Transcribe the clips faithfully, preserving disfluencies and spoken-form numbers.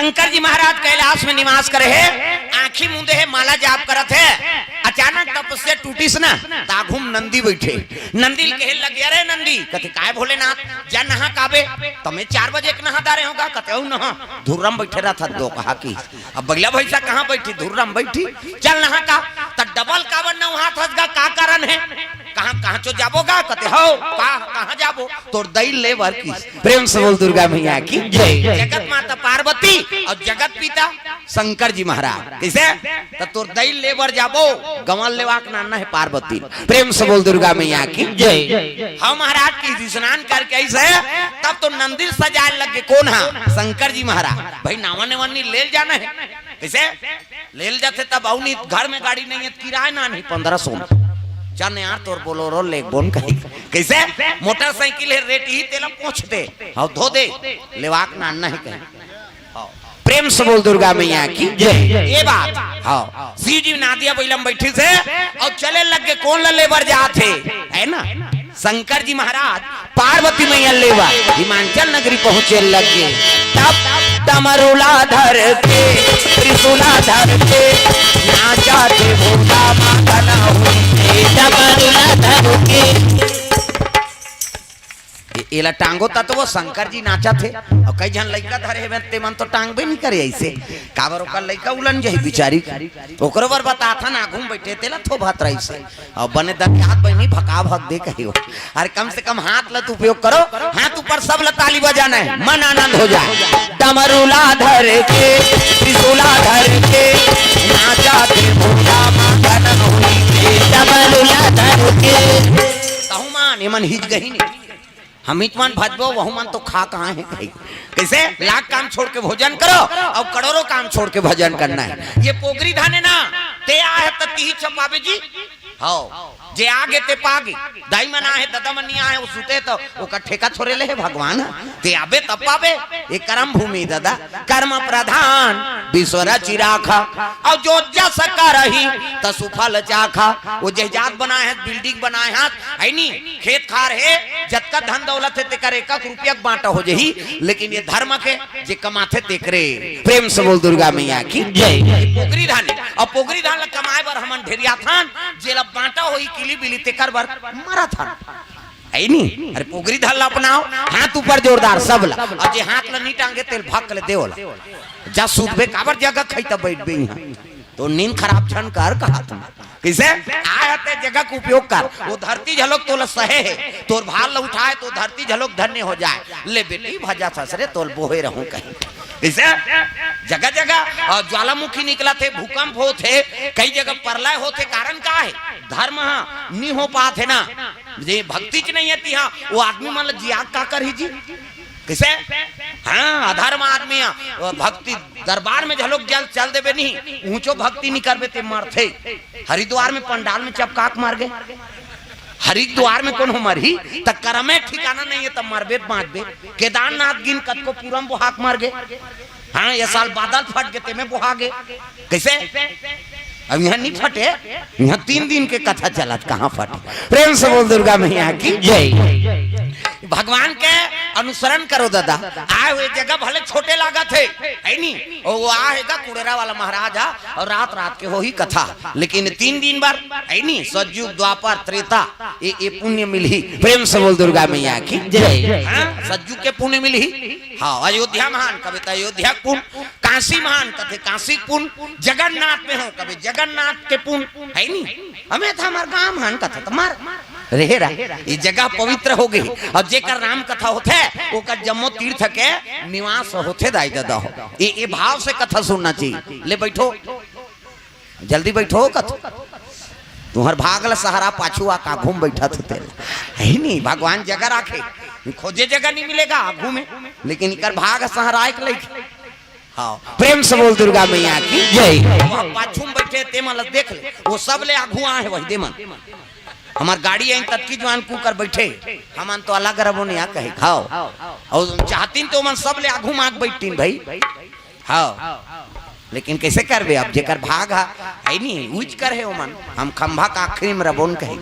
शंकर जी महाराज कैलाश में निवास करे हे, आंखी मूंदे हे, माला जाप करत हे। अचानक तपस्या टूटिस ना, त आघू म नंदी बइठे। नंदी ल कहे लगे, "अरे नंदी," कथे, "काय भोलेनाथ, जा नहा के आबे।" "त मैं चार बजे के नहा डारे हंव गा?" कथे, "अउ नहा, धुर्रा म बइठे रहत हस दोकहा कस।" अब बइला भइसा कहां बइठही, धुर्रा म बइठही, "चल नहा के आ।" "त डबल काबर नहात हस गा, का कारण हे?" "कहां, कहां चो जाबो गा?" कथे, "हव, का, कहां जाबो?" "तोर दई ल ले बर कस।" प्रेम से बोल दुर्गा मैया की जय। जगत माता पार्वती अउ जगत पिता शंकर जी महाराज। कइसे? "त तोर दई ल ले बर जाबो, गंवा ल लेवा के लानना हे पार्वती।" प्रेम से बोल दुर्गा मैया की जय। हव महाराज कस स्नान करके अइसे, तब तो नंदी ल सजाय लगे। कोन हा? शंकर जी महाराज। "भई नहावन नहावन ले ल जाना हे।" कइसे? "ले ल जाथे तब अउ नहीं, घर में गाड़ी नहीं हे त किराया लानही पंद्रह सौ में।" "चल यार तोर बोलेरो लेगबोन" कही। कइसे? "मोटरसाइकिल हे रेट ही तेला पोंछ दे, हव धो दे, लेवा के लानना हे" कही। प्रेम से बोल दुर्गा मैया की जय। ये बात, हव, शिव जी नंदिया बइला म बइठिस हे अउ चले लगे, कोन ल ले बर जात हे, हे ना? शंकर जी महाराज पार्वती मैया ल ले बर हिमांचल नगरी पहुंचे लगे। तब डमरू ला धर के, त्रिशूल ला धर के, नाचा थे भोला माता ना हुई। डमरू ला धर के। ए-, एला टांगो तब तो वो शंकर जी नाचथे। अउ कई झन लइका धरे हेवय, ते मन तो टांगबे नइ करे अइसे। काबर ओकर लइका उलन जाही बिचारी। ओकरो बर बताथन, आघू म बइठे तेला थोभत रहिसे। अउ बने दतियात बहिनी भका भक दे कहियो। अरे कम से कम हाथ ला तो उपयोग करो, हाथ ऊपर, सब ला ताली बजाना हे, मन आनंद हो जाय। डमरू ला धर के, त्रिशूल ला धर के, नाचा थे भोला माता ना हुई। डमरू ला धर के। तहु मन, एमन हिच गही नहीं। हम हिच मन भजबो, वहू मन तो खा कहां हे कही। कइसे? लाग काम छोड़ के भोजन करो अउ करोड़ों काम छोड़ के भजन करना हे। ये पोगरी धन हे ना, ते आहे त तिही चपाबे जी। हव, जे आगे ते पागे। दाई मन आहे, ददा मन नइ आहे, वो सुते त ओकर ठेका थोरे ले हे भगवान। ते आबे तब पाबे। ये कर्म भूमि ददा, कर्म प्रधान विश्व रचि राखा। अउ जो जस करही तसु फल चाखा। वो जहाज बनाय हे, building बनाय हे, हे नी? खेत खार हे, जतका धन दौलत हे, तेकर एक एक रुपया के बांटा हो जाही, लेकिन ये धर्म के जे कमाथे तेकरे। प्रेम से बोल दुर्गा मैया की जय। ये पोगरी धन हे, अउ पोगरी धन ला कमाय बर हमन ढेरियाथन, जेला बांटा होही किली बिली तेकर बर मरथन। हे नी? अरे पोगरी धन ला अपनाव, हाथ ऊपर जोरदार सब ला, अउ जे हाथ ला नइ टांगे तेला भक ले देव ला। जा सूतबे काबर जगह खाई त बइठबे इहां। तो नींद खराब झन कर कहा तुम। कइसे? आय ते जगह के उपयोग कर। वो धरती झलोक तोला सहे हे। तोर भार ल उठाय तो धरती झलोक धन्य हो जाय। ले बेटी भजा ससरे तोल बोहे रहूं कही। कइसे? जगह जगह, अ, ज्वालामुखी निकलत हे, भूकंप होत हे, कई जगह प्रलय होत हे, कारण का हे? धर्म ह नी हो पात हे ना। जे भक्ति च नइ हे तिहां, वो आदमी मन ल जिया का करही जी? कइसे? हां, अधर्म आदमी ह, वो भक्ति दरबार में झलोक जल चल देबे नहीं, ऊंचो भक्ति नइ करबे ते मरथे। हरिद्वार में पंडाल में चपका के मर गे। हरिद्वार में कोनो मरही, त करमे ठिकाना नइ हे, त मरबे बांचबे। केदारनाथ गिन कतको पूरा म बोहा के मर गे। हां, ये साल बादल फट गे, तेमे बोहा गे। कइसे? अब इहां नइ फटे, इहां तीन दिन के कथा चलत, कहां फटे? प्रेम से बोल दुर्गा मैया की जय। भगवान के अनुसरण करो ददा। आय हुए जगह भले छोटे लागत हे, हे नी? ओ, वो आहे गा कुड़ेरा वाला महाराज हा, अउ रात रात के होही कथा, लेकिन तीन दिन बर, हे नी? सतयुग, द्वापर, त्रेता, ये, ये पुण्य मिलही। प्रेम से बोल दुर्गा मैया की जय। हां, सतयुग के पुण्य मिलही। हां, अयोध्या महान, कबे त अयोध्या के पुण्य, काशी महान, कथे काशी के पुण्य, जगन्नाथ में हो, कबे जगन्नाथ के पुण्य, हे नी? हमें त हमर गांव महान कथा त मार रहे रहा, ये जगह पवित्र हो गई। अउ जेकर राम कथा होथे, ओकर जम्मो तीर्थ के निवास होथे दाई ददा हो। ये, ये भाव से कथा सुनना चाहिए। ले बइठो, जल्दी बइठो कथा। तुंहर भाग ल सहरा पाछू आ का घूम बइठत हे तेला। हे नी, भगवान जगह राखे, खोजे जगह नइ मिले गा आघू में, लेकिन इकर भाग सहरा एक लइक। हां, प्रेम से बोल दुर्गा मैया की जय। वो पाछू में बइठे ते मन ल देख ले, वो सब ले आघू आहे वही दे मन। हमर गाड़ी आइन ततकी जुवान कुकर बइठे, हमन तो अलग रबो नइ आ कहे। हां, अउ चाहतिन तो ओमन सब ले आघू माग बइठतिन भई। हां, लेकिन कइसे करबे अब, जेकर भाग हा, हे नी, उइच कर हे ओमन, हम खंभा का आखिरी में रबोन कहे।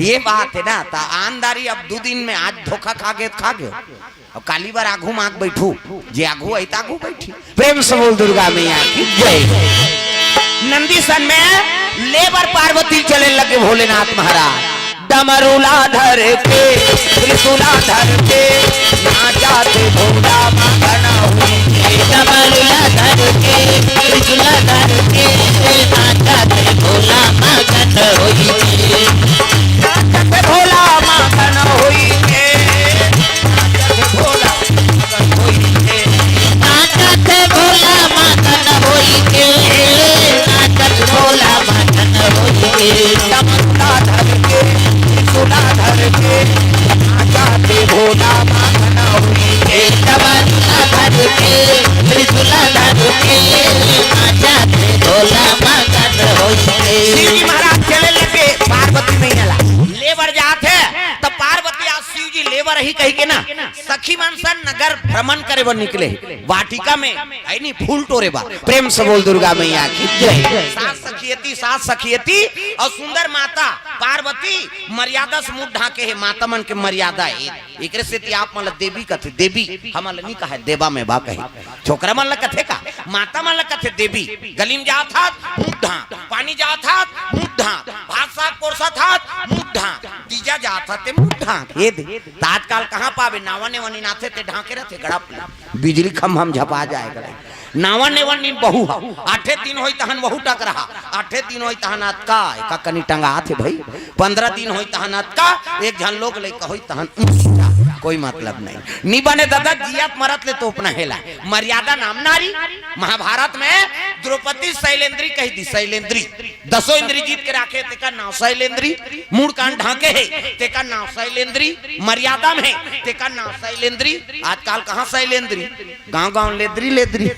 ये बात हे ना, त आनदारी अब दू दिन में आज धोखा खा गे, खा गे। अब काली बर आघू मांग बैठू, जे आघू आई त आघू बैठी। प्रेम से बोल दुर्गा मैया की जय। नंदीसन में ले बर पार्वती चले लगे भोलेनाथ महाराज। डमरुला धर के, त्रिशूला धर के, नाचत भोला मगन होई के। डमरुला धर के, त्रिशूला धर के, नाचत भोला मगन होई के। नाचत भोला मगन होई के। नाचत भोला मगन होई के। नाचत भोला मगन होई के। नाचत भोला मगन होई के। डमरुला धर के, त्रिशूला धर के, नाचत भोला मगन होई के। डमरुला धर के, त्रिशूला धर के, नाचत भोला मगन होई के। शिव जी महाराज चले लगे पार्वती मैया ला ले बर जात हे, त पार्वती आज शिव जी ले बर ही कही के ना सखी मन सन नगर भ्रमण करे बर निकले, वाटिका में, है नी, फूल टोरे बर। प्रेम से बोल दुर्गा मैया की जय। सात सखियती, सात सखियती अउ सुंदर माता पार्वती मर्यादा से मुंह ढांके हे। माता मन के मर्यादा हे, एकरे सेती आप मन ला देवी कथे, देवी हमन ला नी कहे, देवा में बा कहे। छोकरा मन ला कथे का, माता मन ला कथे देवी। गली में जात हस, मुंह ढांक, पानी जात हस, मुंह ढांक, भात साग परोसत हस, मुंह ढांक, तीजा जात हस ते मुंह ढांक। ये दे, त आजकल कहाँ पाबे, नावा नेवा नीन आथे ते ढांके रथे गड़प ले। बिजली खम्भा म झपा जाय गड़े। नावा नेवा नीन बहू ह, आठे दिन होई तहन वहू टकरहा, आठे दिन होई तहन अतका, एका कनी टंगात हे भई। पंद्रह दिन होई तहन अतका, एक झन लोग लइका होई तहन उम, कोई मतलब नहीं। नी बने दादा, जियत मरत ले तोपना हे ला। मर्यादा नाम नारी। महाभारत में द्रौपदी शैलेंद्री कही दिस, शैलेंद्री। दसों इंद्री जीत के राखे, तेकर नांव शैलेंद्री। मूड़ कान ढांके हे, तेकर नांव शैलेंद्री। मर्यादा में हे, तेकर नांव शैलेंद्री। आजकल कहाँ शैलेंद्री? गांव गांव लेदरी लेदरी।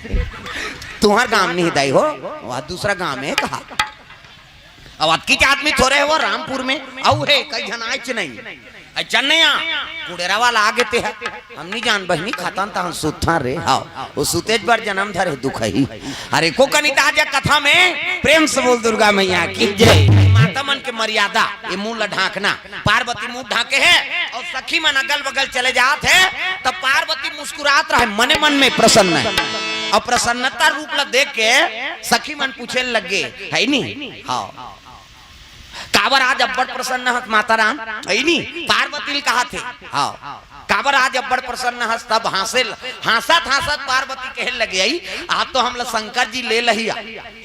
तुंहर गांव नहीं दाई हो, वह दूसरा गांव में कहा। अब अतकीच आदमी थोरे हे वो रामपुर में, अउ हे कई झन आयच नहीं। अइ चन्नैया, कुड़ेरा वाला आगे ते हे। हम नी जान बहिनी, खातन तहन सुतथन रे। हाव, वो सुतेच बर जनम धरे दुखही। अरे को कनी त आजा कथा में, प्रेम से बोल दुर्गा मैया की जय। माता मन के मर्यादा, ये मुंह ला ढांकना। पार्वती मुंह ढांके हे अउ सखी मन अगल बगल चले जात हे, त पार्वती मुस्कुरात रहे, मने मन में प्रसन्न हे। अउ प्रसन्नता रूप ला देख के सखी मन पूछे लगे, है नी? हाव। काबर आज अब्बड़ प्रसन्न हस माता राम? अइनी पार्वती ल कहाथे। हाव। काबर आज अब्बड़ प्रसन्न हस? तब हाँसे ल-, हाँसत हाँसत पार्वती कहे लगे, "अई, आज तो हमला शंकर जी ले लहिया।"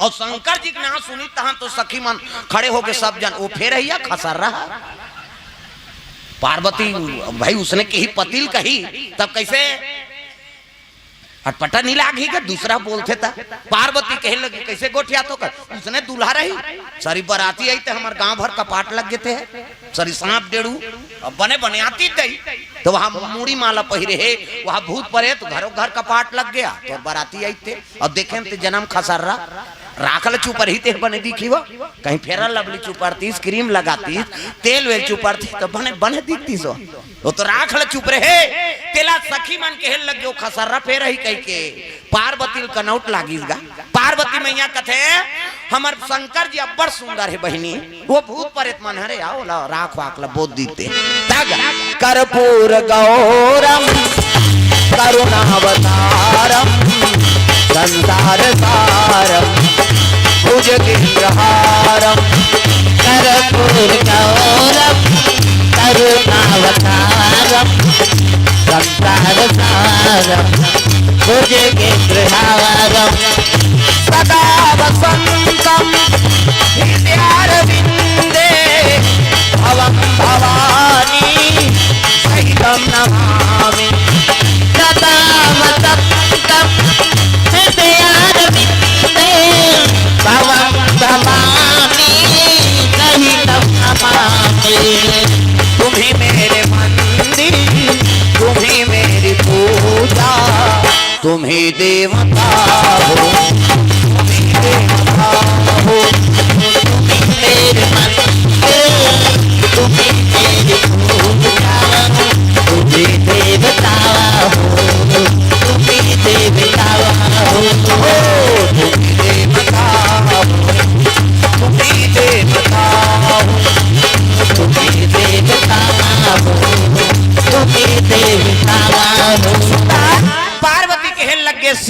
अउ शंकर जी के नाम सुनी तहाँ तो सखी मन खड़े होके सब जन, "ओ फेर अइया खसर रहा।" पार्वती भाई उसने कही पति ल कही, तब कइसे अटपटा नी लागही का, दूसरा बोलथे त। पार्वती कहे लगी, "कइसे गोठियाथो कर? उसने दूल्हा रही, सारी बराती आई ते हमर गांव भर कपाट लग गे ते, सारी सांप डेड़ू, अब बने बने आती दई।" त वहाँ मुड़ी माला पहिरे हे, वहाँ भूत परेत घरो घर कपाट लग गया, त बराती आई ते, अब देखे ते जनम खसर्रा, राख ल चुपरही ते बने दिखी वो, कहीं Fair and Lovely चुपरतीस, cream लगातीस, तेल वेल चुपरतीस, त बने, बने दिखतीस वो। वो तो राख ल चुपरे हे, तेला सखी मन कहे लग गयो, "खसर्रा फेर ही," कहि के पार्वती ल कनौट लागिस गा। पार्वती मैया कथे, "हमर शंकर जी अब्बड़ सुंदर हे बहिनी, वो भूत परेत मन हरे, आओ ला राख वाख ल बोत दीते।" तग कर्पूर गौरम करुणावतारम संसार सारम भुजगेन्द्रहारम। कर्पूर गौरम करुणावतारम संसार सारम भुजगेन्द्रहारम। सदा वसंतम हृदयारविंदे भवम भवानी सहितम नमामि। सदा वसंतम हृदयारविंदे भवम भवानी सहितम नमामि। तुम ही मेरे मंदिर, तुम ही मेरी पूजा, तुम ही देवता हो, तुम ही देवता हो। तुम ही मेरे मंदिर, तुम ही मेरी पूजा, तुम ही देवता हो, तुम ही देवता हो। ओ, तुम ही देवता हो, तुम ही देवता हो, तुम ही देवता हो, तुम ही देवता हो।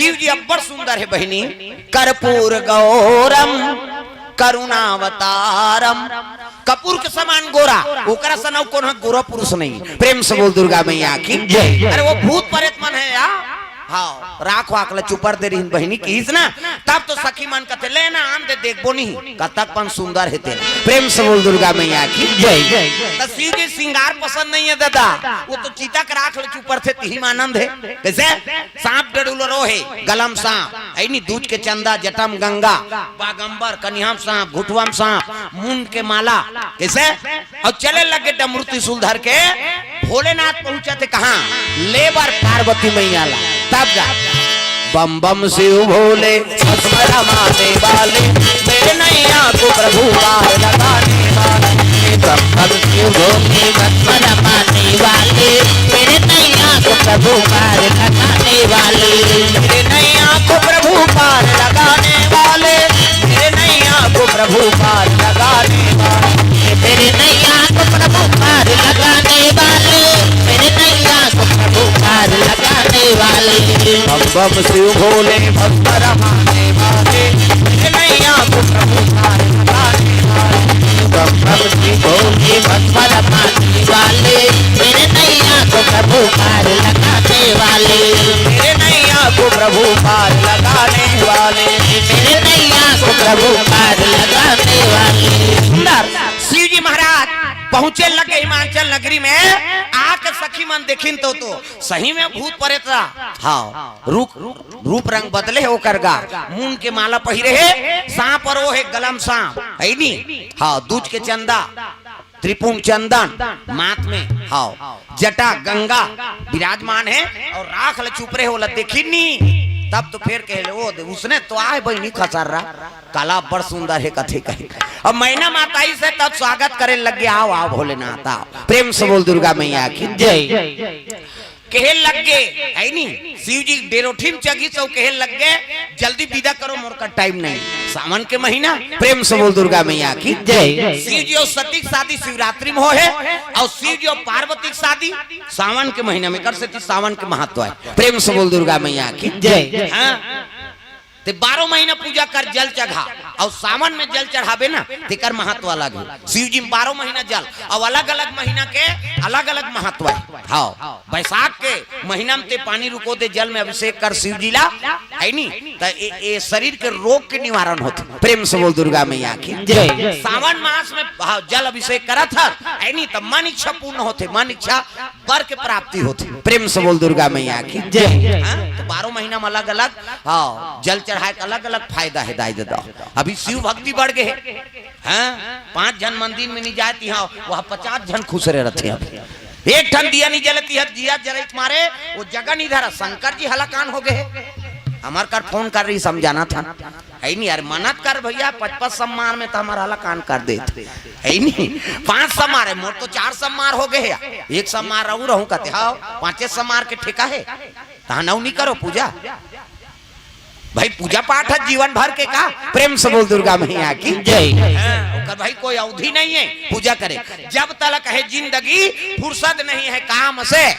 शिव जी अब्बड़ सुंदर हे बहिनी। कर्पूर गौरम करुणावतारम। कपूर के समान गोरा, ओकरा सनौ कोनो गोरा पुरुष नहीं। प्रेम से बोल दुर्गा मैया की जय। अरे वो भूत प्रेत मन हे या, हाँ, राख वाख ल चुपर दे रहिन बहिनी किहिस ना, तब तो सखी मन कथे, "ले ना, आन दे, देखबो नहीं, कतक पन सुंदर हे तेला।" प्रेम से बोल दुर्गा मैया की जय। त शिव जी सिंगार पसंद नहीं है दादा, वो तो चिता के राख ल चुपर थे, तिही म आनंद है। कैसे? सांप डड़ुलरो हे, गलम सांप, ऐनी दूज के चंदा, जटम गंगा, बागंबर, कनिहाम सांप, घुटुआम सांप, मुंड के माला, कैसे? अउ चले लगे डमरू त्रिशूल धर के, भोलेनाथ पहुंचत हे कहाँ? ले बर पार्वती मैया ला, तब जा। बम बम शिव भोले, भस्म रमाने वाले, मेरे नैया को प्रभु पार लगाने वाले। बम बम शिव भोले, भस्म रमाने वाले, मेरे नैया को प्रभु पार लगाने वाले। मेरे नैया को प्रभु पार लगाने वाले, मेरे नैया को प्रभु पार लगाने वाले। मेरे नैया को प्रभु पार लगाने वाले, मेरे नैया को प्रभु पार लगाने वाले। बम बम शिव भोले, भस्म रमाने वाले, मेरे नैया को प्रभु पार लगाने वाले। बम बम शिव भोले, भस्म रमाने वाले, मेरे नैया को प्रभु पार लगाने वाले। मेरे नैया को प्रभु पार लगाने वाले। मेरे नैया को प्रभु पार लगाने वाले। सुंदर शिव जी महाराज पहुंचे लगे हिमाचल नगरी में, आके सखी मन देखिन तो, तो सही में भूत प्रेत रहा। हाँ, रूप, रूप रंग बदले हे ओकर गा, मुंड के माला पहिरे हे, सांप अउ ओ हे गलम सांप, है नी? हाँ, दूज के चंदा, त्रिपुंड चंदन, माथ में, हाँ, जटा गंगा विराजमान हे, अउ राख ल चुपरे हे, ओला देखिन नी, तब तो फेर कहे ले, "ओ दे, उसने तो आए बहिनी खसर रहा।" काला बड़ सुंदर हे कथे कहे। अब मैना माता ही से तब स्वागत करे लग गया, "आओ, आओ भोलेनाथ, आओ।" प्रेम से बोल दुर्गा मैया की जय। कहे लग गे, है नी? शिव जी डेरोठी म चघिस अउ कहे लग गे, "जल्दी विदा करो, मोर कर टाइम नहीं।" सावन के महीना, प्रेम से बोल दुर्गा मैया की जय। शिव जी अउ सती के शादी शिवरात्रि में हो हे, अउ शिव जी अउ पार्वती के शादी सावन के महीना में कर सेती सावन के महत्व हे। प्रेम से बोल दुर्गा मैया की जय। हाँ। ते बारह महीना पूजा कर, जल चढ़ा, अउ सावन में जल चढ़ाबे ना, तेकर महत्व अलग हे। शिव जी में बारह महीना जल, अउ अलग-अलग महीना के अलग-अलग महत्व हे। हाँ, बैसाख के महीना में ते पानी रुको दे, जल में अभिषेक कर शिव जी ला, है नी? त ए, ए शरीर के रोग के निवारण होथे। प्रेम से बोल दुर्गा मैया की जय। सावन मास में, हाँ, जल अभिषेक करत हस, है नी? त मन इच्छा पूर्ण होथे, मन इच्छा वर के प्राप्ति होथे। प्रेम से बोल दुर्गा मैया की जय। हाँ, त बारह महीना में अलग-अलग, हाँ, जल चढ़ाए के अलग-अलग फायदा हे दाई ददा। अभी शिव भक्ति बढ़ गे हे। हाँ, पांच झन मंदिर में नहीं जाए तिहां, वह पचास झन खुसरे रथे। अब एक ठन दिया नहीं जलत हे, दिया जलई के मारे वो जगह नहीं धरा। शंकर जी हलाकान हो गे हे। हमर कर फोन कर रही, समझाना था। है नहीं यार, मनत कर भैया, पचपन सम्मार में तो हमर हलाकान कर देत। है नहीं, पांच सम्मार हे, मोर तो चार सम्मार हो गे हे। एक सम्मार रहू रहू कहते, हाँ, पांचे सम्मार के ठेका हे। तहां नौ नहीं करो पूजा। भाई, पूजा पाठ हे जीवन भर के का? प्रेम से बोल दुर्गा मैया की जय। हाँ, ओकर भाई कोई अवधि नहीं हे पूजा करे। जब तलक हे जिंदगी, फुर्सत नहीं हे काम से,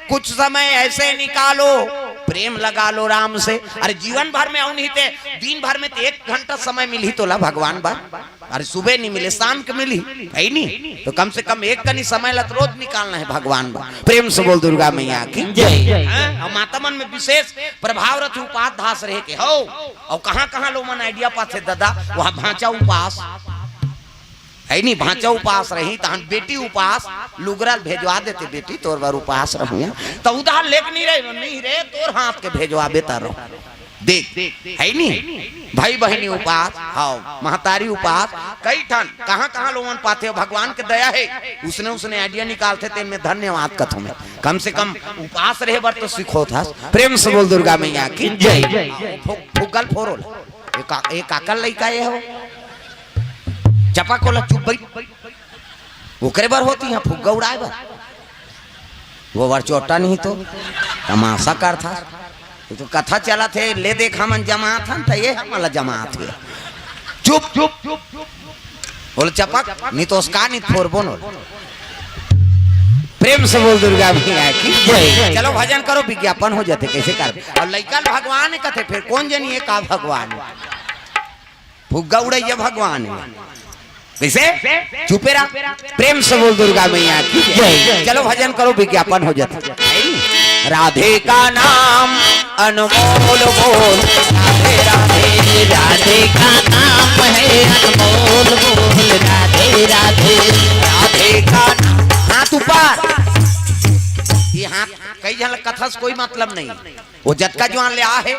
कुछ समय ऐसे निकालो, प्रेम लगा लो राम से। अरे, जीवन भर में अउ नहीं ते, दिन भर में ते एक घंटा समय मिलही तोला भगवान बर। अरे, सुबह नहीं मिले, शाम के मिलही, है नी? तो कम से कम एक कनी समय ला तो रोज निकालना हे भगवान बर। प्रेम से बोल दुर्गा मैया की जय। हाँ, अउ माता मन में विशेष प्रभाव रथे उपास धास रहे के हो। अउ कहाँ-कहाँ लोगन idea पाथे दादा, वहाँ भांचा उपास, है नी? भांचा उपास रही, तहन बेटी उपास, लुगरा ल भेजवा देते, "बेटी, तोर बर उपास रहूं।" त उधार लेके नहीं रहे, "नहीं रे, तोर हाथ के भेजवाबे त रहूं।" देख, है नी? भाई बहिनी उपास, हाँ, महतारी उपास, कई ठन, कहाँ-कहाँ लोगन पाथे, भगवान के दया हे, उसने, उसने idea निकालथे, तेन में धन्यवाद कथों मैं। कम से कम उपास रहे बर तो सिखोत हस। प्रेम से बोल दुर्गा मैया की जय। फु-, फुग्गल फोरोल। एक आ-, एक आकल लइका ये हो। चपा कोला चुप बैठ। ओकरे बर होती है फुग्गा उड़ाए बर। वो बर चोटा नहीं तो तमाशा करथा। ये तो कथा चलत हे, ले देख हमन जमात हन, त ये हमन ला जमात हे। चुप, चुप, चुप, चुप। बोले चपक, नहीं तो उसका नहीं फोरबो न। प्रेम से बोल दुर्गा मैया की जय। चलो भजन करो, विज्ञापन हो जाथे, कैसे कर? अउ लइका ल भगवान कथे, फेर कोन जनी ये का भगवान? फुग्गा उड़इया भगवान हे। कैसे? चुपे रहा। प्रेम से बोल दुर्गा मैया की जय। चलो भजन करो, विज्ञापन हो जाथे। राधे का नाम अनमोल बोल, राधे राधे। राधे का नाम है अनमोल बोल, राधे राधे। राधे का नाम, हाथ ऊपर। ये हाथ कई झन ल कथस, कोई मतलब नहीं। वो जतका जुआन ले आ हे।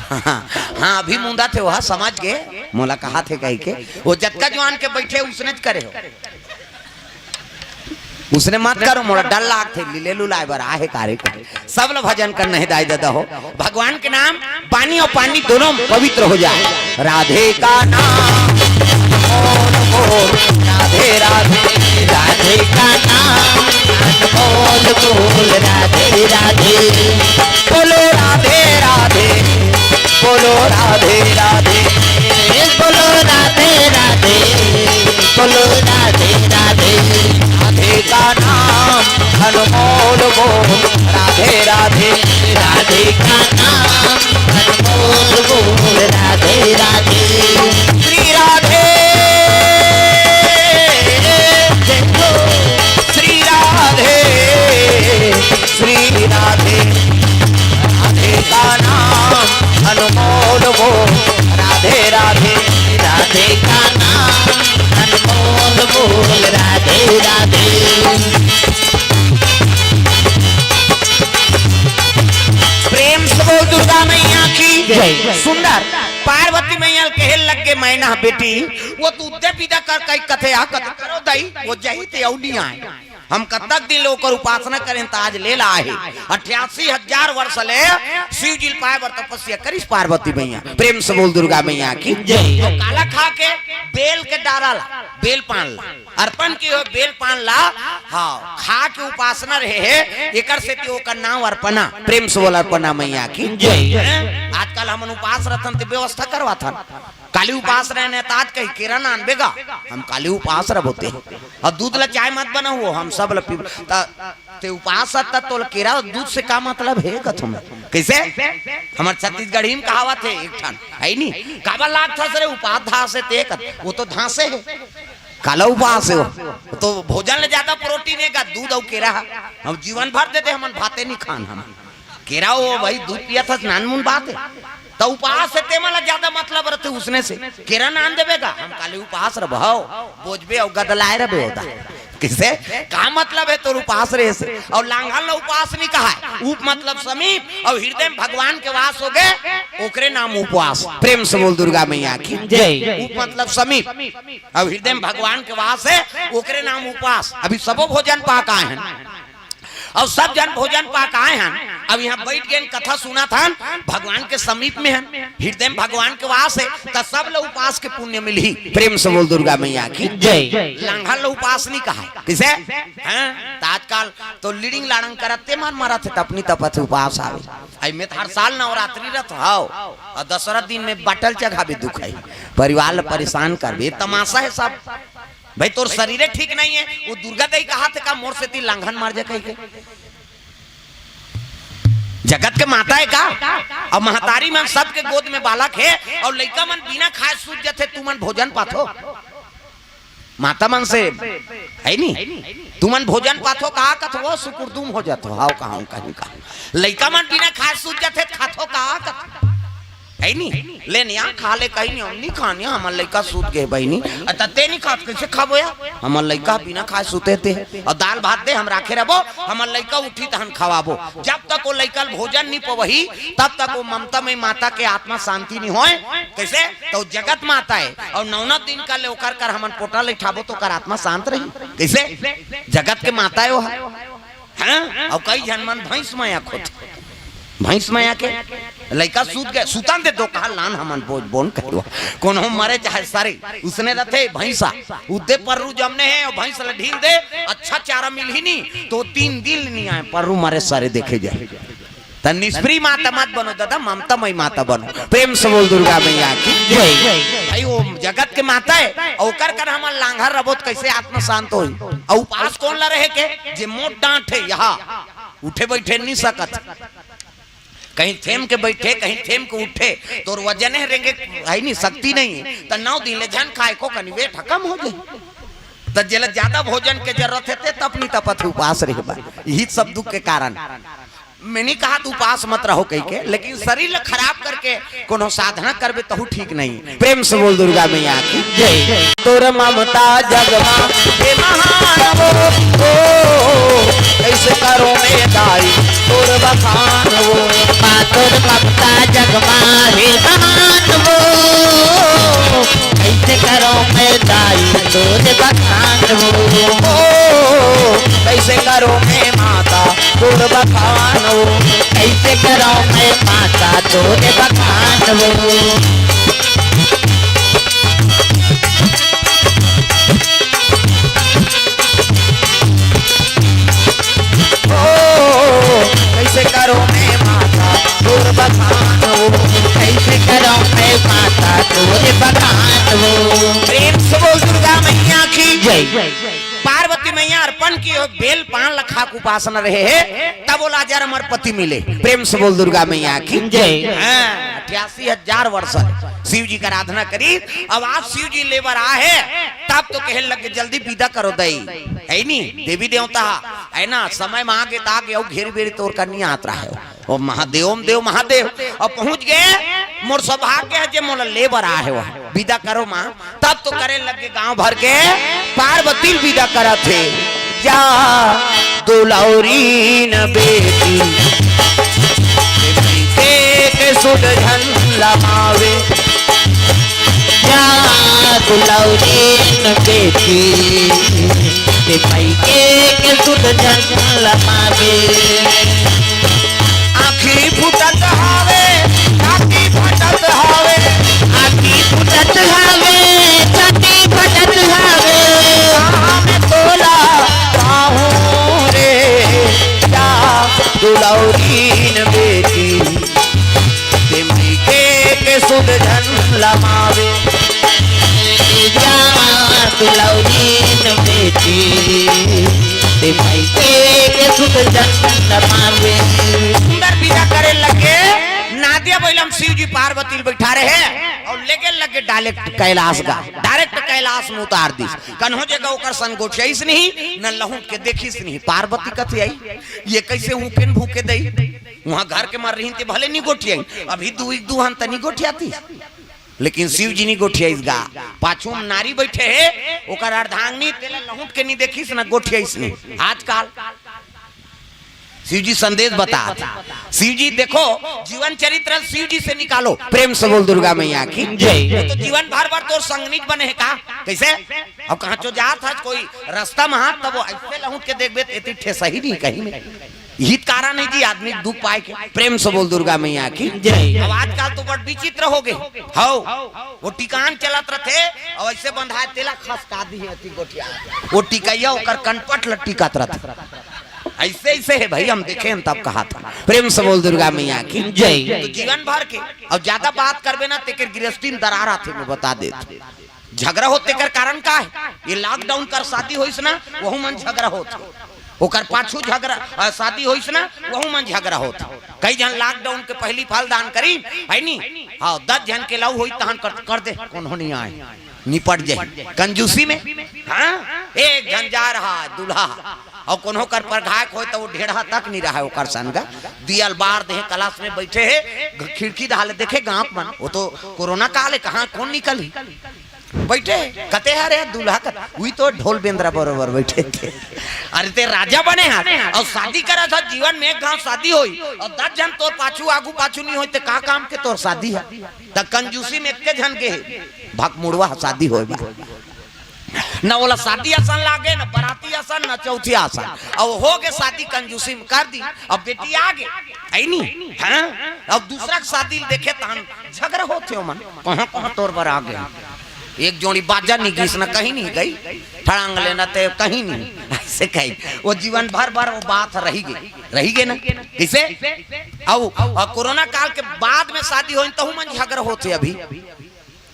हाँ, अभी मुंदा थे, वह समझ गए, मोला कहा थे कह के। वो जतका जुआन के बैठे, उसने च करे हो। उसने मत करो, मोला डर लागथे, लीले लुलाए बर आहे कारे करे। सब ल भजन करना हे दाई ददा हो। भगवान के नाम, पानी अउ पानी दोनों पवित्र हो जाए। राधे का नाम अनमोल बोल, राधे राधे। राधे का नाम अनमोल बोल, राधे राधे। बोलो राधे राधे, बोलो राधे राधे। बोलो राधे राधे, बोलो राधे राधे। राधे का नाम अनमोल बोल, राधे राधे। राधे का नाम अनमोल बोल, राधे राधे। श्री राधे, श्री राधे, श्री राधे। राधे का नाम अनमोल बोल, राधे राधे। राधे का नाम अनमोल बोल, राधे राधे। प्रेम से बोल दुर्गा मैया की जय। सुंदर पार्वती मैया ल कहे लग गे, मैना बेटी, वो तो उद्दे विदा कर कई कथे, आ कथे करो दई, वो जही ते अउ नी आए। हम कतक दिन ले ओकर उपासना करेन, त आज ले ला आहे। अठासी हजार वर्ष ले शिव जी ल पाए बर तपस्या करिस पार्वती मैया। प्रेम से बोल दुर्गा मैया की जय। तो काला खा के, बेल के डारा ला, बेल पान ला, अर्पण की हो बेल पान ला, हाँ, खा के उपासना रहे हे, एकर सेती ओकर नाम अर्पणा। प्रेम से बोल अर्पणा मैया की जय। हैं? आजकल हमन उपास रथन ते व्यवस्था करवाथन। काली उपास रहने त आज कही केरा नानबे गा, हम काली उपास रह बोते। अउ दूध ला चाय मत बनाओ, हम सब ला पीब। त ते उपास त तोल केरा दूध से का मतलब हे कथों में? कैसे? हमर छत्तीसगढ़ी में कहावत हे एक ठन, है नी? काबर लागथस रे उपास धासे ते कथ, वो तो धासे हे। काला उपास हे वो। तो भोजन ले ज्यादा प्रोटीन हे का दूध अउ केरा? हम जीवन भर दे दे, हमन भाते नी खान हम। केरा वो भाई दूध पियत हस, नानमुन बात हे। त उपास हे, तेमा ला ज्यादा मतलब रथे उसने से। केरा नान देबे गा, हम काली उपास रह बहव, बोझबे अउ गदलाए रहबे होता। किसे? का मतलब हे तोर उपास रहे से? अउ लांघन ला उपास नी कहाय। उप मतलब समीप, अउ हृदय में भगवान के वास हो गे, ओकरे नाम उपवास। प्रेम से बोल दुर्गा मैया की जय। उप मतलब समीप, अउ हृदय में भगवान के वास हे, ओकरे नाम उपवास। अभी सबो भोजन पाक आए हैं। अउ सब झन भोजन पाक आए हन, अब इहाँ बइठ गेन, कथा सुनत हन, भगवान के समीप में हन, हृदय में भगवान के वास हे, त सब ल उपास के पुण्य मिलही। प्रेम से बोल दुर्गा मैया की जय। लांघन ल उपास नी कहाय। किसे? हैं? त आजकल तो लिड़िंग लाड़ंग करत ते मन मरत हे, तपनी तपत हे उपास आवे। अई में त हर साल नवरात्रि रथ हव, अउ दसरा दिन में बटल चघाबे दुख हे, परिवार ल परेशान करबे, तमाशा हे सब। भाई, तोर शरीरे ठीक नहीं हे, वो दुर्गा दई कहाथे का मोर सेती लांघन मार जा कहिके? जगत के माता हे का? अउ महतारी मन सबके गोद में बालक हे, अउ लइका मन बिना खाए सूत जथे, तुमन भोजन पाथो? माता मन से, है नी? तुमन भोजन पाथो कहा कथो, वो सुकुरदुम हो जाथो, हाव कहा कहीं कहा। लइका मन बिना खाए सूत जथे, खाथो कहा कथो? है नी? ले निया, खा ले, कहीं नहीं, हम नहीं खान हे, हमर लइका सूत गे बहिनी। अ, त ते नहीं खात, कैसे खाबो या? हमर लइका बिना खाए सूते ते। अउ दाल भात दे, हम राखे रहबो, हमर लइका उठी तहन खवाबो। जब तक वो लइका ल भोजन नहीं पवही, तब तक वो ममता में माता के आत्मा शांति नहीं होय। कैसे? त वो जगत माता हे, अउ नौ नौ दिन का ले ओकर कर हमन पोटा लइठाबो, त ओकर आत्मा शांत रही। कैसे? जगत के माता हे वो ह। हैं? अउ कई झन मन भैंस मया खोत। भैंस मया के लइका सूत गे, सुतन दे दो कहा लान हमन बोझ बोन कहियो। कोनो मरे चाहे सरे, उसने रथे भैंसा, उद्दे पर्रू जमने हे अउ भैंस ल ढील दे, अच्छा चारा मिलही नी, त तीन दिन नी आए, पर्रू मरे सरे देखे जाए। त निष्प्रिय माता मत बनो दादा, ममता मई माता बनो। प्रेम से बोल दुर्गा मैया की जय। भाई, वो जगत के माता हे, अउ ओकर कर हमन लांघर रबो त कइसे आत्मा शांत होही? अउ उपास कोन ला रहे के? जे मोट डांट हे, यहाँ उठे बइठे नहीं सकत, कहीं थेम के बइठे, कहीं थेम के उठे, तोर वजन हे रेंगे, हे नहीं, शक्ति नहीं हे, त नौ दिन ले झन खाए को कनी वेट कम हो जाही। त जेला ज्यादा भोजन के जरूरत हे, ते तपनी तपत हे उपास रहे बा। यही सब दुख के कारण। मैं नहीं कहा तू उपास मत रहो कहि के, लेकिन शरीर ल खराब करके कोनो साधना करबे तहू ठीक नहीं। प्रेम से बोल दुर्गा मैया की जय। तोर ममता जग मा हे महान वो, ओ, कइसे करो मैं दाई तोर बखान वो। माँ तोर ममता जग मा हे महान वो, कइसे करो मैं दाई तोर बखान वो। ओ, कइसे करो मैं माता तोर बखान वो। कइसे करो मैं माता तोर बखान वो। ओ, कइसे करो मैं माता तोर बखान वो। कइसे करो मैं माता तोर बखान वो। प्रेम से बोल दुर्गा मैया की जय। पार्वती मैया अर्पण की बेल पान ल खा के उपासना रहे हे, तब ओला हजार अमर पति मिले। प्रेम से बोल दुर्गा मैया की जय। हाँ, अठासी हजार वर्ष शिव जी के आराधना करी। अब आज शिव जी ले बर आहे, तब तो कहे लगे, "जल्दी विदा करो दई।" हे नी, देवी देवता हे ना, समय मा आगे त आगे, अउ घेरी बेरी तोर कर नहीं आत रहे हो। ओ महादेव, ओम देव महादेव। अब पहुंच गए, मोर सौभाग्य हे जे मोला ले बर आहे हो, विदा करो माँ। तब तो करे लगे गांव भर के पार्वती ल विदा करत हे। जा दुलौरीन बेटी, के, के सुध झन लमावे। जा दुलौरीन बेटी, ते पइके के सुध झन लमावे। आँखी फुटत हावे, छाती फटत हावे। आँखी फुटत हावे, छाती फटत हावे। कहाँ में तोला पाहूँ रे, जा दुलौरीन बेटी। ते मइके के सुध झन लमावे। जा दुलौरीन बेटी, ते मइके के सुध झन लमावे। सुंदर विदा करे लगे, नादिया बइला म शिव जी पार्वती ल बइठा रहे अउ लेगे लगे direct कैलाश गा, direct कैलाश में उतार दिस। कन्हो जगह ओकर संग गोठियाइस नहीं, न लहुट के देखिस नहीं। पार्वती कथे आई, ये कइसे हूँ पेन भूखे दई? उहाँ घर के मर रहिन ते भले नहीं गोठियाई, अभी दू एक दू हन त नहीं गोठियाती, लेकिन शिव जी नहीं गोठियाइस गा। पाछू में नारी बइठे हे, ओकर अर्धांगिनी, तेला लहुट के नहीं देखिस न गोठियाइस नहीं। आजकल शिव जी संदेश बतात हे। शिव जी देखो, जीवन चरित्र शिव जी से निकालो। प्रेम से बोल दुर्गा मैया की जय। वो तो जीवन भर भर तोर संग नहीं बने हे का? कइसे? अब कहाँ चो जात हस कोई रस्ता में हाथ, तब वो अइसे लहुट के देखबे त एती ठेसही नहीं कहीं में। यही कारण हे जी आदमी दुख पाए के। प्रेम से बोल दुर्गा मैया की जय। अब आजकल तो बड़ विचित्र हो गए। हव, वो टीकान चलत रथे, अउ अइसे बंधाए तेला खसका दिही एती गोठिया। वो टीकइया ओकर कनपट ल टीकत रथे। अइसे, अइसे हे भाई, हम देखे हन तब कहा था। प्रेम से बोल दुर्गा मैया की जय। तो जीवन भर के, अउ ज्यादा बात करबे ना, तेकर गृहस्थी में दरार आथे, मैं बता देत हूँ। झगरा होत तेकर कारण का हे? ये lockdown कर शादी होइस ना, वहू मन झगरा होत। ओकर पाछू झगरा, अ, शादी होइस ना, वहू मन झगरा होत। कई झन lockdown के पहली फलदान करी, हे नी? हाँ, दस झन के लऊ होई, तहन कर, कर दे, कोनो नहीं आए, निपट जाए। कंजूसी में, हाँ, एक झन जा रहा हे, दूल्हा, अउ कोनो कर परघाय के होय, त वो ढेढ़ा तक नहीं रहा हे ओकर संग। दिया ल बार दे हे, कलास में बइठे हे, ग-, खिड़की डहार ले देखे गाँव मन, वो तो कोरोना काल हे, कहाँ कोन निकलही? बइठे हे, कथे हरे दूल्हा कथे, उही तो ढोल बेंदरा बरोबर बइठे थे। अरे ते राजा बने हस, अउ शादी करत हस, जीवन में एक घांव शादी होई, अउ दस झन तोर पाछू आगू पाछू नहीं होई, ते का काम के तोर शादी हे? त कंजूसी में एक्के झन के हे, भकमुड़वा शादी होय बा। न ओला शादी असन लागे, न बराती असन, न चौथी असन। अब हो गे शादी कंजूसी में कर दी, अब बेटी आ गे, हे नी? हाँ? अब दूसरा के शादी देखे तहन झगरा होथे ओमन, कहाँ कहाँ तोर बर आ गे। एक जोड़ी बाजा नहीं गीस, न कहीं नहीं गई, ठड़ांग लेना ते कहीं नहीं, अइसे कही। वो जीवन भर भर वो बात रही गे, रही गे ना, कइसे? अउ, अउ कोरोना काल के बाद में शादी होई, तहू मन झगरा होथे अभी।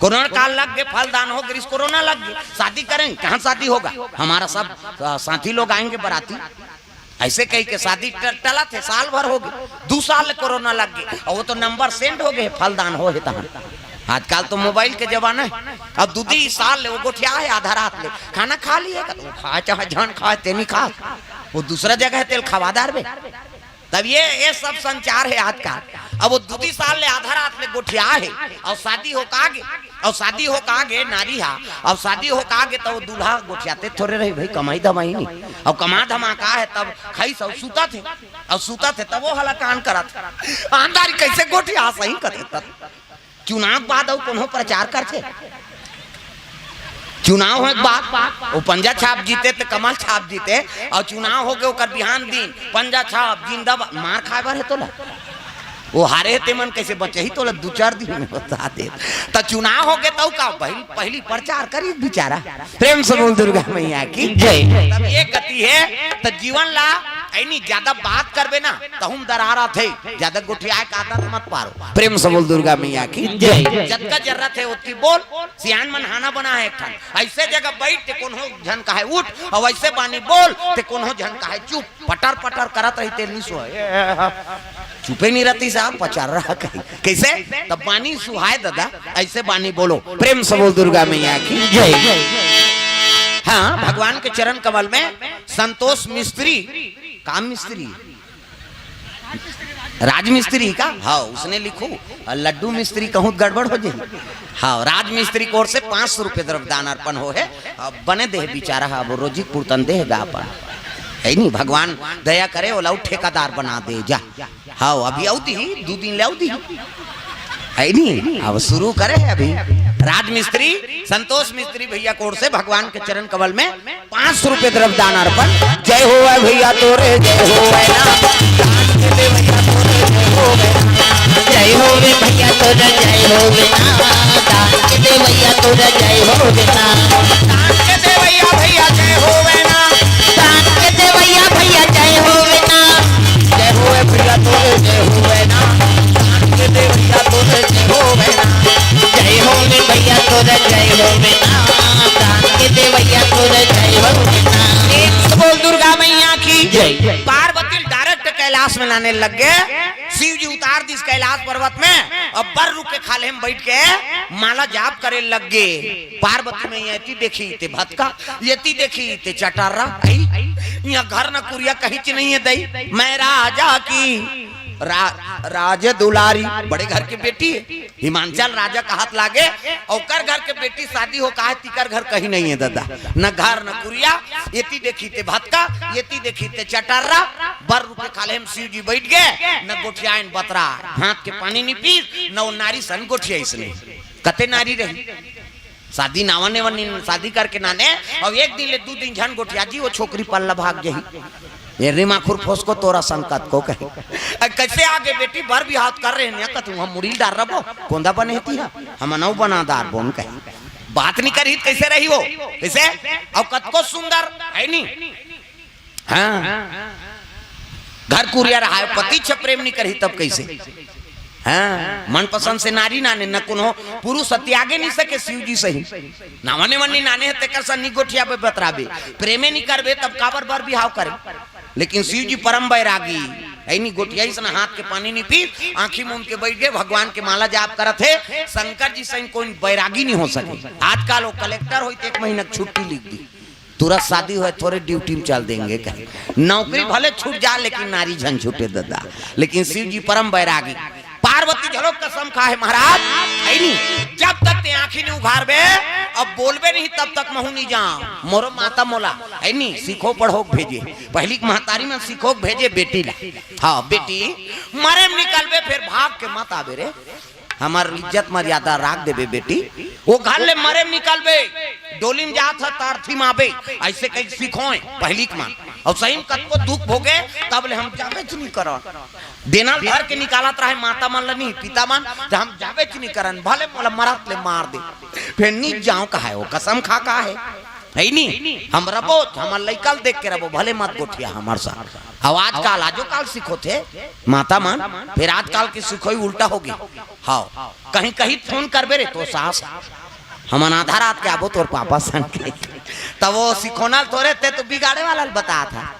कोरोना काल लग गे, फलदान हो गे रिहिस, कोरोना लग गे, शादी करेंगे, कहाँ शादी होगा, हमारा सब, अ, साथी लोग आएंगे बराती। ऐसे कहिके शादी ट-, टलत हे, साल भर हो गे, दू साल ले कोरोना लग गे, अउ वो तो नंबर सेंड हो गे, फलदान हो हे तहाँ। आजकल तो मोबाइल के जमाना हे। अब दू दी साल ले वो गोठिया हे, आधा रात ले खाना खा लिए, वो खाए चाहे झन खाए, ते नहीं खा, वो दूसरा जगह हे, तेल खवादार बे। तब ये, ये सब संचार हे आजकल। अब वो दू दी साल ले आधा रात ले गोठिया हे, अउ शादी हो का गे, अउ शादी हो का गे नारी हा, अउ शादी हो का गे, त वो दूल्हा गोठियाते थोरे रही भाई, कमाई धमाई नहीं। अउ कमा धमा का हे, तब खाइस अउ सुतत हे, अउ सुतत हे, तब वो हलाकान करत हे। आंधारी कैसे गोठिया सही करत हे? तब चुनाव बाद अउ कोनो प्रचार करथे? चुनाव होय के बाद वो पंजा छाप जीते त कमल छाप जीते, अउ चुनाव हो गे ओकर बिहान दिन पंजा छाप जिंदाबाद, मार खाए बर हे तोला। वो हारे हे ते मन कैसे बचही तोला, दू चार दिन में बता दे। त चुनाव हो गे तउ का पहली, पहली प्रचार करी बिचारा। प्रेम से बोल दुर्गा मैया की जय। तब ये गति हे, त जीवन ला ऐनी ज्यादा बात करबे ना, तहूम दरार आथे, ज्यादा गोठियाए के आदत मत पारो। प्रेम से बोल दुर्गा मैया की जय। जतका जरूरत हे ओतकी बोल, सियान मन हाना बना हे एक ठन। ऐसे जगह बैठ ते कोनो झन कहे उठ, अउ ऐसे बानी बोल ते कोनो झन कहे चुप। पटर पटर करत रही ते नहीं सोए, चुपे नहीं रहती साहब, पचर रहा कहीं। कैसे? तब बानी सुहाए दादा, ऐसे बानी बोलो। प्रेम से बोल दुर्गा मैया की जय। हाँ, भगवान के चरण कमल में संतोष मिस्त्री, काम मिस्त्री, राजमिस्त्री का, हाँ, उसने लिखो, अउ लड्डू मिस्त्री कहूँ त गड़बड़ हो जाही। हाँ, राजमिस्त्री के ओर से पाँच सौ रुपये द्रव्यदान अर्पण हो हे। अब बने देह बिचारा हा, वो रोजी पुरतन देह गा अपन। हे नहीं, भगवान दया करे, ओला अउ ठेकादार बना दे जा। हाँ, अभी अउ दिही, दू दिन ले अउ दिही। हे नहीं, अब शुरू करे हे अभी। राजमिस्त्री संतोष मिस्त्री भैया के ओर से भगवान के चरण कमल में पाँच सौ रुपये द्रव्यदान अर्पण। जय होवै भैया तोरे, जय होवै ना। दान के दे भैया तोरे, जय होवै ना। जय होवे भैया तोरा जय होवे ना। दान के दे भैया तोरा जय होवे ना। दान के दे भैया, भैया जय होवे ना। दान के दे भैया, भैया जय होवे ना। जय होवे भैया तोरे जय होवे ना। दान के दे भैया तोरे जय होवे ना। जय होवे भैया तोरा जय होवे ना। दान के दे भैया तोरा जय होवे ना। एक बोल दुर्गा मैया की जय। पार्वती डायरेक्ट कैलाश में लाने लग गे। शिव जी उतार दिस कैलाश पर्वत में, अउ बर रुख के खाल्हे में बैठ के माला जाप करे लग गे। पार्वती मैया एती देखी ते भतका, एती देखी ते चटर्रा। आई, इहाँ घर न कुरिया कहीं च नहीं हे दई। मैं राजा की रा-, राज दुलारी, बड़े घर के बेटी हे। हिमांचल राजा कहत लागे, ओकर घर के बेटी शादी हो का हे, तिकर घर कहीं नहीं हे दादा, न घर न कुरिया। एती देखी ते भतका, एती देखी ते चटर्रा। बर रुख के खाल्हे में शिव जी बैठ गे, न गोठियाइन बतरा, हाथ के पानी नी पीस, न वो नारी सन गोठियाइस नहीं। कते नारी रही, शादी नावा नेवा नी, शादी करके नाने, अउ एक दिन ले दू दिन झन गोठिया जी, वो छोकरी पल्ला भाग जाही। ये रे माखुर फोसको तोरा संकत को कहे। अ, कैसे आगे बेटी बर बिहाव कर रहे हैं, कतू हम मुड़ी डार रबो, कोंदा बने हती है, हम नौ बना दार बोन कहे। बात नहीं करी त कैसे रही वो? कैसे? अउ कतको सुंदर हे नहीं? हाँ। घर कुरिया रहा हे, पति छ प्रेम नहीं करी तब कैसे? हाँ, मनपसंद से नारी नाने, न कोनो पुरुष त्यागे नहीं सके शिव जी सही। नावा नेवा नी नाने हे, तेकर सन नी गोठियाबे बतराबे, प्रेमे नी करबे, तब काबर बर बिहाव करे? लेकिन शिव जी परम बैरागी, हे नहीं गोठियाइस न हाथ के पानी नी पीस, आँखी मूंद के बैठ गे, भगवान के माला जाप करत हे। शंकर जी सही कोई बैरागी नहीं हो सके। आजकल वो कलेक्टर होई त एक महीना के छुट्टी लिख दी, तुरंत शादी होय, थोरे ड्यूटी में चल देंगे कहे। नौकरी भले छूट जा, लेकिन नारी झन छूटे दादा। लेकिन शिव जी परम बैरागी। पार्वती घलो कसम खाहे महाराज, हे नहीं, जब तक ते आँखी नहीं उघारबे, अउ बोलबे नहीं, तब तक महू नहीं जांव। मोरो माता मोला, हे नहीं, सीखो पढ़ो के भेजे। पहिली के महतारी मन सीखो के भेजे बेटी ला। हाँ बेटी, मरे में निकलबे, फेर भाग के मत आबे रे। हमर इज्जत मर्यादा राख देबे बेटी। वो घर ले मरे में निकलबे, डोली में जात ह त अर्थी म आबे, ऐसे कहिके सिखोय पहिली के मन। अउ सही में कतको दुख भोगे, तब ले हम जाबेच नहीं करन। देना ल धर के निकालत रहे माता मन ल नहीं, पिता मन, त हम जाबेच नहीं करन, भले मोला मरत ले मार दे, फेर नहीं जांव कहाय, वो कसम खा कहाय। है नी? हम रबो, हमर लइका ल देख के रबो, भले मत गोठिया हमर साथ। अब आजकल, आजो काल सिखोथे माता मन, फिर आजकल के सिखोई उल्टा होगे। हाँ, कहीं कहीं फोन करबे रे तो सास, हमन आधा रात के आबो तोर पापा संग के। तब वो सिखोना थोरे, ते तो बिगाड़े वाला ल बतात हे।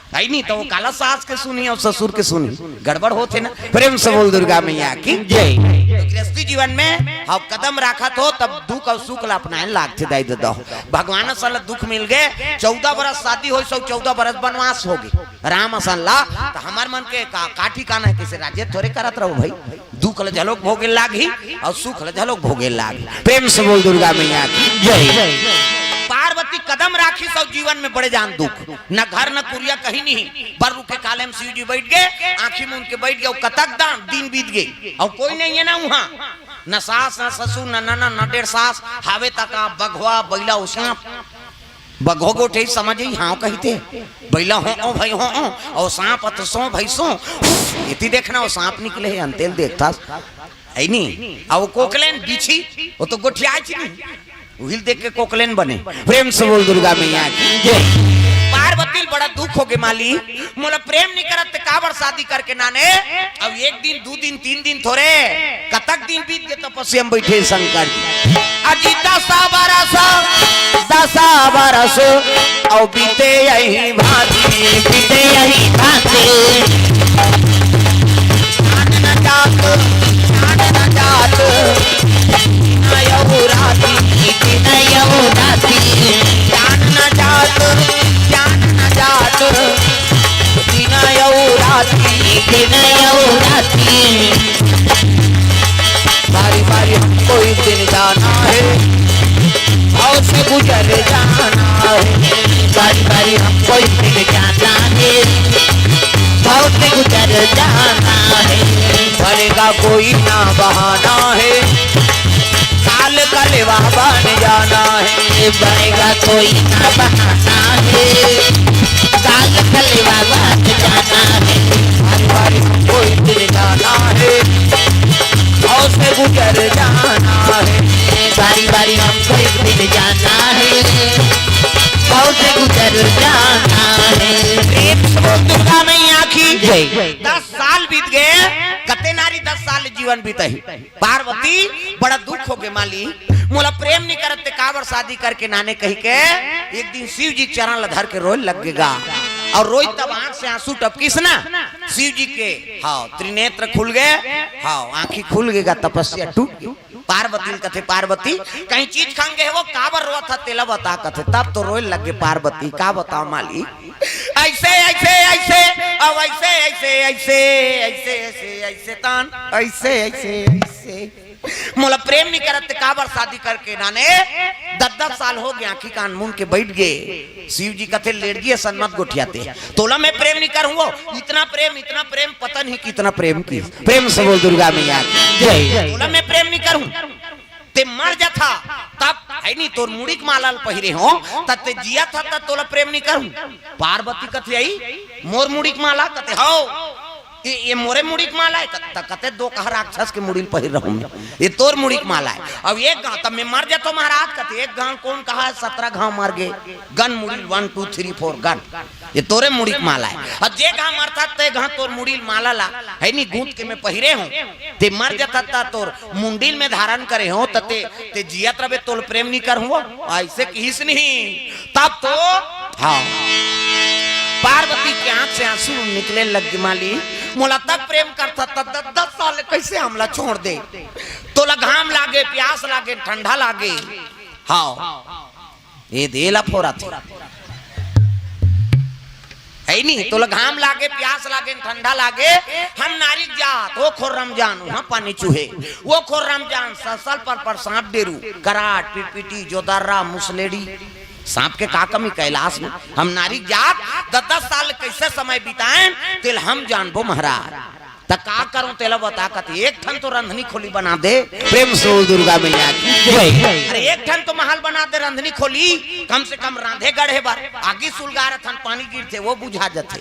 है नी? तो वो काला सास के सुनी अउ ससुर के सुनी, गड़बड़ होथे ना। प्रेम से बोल दुर्गा मैया की जय। तो गृहस्थी जीवन में हम कदम राखत हो, तब दुख अउ सुख ला अपनाए लागथे दाई ददा हो। भगवान असन ला दुख मिल गे, चौदह बरस शादी होइस अउ चौदह बरस बनवास होगे राम असन ला। तो हमर मन के का, का ठिकाना हे, कइसे राज्य थोरे करत रहो भाई। दुख ल झलोक भोगे लागही अउ सुख ल झलोक भोगे लागही। प्रेम से बोल दुर्गा मैया की जय। पार्वती कदम राखिस अउ जीवन में बड़े जान दुख, न घर न कुरिया कहीं नहीं। बर रुखे काले में शिव जी बैठ गे, आंखी मूंद के बैठ गे, अउ कतक दान दिन बीत गे, अउ कोई नहीं हे ना उहाँ, न सास न ससुर न ननद न डेढ़ सास, हावे तक बघवा बैला अउ सांप। बघो गोठे समझ ही हाँ कहिथे, बैला हो ओ भाई हो ओ, अउ सांप अत सो भाई सो, एती देखना वो सांप निकले हे, अंतेल देखता है नी? अउ वो कोकलेन बिछी, वो तो गोठियाच नहीं, उहिल देख के कोकलेन बने। प्रेम से बोल दुर्गा मैया की जय। पार्वती ल बड़ा दुख होगे माली, मोला प्रेम नहीं करत ते काबर शादी करके नाने? अब एक दिन, दू दिन, तीन दिन थोरे, कतक दिन बीत गे तपस्या में बैठे शंकर जी। अजी दसा बरस, दसा बरस, अउ बीते यही भांति, बीते यही भांति। चांद न जात, चांद न जात, दिन अउ राति, दिन अउ राति। चांद न जात, चांद न जात, दिन अउ राति, दिन अउ राति। बारी बारी हमको एक दिन जाना है, भव से गुजर जाना है। बारी बारी हमको एक दिन जाना है, भव से गुजर जाना है। बनेगा कोई ना बहाना है, काल कलेवा बन जाना है। बनेगा कोई ना बहाना है, काल कलेवा बन जाना है। बारी बारी हमको एक दिन जाना है, भव से गुजर जाना है। बारी बारी हमको एक दिन जाना है, भव से गुजर जाना है। प्रेम से बोल दुर्गा मैया की जय। दस साल बीत गे, कते नारी दस साल जीवन बीतही। पार्वती बड़ा दुख होगे माली, मोला प्रेम नहीं करत ते काबर शादी करके नाने कहिके एक दिन शिव जी के चरण ला धर के रोए लग गे गा। अउ रोई तब आंख से आंसू टपकिस ना, शिव जी के, हाँ, त्रिनेत्र खुल गे, हाँ, आंखी खुल गे गा, तपस्या टूट गे। पार्वती ल कथे, पार्वती, कहीं चीज खंगे हे वो, काबर रोवत हस, तेला बता। कथे, तब तो रोए लग गे पार्वती, का बताओ माली, ऐसे ऐसे ऐसे, अब ऐसे ऐसे ऐसे, ऐसे ऐसे ऐसे तान, ऐसे ऐसे ऐसे। मोला प्रेम नहीं करत ते काबर शादी करके नाने? दस दस साल हो गे, आंखी कान मूंद के बैठ गे। शिव जी कथे, लेड़गी असन मत गोठियाते, तोला मैं प्रेम नहीं करूं वो। इतना प्रेम, इतना प्रेम, पता नहीं कितना प्रेम की। प्रेम से बोल दुर्गा मैया की जय। तोला मैं प्रेम नहीं करूं, ते मर जाथा, तब है नी तोर मुड़ी के माला ल पहिरे हो, त ते जियाथा, त तोला प्रेम नहीं करूं। पार्वती कथे, आई मोर मुड़ी के माला? कथे, हव, ये, ये मोरे मुड़ी के माला हे? त, त कथे, दो कहा राक्षस के मुड़ी ल पहिर रहूं मैं, ये तोर मुड़ी के माला हे। अब एक घांव, तब मैं मर जाथों महाराज? कथे, एक घांव ल कोन कहा हे, सतरा घांव मर गे, गन मुड़ी ल, वन टू थ्री फोर गन। ये तोरे मुड़ी के माला हे। अउ जे घांव मरथा, ते घांव तोर मुड़ी ल माला ला, है नी, गूंथ के मैं पहिरे हों। ते मर जाथा, त तोर मुंडी ल मैं धारण करे हों, त ते, ते जियत रबे, तोल प्रेम नी करहूं वो। अइसे किहिस नहीं। तब तो, हाँ, पार्वती के आंख से आंसू निकले लग गे, माली, मोला तक प्रेम करथा, त दस, दस साल ले कइसे हमला छोड़ दे? तोला घाम लागे, प्यास लागे, ठंडा लागे। हाँ। ये दे ला फोरत हे। है नी, तोला घाम लागे, प्यास लागे, ठंडा लागे, हम नारी के जात, ओ खोर रमजान, उहाँ पानी चूहे, ओ खोर रमजान, ससल पर पर सांप डेरू, कराट, पिटपिटी, जोदर्रा, मुसलेड़ी, सांप के का कमी कैलाश में? हम नारी के जात, दस दस साल कइसे समय बिताएन, तेला हम जानबो महाराज। त का करूं तेला बता। कथे, एक ठन तो रंधनी खोली बना दे। प्रेम से बोल दुर्गा मैया की जय। अरे एक ठन तो महल बना दे रंधनी खोली, कम से कम रांधे गढ़े बर। आगी सुलगा रथन, पानी गिरथे, वो बुझा जथे।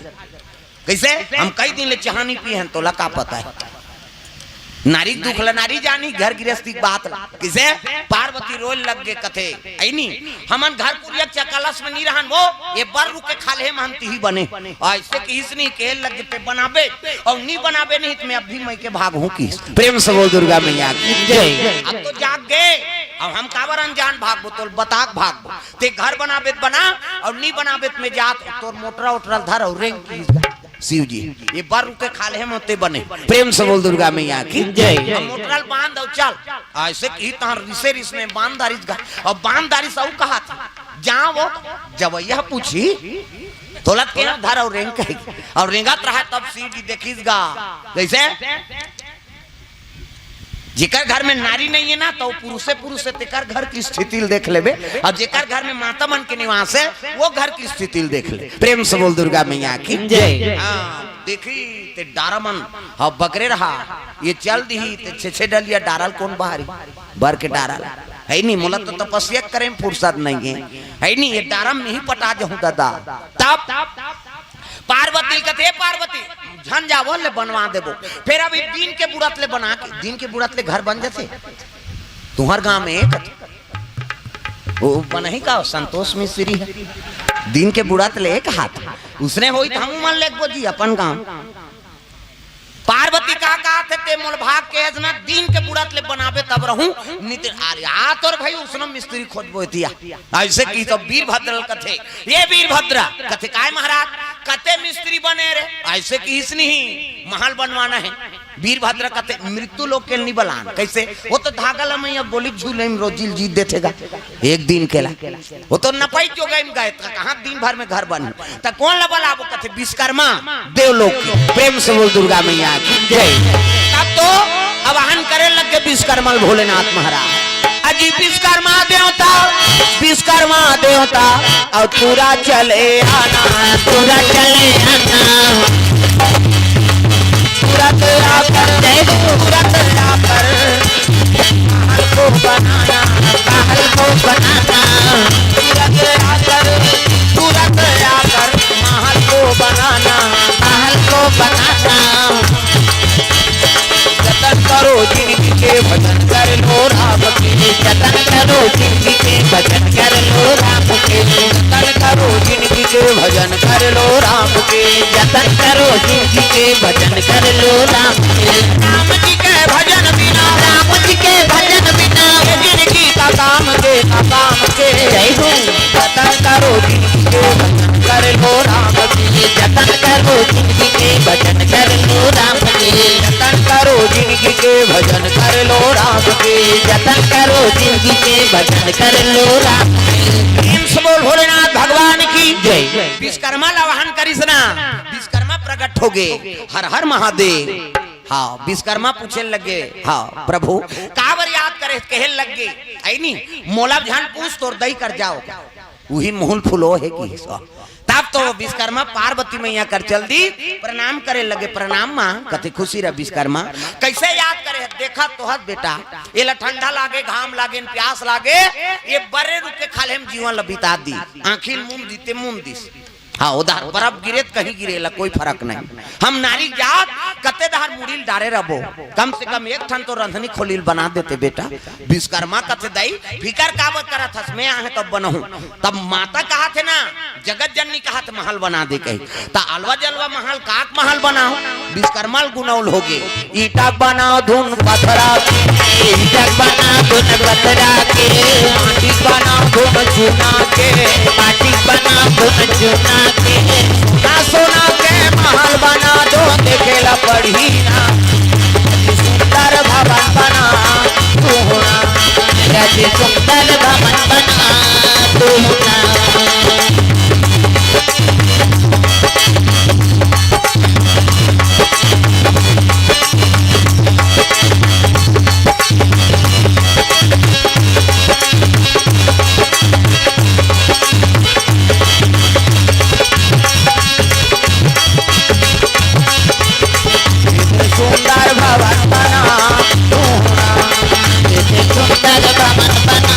कइसे? हम कई दिन ले चाह नहीं पिए हन, तोला का पता हे? नारी के दुख ला नारी जानी, घर गृहस्थी के बात ला। किसे? पार्वती रोए लग गे, कथे, "अइनी, हमन घर कुरिया चकलस में नी रहन वो, ये बर रुख के खाल्हे म हम तिही बने।" अइसे किहिस नी, कहे लग गे, "ते बनाबे, अउ नी बनाबे नहीं त मैं अभी मइके भागहूं," किहिस। प्रेम से बोल दुर्गा मैया की जय। अब तो जाग गे, अब हम काबर अनजान भागबो, तोल बता के भागबो। ते घर बनाबे त बना, अउ नी बनाबे त मैं जात, तोर मोटरा ओटरा ल धर अउ रेंग, किहिस गा शिव जी। ये बर रुख के खाल्हे म ते बने। प्रेम से बोल दुर्गा मैया की जय। अब मोटरा ल बांध अउ चल। अइसे किहिस तहां रिसे रिस में बांध डारिस गा। अब बांध डारिस अउ कहा था, "जा वो जवइया पूछी, तोला त केना धर अउ रेंग," कहे। अउ रेंगत रहा, तब शिव जी देखिस गा। कइसे? जेकर घर में नारी नइ हे ना, त पुरुषे पुरुष हे, तेकर घर के स्थिति ल देख लेबे। अउ जेकर घर में माता मन के निवास हे, वो घर के स्थिति ल देख ले। प्रेम से बोल दुर्गा मैया की जय। हां, देखी ते डारा मन, हां, बगरे रहा, ये चल दिही ते छे छे डलिया डारा ल कोन बहारी? बर के डारा ल। हे नी, मोला तो तपस्या करे में फुरसत नइ हे। हे नी, ये डारा म नहीं पटा जाहूं दादा। तब पार्वती कथे, "पार्वती, झन जावो, ले बनवा देबो।" फेर अभी दिन के बुड़त ले बना के, दिन के बुड़त ले घर बन जथे। तुंहर गांव में एक वो बनही का, संतोष मिस्त्री हे, दिन के बुड़त ले एक हाथ, उसने होई त हमू मन लेगबो जी अपन गांव। पार्वती का कहत हे, "ते मोल भाग के हस ना, दिन के बुड़त ले बनाबे तब रहूं, नित अरे आ तोर भाई उसनो मिस्त्री खोजबो एतिया।" अइसे किहिस त वीरभद्र ल कथे, "ये वीरभद्र," कथे, "काय महाराज?" कथे, "मिस्त्री बने रे।" अइसे किहिस नहीं, महल बनवाना हे। वीरभद्र कथे, "मृत्यु लोक के ल नी बलान।" कइसे? वो तो धागा ल मइया गोली झूले में रोजी ल जीत देथे गा। एक दिन के ला। वो तो नपई जोगई में गए, त कहां दिन भर में घर बन। त कोन ला बलाबो? कथे, "विश्वकर्मा देवलोक के।" प्रेम से बोल दुर्गा मैया की जय। तब तो आवाहन करे लग गे विश्वकर्मा ल भोलेनाथ महाराज। अजी विश्वकर्मा देवता, विश्वकर्मा देवता, अउ पूरा चले आना, पूरा चले आना। पूरा तेरा कर, जय हो। पूरा तेरा कर। महल को बनाना, महल को बनाना। तुरंत आकर, तुरंत आकर महल को बनाना, महल को बनाना। जतन करो जिंदगी के, भजन कर लो राम के। जतन करो जिंदगी के, भजन कर लो राम के। जतन करो जिंदगी के, भजन कर लो राम के। जतन करो जिंदगी के, भजन कर लो राम के। राम जी के भजन बिना, राम जी के भजन बिना, ये जिंदगी का काम के, का काम के। जय हो। जतन करो जिंदगी के, भजन कर लो राम के। जतन करो जिंदगी के, भजन कर लो राम के। जतन करो जिंदगी के, भजन कर लो राम के। जतन करो जिंदगी के, भजन कर लो राम के। प्रेम से बोल भोलेनाथ भगवान की जय। विश्वकर्मा ला आवाहन करिस ना, विश्वकर्मा प्रकट हो गे। हर हर महादेव। हां, विश्वकर्मा पूछे लगे, हां प्रभु, काबर याद करे? कहे लगे, "अइनी, मोला झन पूछ, तोर दई कर जाओ।" उही मुहुल फुलो हे कि। तब तो विश्वकर्मा पार्वती मैया कर चल दी, प्रणाम करे लगे, "प्रणाम मां।" कथे, "खुशी रह विश्वकर्मा।" कइसे याद करे? देखा तो हस बेटा, एला ठंडा लागे, घाम लागे, प्यास लागे, ये बरे रुख के खाल्हे म जीवन ल बिता दी। आंखी ल मूंद दी ते मूंद दिस। हां, उधार बरफ गिरे त कहीं गिरे, एला कोई फरक नहीं। हम नारी जात कते डहर मुड़ी ल डारे रहबो, कम से कम एक ठन तो रंधनी खोली ल बना देते बेटा। विश्वकर्मा कथे, "दई, फिकर काबर करत हस, मैं आहे तब बनहूं।" तब माता कहत हे ना, जगत जननी कहत महल बना दे कही, त अलवा जलवा महल, काक महल बनाओ, विश्वकर्मा ल गुनौल हो गे। ईंटा के बनाओ धुन पथरा के, ईंटा के बनाओ धुन पथरा के, माटी के बनाओ धुन चूना के, माटी के बनाओ धुन चूना के, सोना सोना के महल बना दो, देखे ला पड़ही ना, सुंदर भवन बना दो ना, अति सुंदर भवन बना दो ना। सुंदर भवन बना दूंगा, सुंदर भवन बना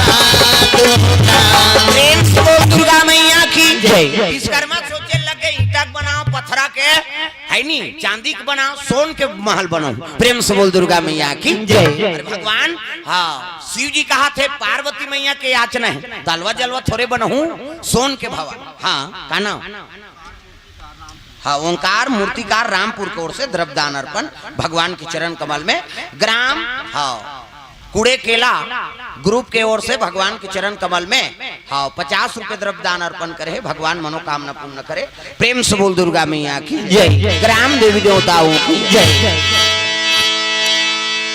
दूंगा। प्रेम से बोल दुर्गा बनाओ, सोन के महल बनाओ। प्रेम से बोल दुर्गा मैया की जय। अरे भगवान, हाँ, शिव जी कहा थे पार्वती मैया के याचना है, तलवा जलवा थोरे बनाऊं, सोन के भवन। हाँ, का नाम? हाँ, ओंकार मूर्तिकार रामपुर की ओर से द्रव्यदान अर्पण भगवान के चरण कमल में। ग्राम, हाँ, कुड़े केला ग्रुप के ओर से भगवान के चरण कमल में, हाँ, पचास रुपए द्रव्यदान अर्पण करे हे। भगवान मनोकामना पूर्ण करे। प्रेम से बोल दुर्गा मैया की जय। ग्राम देवी देवताओं की जय।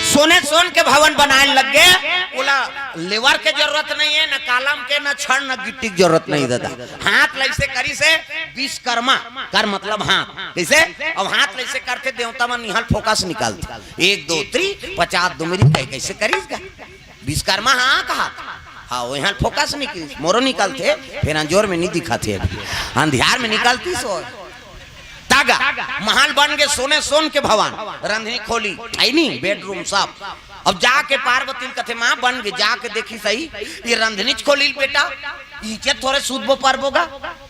सोने सोन के भवन बनाए लग गए। बोला, लेवर के जरूरत नहीं है, न कालम के, न छड़, न गिट्टी की जरूरत नहीं दादा। हाथ लइसे करी से विश्वकर्मा, कर मतलब हाथ। कैसे? अब हाथ लइसे करते देवता मन निहल फोकस निकालते, एक दो त्री पचास दुमरी कह कैसे करीस गा? विश्वकर्मा हाँ कहा। हाँ, वो यहाँ फोकस निकल, मोरो निकलते, फिर अंजोर में नहीं दिखाते अभी, अंधियार में निकलती सो। तागा, महल बन गए सोने सोन के भवन, रंधनी खोली, है नी, बेडरूम सब। अब जाके पार्वती कथे, माँ बन गए, जाके देखी सही, ये रंधनी खोली बेटा, इचे थोरे सूतबो परबो गा,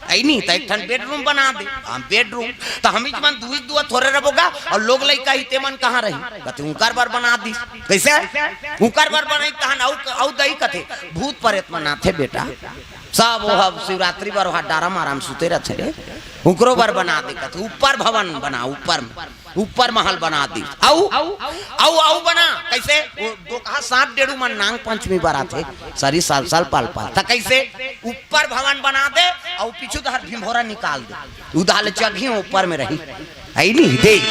है नी, त एक ठन बेडरूम बना दे। हम बेडरूम, त हम इच मन दुई दुआ थोरे रबो गा, और लोग लइका ही ते मन कहाँ रही? कथे, उकर बर बना दी। कैसे? उकर बर बनाई तहन अउ, अउ दई कथे, भूत परेत मन आथे बेटा। सब वो अब शिवरात्रि बर वहाँ डारा मारा में सुते रहते रे। उकरो बर बना दे कथे, ऊपर भवन बना, ऊपर में, ऊपर महल बना दी। अउ, अउ, अउ बना, कैसे? वो दो कहा सात डेढ़ू मन नांग पंचमी बर आथे, सरी साल साल पाल पाल। त कैसे? ऊपर भवन बना दे, अउ पीछू तहर भिंभोरा निकाल दे। उधाले चघी ऊपर में रही। है नी? देख,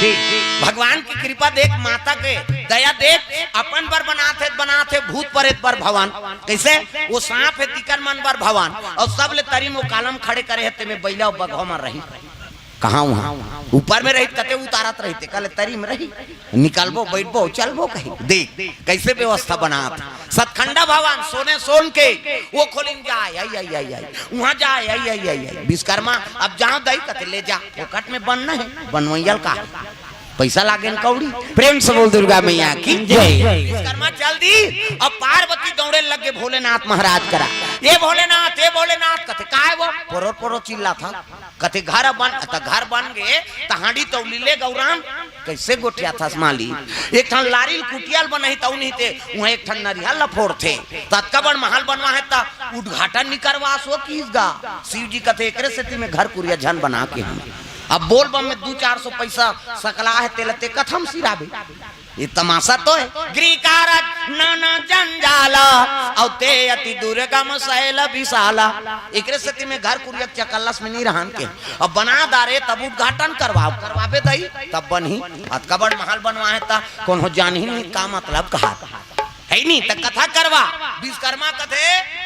भगवान की कृपा देख, माता के दया देख, अपन बर बनाथे, बनाथे भूत परेत बर भवन। कैसे? वो सांप है तिकर मन बर भवन, और सब ले तरी में वो कालम खड़े करे हे, तेमे बैला और बघवा मन रही। कहाँ वहाँ? ऊपर में रही, कते उतारत रही, ते कल तरी में रही, निकलबो, बैठबो, चलबो कहीं। देख, कैसे व्यवस्था बनात। सतखंडा भवन, सोने सोन के, वो खोलिन जाए, आई, आई, आई, आई, वहाँ जाए, आई, आई, आई, आई। विश्वकर्मा, अब जाओ दई कथे, ले जा, फोकट में बन नहीं, बनवैयल का है? पैसा लागे न कौड़ी। प्रेम से बोल दुर्गा मैया की जय। विश्वकर्मा चल दी, अब पार्वती दौड़े लग गए भोलेनाथ महाराज करा। ये भोलेनाथ, ये भोलेनाथ, कथे, "काय वो?" पोरो पोरो चिल्ला था। कथे, "घर बन, त घर बन गए, त हांडी तौली ले गौराम।" कैसे गोठिया था माली? एक ठन लारिल कुटियल बनही तौ नहीं थे, वहाँ एक ठन नरिहल लफोर थे। ततका बड़ महल बनवा है, त उद्घाटन निकरवा सो कीस गा। शिव जी कथे, "एकरे सेती में घर कुरिया झन बना के हम।" अब बोल बम में दू चार सौ पैसा सकला है, तेला ते कथम सिराबे। ये तमाशा तो है। गृह कारज नाना जंजाला, अउ ते अति दुर्गम शैल विशाला। एकरे सेती में घर कुरिया चकल्लस में नहीं रहन के। अब बना दारे तब उद्घाटन करवाओ, करवाबे दई, तब बनही। अतका बड़ महल बनवा है ता, कौन हो जान ही नहीं का मतलब कहा। है नहीं, त कथा करवा। विश्वकर्मा कथे,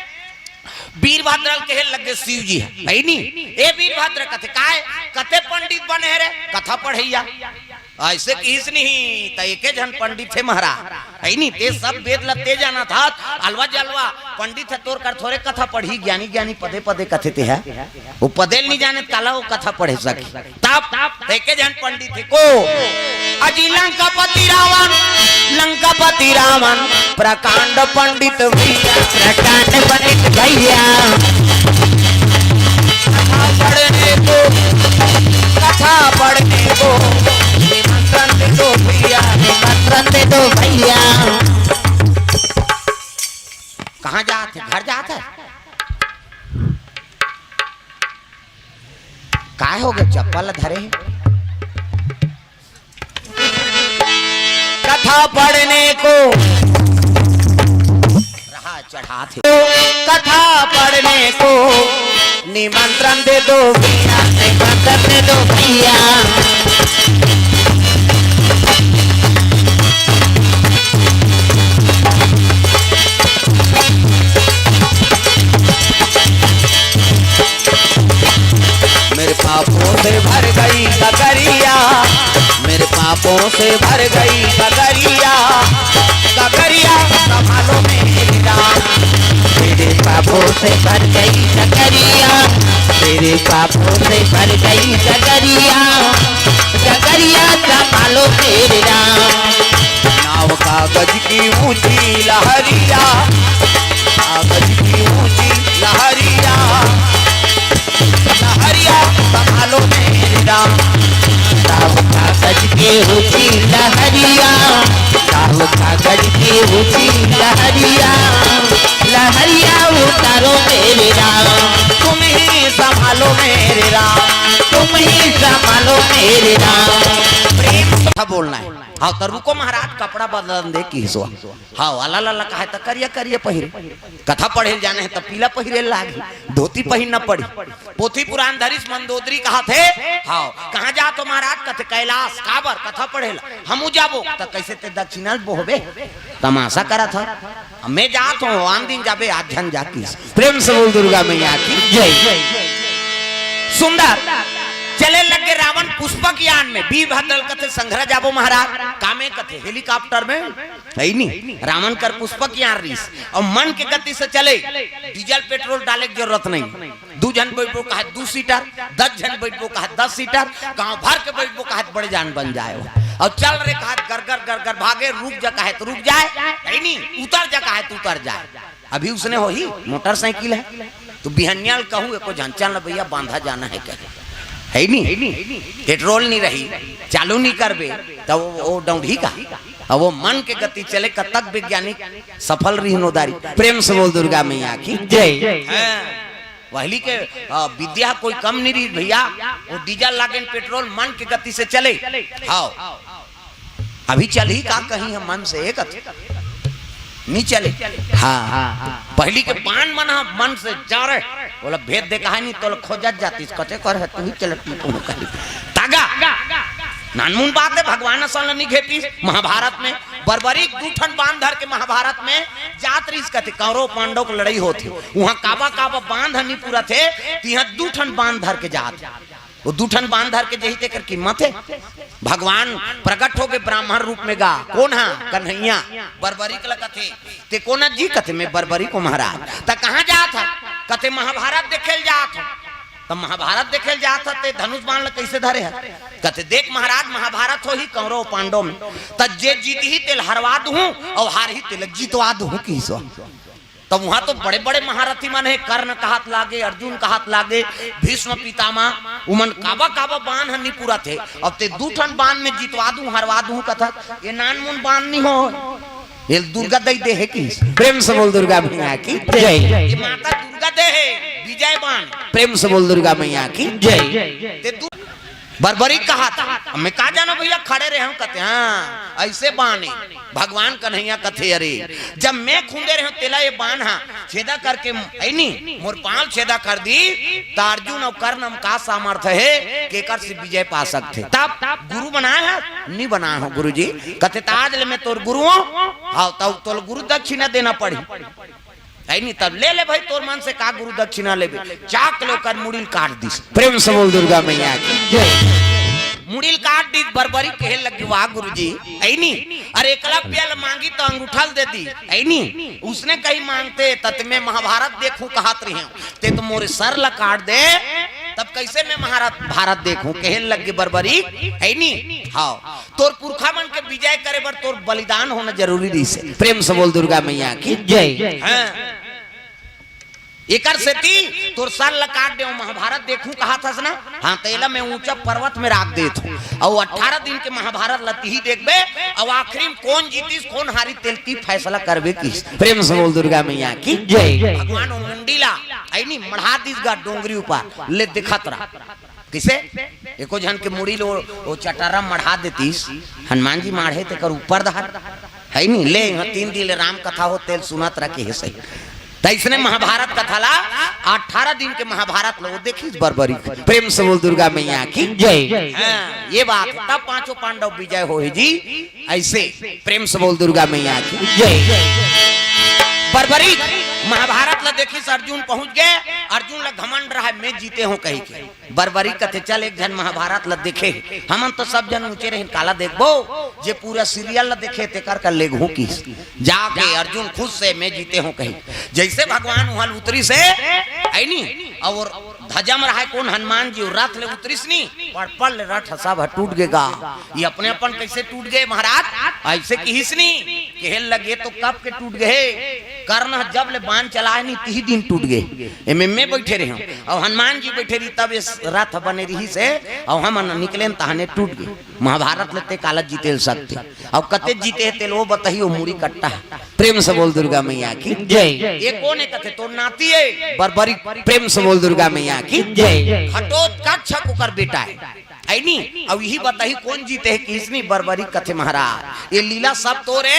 वीरभद्र ल कहे लगे शिव जी है, है नी? "ए वीरभद्र," कथे, "काय?" कथे, "पंडित बने है रे, कथा पढ़ैया।" ऐसे किहिस नहीं, त एके झन पंडित है महाराज, है नी? ते सब वेद ल ते जानत हस, अलवा जलवा पंडित है, तोर कर थोरे कथा पढ़ही, ज्ञानी ज्ञानी पदे पदे कथे ते है। वो पदेल नहीं जाने, काला वो कथा पढ़े सके। तब, तब एके झन पंडित हे को। अजी लंकापति रावण, लंकापति रावण, प्रकांड पंडित भैया, प्रकांड पंडित भैया। कथा पढ़ने को, कथा पढ़ने को निमंत्रण दे दो भैया, निमंत्रण दे दो भैया। कहाँ जात है? घर जात है? काय हो गए? चप्पल धरे हे? कथा पढ़ने को रहा चढ़ात हे। कथा पढ़ने को निमंत्रण दे दो भैया, निमंत्रण दे दो भैया। मेरे पापों से भर गई गगरिया, मेरे पापों से भर गई गगरिया, गगरिया संभालो मेरे राम। मेरे पापों से भर गई गगरिया, मेरे पापों से भर गई गगरिया, गगरिया संभालो मेरे राम। नाव कागज की ऊंची लहरिया, कागज की ऊंची लहरिया, लहरिया संभालो मेरे राम। उठा उठा गज के ऊंची लहरिया, उठा उठा गज के ऊंची लहरिया, लहरिया उतारो मेरे राम, तुम ही संभालो मेरे राम, तुम ही संभालो मेरे राम। प्रेम से बोलना है। हाँ, तो रुको महाराज, कपड़ा बदलन दे किहिस वा। हाँ, वाला लाला कहा है तो करिया करिया पहिरे। कथा पढ़े ल जाना है तो पीला पहिरे लाग, धोती पहिरना पड़ी। पोथी पुराण धरिस मंदोदरी कहा थे। हाँ, कहाँ जात हो महाराज? कथे कैलाश। काबर? कथा पढ़े ला। हमू जाबो। तो कैसे ते दक्षिणा बोहबे? तमाशा करा था। मैं जात हूँ, आन दिन जाबे, आज झन जा किहिस। प्रेम से बोल दुर्गा मैया की जय। सुंदर चले लगे रावण पुष्पक यान में। वीरभद्र ल कथे संघरा जाबो महाराज। कामे? कथे हेलीकॉप्टर में। है नी, रावण कर पुष्पक यान रिहिस। अउ मन के गति से चले, डीजल पेट्रोल डाले के जरूरत नहीं। दू झन बैठबो कहे दू सीटर, दस झन बैठबो कहे दस सीटर, गांव भर के बैठबो कहे बड़े जान बन जाए। अउ चल रे कहे गरगर गरगर भागे, रुक जा कहे तो रुक जाए, है नी, उतर जा कहे तो उतर जाए। अभी उसने होही मोटरसाइकिल है, तो बिहनिया ल कहू एको झन चल न भैया बांधा जाना है कहे, है नी, पेट्रोल नहीं रही, चालू नहीं करबे, तो वो, वो डौंढी का। अब वो मन के गति चले, कतक वैज्ञानिक सफल रहिन ओ दारी। प्रेम से बोल दुर्गा मैया की जय। हाँ, पहली के, आ, विद्या कोई कम नहीं रही भैया। वो डीजल लागेन पेट्रोल मन के गति से चले। हाँ, अभी चलही का कहीं हम मन से एक अथ-, नहीं चले। हाँ, पहली के बान मन ह मन से जा रहे, बोला भेद देखा है नहीं तो खोजत जातीस, कथे कर है तू ही चलत नहीं कोनो कहीं। तागा नानमुन बात है, भगवान असन ल नहीं घेतीस। महाभारत में बर्बरीक दू ठन बांध धर के महाभारत में जात रहिस कथे, कौरव पांडव के लड़ाई होत हे, उहाँ काबा काबा बांध ह नहीं पूरा थे, तो यहाँ दू ठन बांध धर के जात। वो दू ठन बांध धर के जही तेकर कीमत है। भगवान प्रकट हो गए ब्राह्मण रूप में गा, कौन हा? कन्हैया। बर्बरीक ल कथे, ते कौन जी? कथे मैं बर्बरीक हूँ महाराज। त कहाँ जात हा? कथे महाभारत देखेल जात हूँ। त महाभारत देखेल जात हा, ते धनुष बाण ल कैसे धरे हा? कथे देख महाराज, महाभारत होही कौरव पांडव में, त जे जीतही तेल हरवा दूहूँ अउ हारही तेल जीतवा दूहूँ किहिस। तब वहां तो बड़े-बड़े महारथी मन हे, कर्ण कहत लागे, अर्जुन कहत लागे, भीष्म पितामह, उमन काबा-काबा बांध ह नी पूरत हे। अब ते दू ठन बांध में जितवा दूं, हरवा दूं कथस, ये नानमुन बांध नी हो, ये दुर्गा दई दे हे किहिस। प्रेम से बोल दुर्गा मैया की जय। ये माता दुर्गा दे हे, विजय बांध। प्रेम से बोल दुर्गा मैया की जय। ते दू बर्बरी कहा था। अब मैं का जानो भैया, खड़े रहे हूं, कथे, हाँ, ऐसे बाने। भगवान कन्हैया कथे, अरे, जब मैं खुंदे रहे हूं, तेला ये बान हा छेदा करके, ऐ नी, मोर पांव छेदा कर दी, त अर्जुन अउ कर्ण म का सामर्थ हे, केकर से विजय पा सकथे? तब गुरु बनाए हा? नी बनाए हो गुरुजी। कथे, त आज ले मैं तोर गुरु हूं, हाव, तब तोल गुरु दक्षिणा देना पड़ी। है नी, तब ले ले भाई, तोर मन से का गुरु दक्षिणा लेबे, चाक ले ओकर मुड़ी ल काट दिस। प्रेम से बोल दुर्गा मैया की जय। मुड़ी ल काट दिस, बर्बरी कहे लगी, वाह गुरुजी, है नी, अरे एकलव्य ल मांगी तो अंगूठा ल दे दी, है नी, उसने कहीं मांगते तत मैं महाभारत देखूं कहत रही हूं, ते तो मोरे सर ल काट दे, तब कैसे मैं महाभारत, भारत देखूं, कहे लगी बर्बरी, है नी, हाव। तोर पुरखा मन के विजय करे बर तोर बलिदान होना जरूरी रहिसे। प्रेम से बोल दुर्गा मैया की जय। हाँ। एकर सेती तोर सर ल काट देव, महाभारत देखूं कहत हस ना? हाँ, त एला मैं ऊंचा पर्वत में राख देत हूं। अउ अठारह दिन के महाभारत ल तिही देखबे, अउ आखिरी में कौन जीतिस, कौन हारी, तेल ती फैसला करबे किहिस। प्रेम से बोल दुर्गा मैया की जय। भगवान ओ मुंडी ला, ऐ नी, मढ़ा दिस गा डोंगरी ऊपर, ले देखत रह। किसे? एको झन के मुड़ी ल ओ, ओ चटारा मढ़ा देतिस, हनुमान जी माढ़े तेकर ऊपर दहर। है नी? ले, इहाँ तीन दिन ले राम कथा हो, तेल सुनत रखे हे सही। त इसने महाभारत कथा ला अठारह दिन के महाभारत ल ओ देखिस बर्बरी। प्रेम से बोल दुर्गा मैया की जय। हाँ, ये बात है। तब पांचों पांडव विजय होहे जी। ऐसे प्रेम से बोल दुर्गा मैया की जय। बर्बरी महाभारत ल देखिस, अर्जुन पहुंच गए, अर्जुन ल घमंड रहा, मैं जीते हूं कही के। बर्बरी कथे, चल एक झन महाभारत ल देखे, हमन तो सब झन ऊंचे रहिन, काला देखबो, जे पूरा सीरियल ल देखे तेकर कर लेगहूं किहिस। जाके अर्जुन खुद से मैं जीते हूं कही, जैसे भगवान उहां ल उतरिस हे, ऐ नी, अउ ध्वजा म रहाय कोन, हनुमान जी, रथ ले उतरिस नी, पड़ पड़ ले रथ ह सब ह टूट गे गा। ये अपने अपन कैसे टूट गए महाराज? ऐसे किहिस नी, कहे लगे तो कब के टूट गए। कर्ण ह जब ले बाण चलाए नहीं, तिही दिन टूट गे। एमे मैं बैठे रहे हूँ, अउ हनुमान जी बैठे रही, तब ये रथ बने रही से, अउ हम निकले न तहने टूट गे। महाभारत ले ते काला जीते ल सकते, अउ कते जीते हे तेल वो बताही, वो मुड़ी कट्टा है। प्रेम से बोल दुर्गा मैया की जय। ये कोन है कथे? तो नाती है बर्बरी। प्रेम से बोल दुर्गा मैया की जय। घटोत्कच ओकर बेटा है। ऐनी, अब यही बताही कोन जीते है, किसनी बर्बरी कथे महाराज। ये लीला सब तोरे,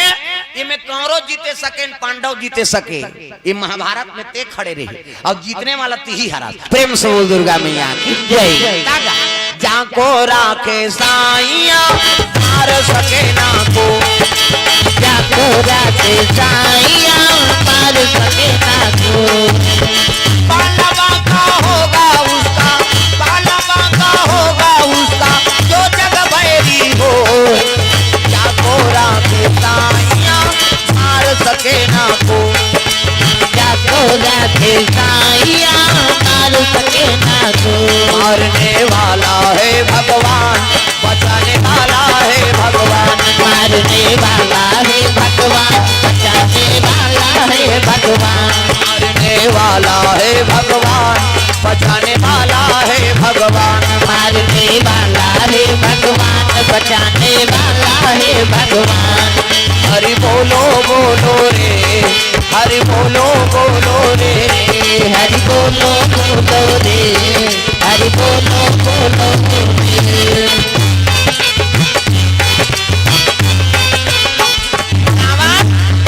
ये में कौरव जीते सके, पांडव जीते सके। ये महाभारत में ते खड़े रहे, अब जीतने वाला तिही हरा। प्रेम से बोल दुर्गा मैया की जय। तागा, जाको राखे साइया, मार सके ना को। जाको राखे साइया, मार सके ना को। पांडवा का होगा उसका, पांडवा का होगा उसका, जो जग बैरी हो। जाको राखे साइया, मार सके ना को। जाको राखे साइया, मार सके ना को। मारने वाला है भगवान, बचाने वाला है भगवान। मारने वाला है भगवान, बचाने वाला है भगवान। मारने वाला है भगवान, बचाने वाला है भगवान। मारने वाला है भगवान, बचाने वाला है भगवान। हरि बोलो बोलो रे, हरि बोलो बोलो रे। हरि बोलो बोलो रे, हरि बोलो बोलो रे। आवाज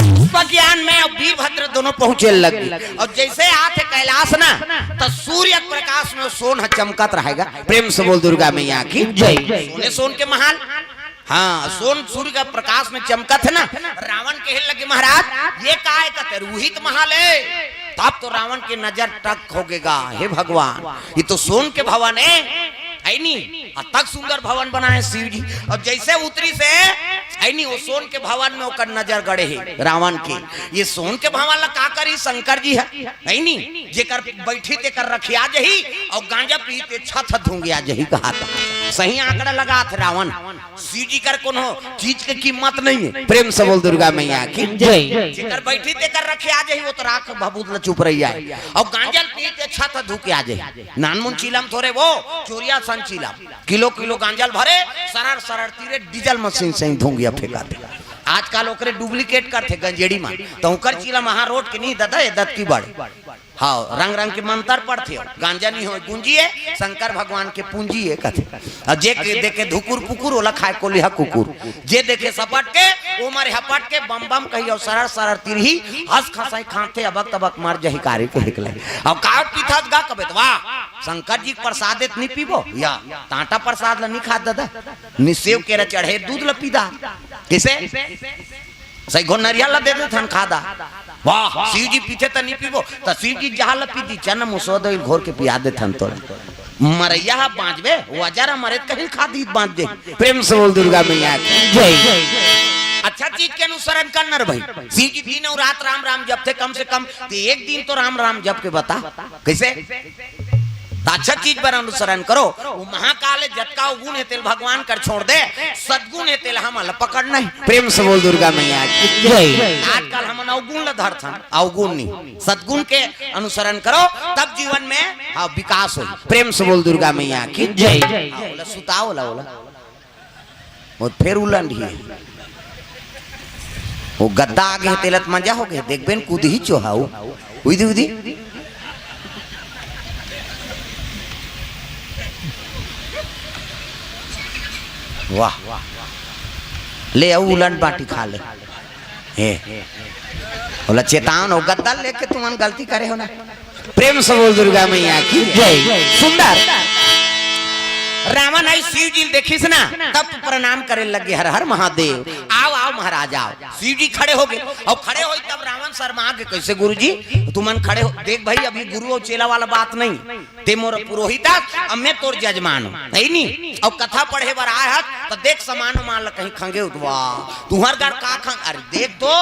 पुष्प ज्ञान में अब वीरभद्र दोनों पहुंचे लग गए। और जैसे आथे कैलाश ना, तो सूर्य प्रकाश में सोन ह चमकत रहेगा। प्रेम से बोल दुर्गा मैया की जय। सोने सोन के महाल। हाँ, सोन सूर्य का प्रकाश में चमकत है ना। रावण कहे लगे, महाराज, ये काय का तेरे उहित महाल है? तब तो रावण के नजर टक हो गेगा, हे भगवान, ये तो सोन के भवन है, है नी? अतक सुंदर भवन बनाए शिव जी। अब जैसे उतरी से, है नी, वो सोन के भवन में ओकर नजर गड़े है रावण के। ये सोन के भवन ला का करी शंकर जी है, है नी? जेकर बैठी तेकर रखिया जही, और गांजा पी ते छत धुंगिया जही कहा था। सही आंकड़ा लगा था रावण। शिव जी कर कोनो चीज के कीमत नहीं है। प्रेम से बोल दुर्गा मैया की जय। जेकर बैठी तेकर रखिया जही, वो तो राख भभूत ल चुप रही जाए। और गांजल पी ते छत धुके आ जाए। नानमुन चीलम थोरे वो, चोरिया सन चीलम। किलो किलो गांजल भरे, सरर सरर तीरे डीजल मशीन से ही धुंगिया फेंका दे। आजकल ओकरे डुप्लीकेट करथे गंजेड़ी मा। तो ओकर चीलम वहां रोड के नहीं दादा, ये दत की बड़। हाँ, रंग रंग के मंतर पढ़थे हो। गांजा नहीं हो गुंजी है, शंकर भगवान के पूंजी है कथे। और जे के देखे धुकुर पुकुर, ओला खाए कोलिहा कुकुर। जे देखे सपट के, ओ मारे हपट के, बम बम कही और सरर सरर तिरही, हंस खसाई खाते अबक तबक मर जही कारी के हिकले। और का पीथत गा कबे त वाह, शंकर जी के प्रसाद एत नहीं पीबो या? तांटा प्रसाद ला नहीं खात दादा, नि सेव केरा चढ़े दूध ला पीदा। किसे? सही घोर नरियल ला दे देथन खादा। वाह, शिव जी पीथे त नहीं पीबो, त शिव जी जहां ला पी दी, चन मुसोदो घोर के पिया देथन तोला। मरैया हा बांचबे, वजर हा मरे त कहीं खा दी बांच दे। प्रेम से बोल दुर्गा मैया की जय। अच्छा चीज के अनुसरण करना रे भाई। शिव जी दिन और रात राम राम जपथे, कम से कम ते एक दिन तो राम राम जप के बता। कैसे? त अच्छा चीज बर अनुसरण करो। वो महाकाल है, जतका अवगुण है तेल भगवान कर छोड़ दे, सदगुण है तेल हमन ला पकड़ना है। प्रेम से बोल दुर्गा मैया की जय। आजकल हमन अवगुण ला धरथन, अवगुण नहीं, सदगुण के अनुसरण करो, तब जीवन में, हाँ, विकास हो। प्रेम से बोल दुर्गा मैया की जय। हाँ, ओला सुताओ, ओला, ओला। वो फेर उलंड ही है। वो गद्दा आगे है, तेलत मजा हो गए, देखबेन कूद ही चोहाऊ। उदी, उदी। वाह। ले आऊ उलंड बाटी खा ले। हे। बोला चेतावन हो, गद्दा लेके तुमन गलती करे हो ना। प्रेम से बोल दुर्गा मैया की जय। सुंदर। रावण आई शिव जी ल देखिस ना, तब प्रणाम करे लगे, हर हर महादेव। आओ, आओ महाराज आओ। शिव जी खड़े हो गए, और खड़े होई तब रावण शर्मा के, कैसे गुरु जी तुमन खड़े हो? देख भाई, अभी गुरु और चेला वाला बात नहीं, ते मोर पुरोहित हस, अब मैं तोर जजमान हूँ, है नी? और कथा पढ़े बर आए हस, तो देख समान उमान ल कहीं खंगे उतवा, तुहर गढ़ का खंग, अरे देख तो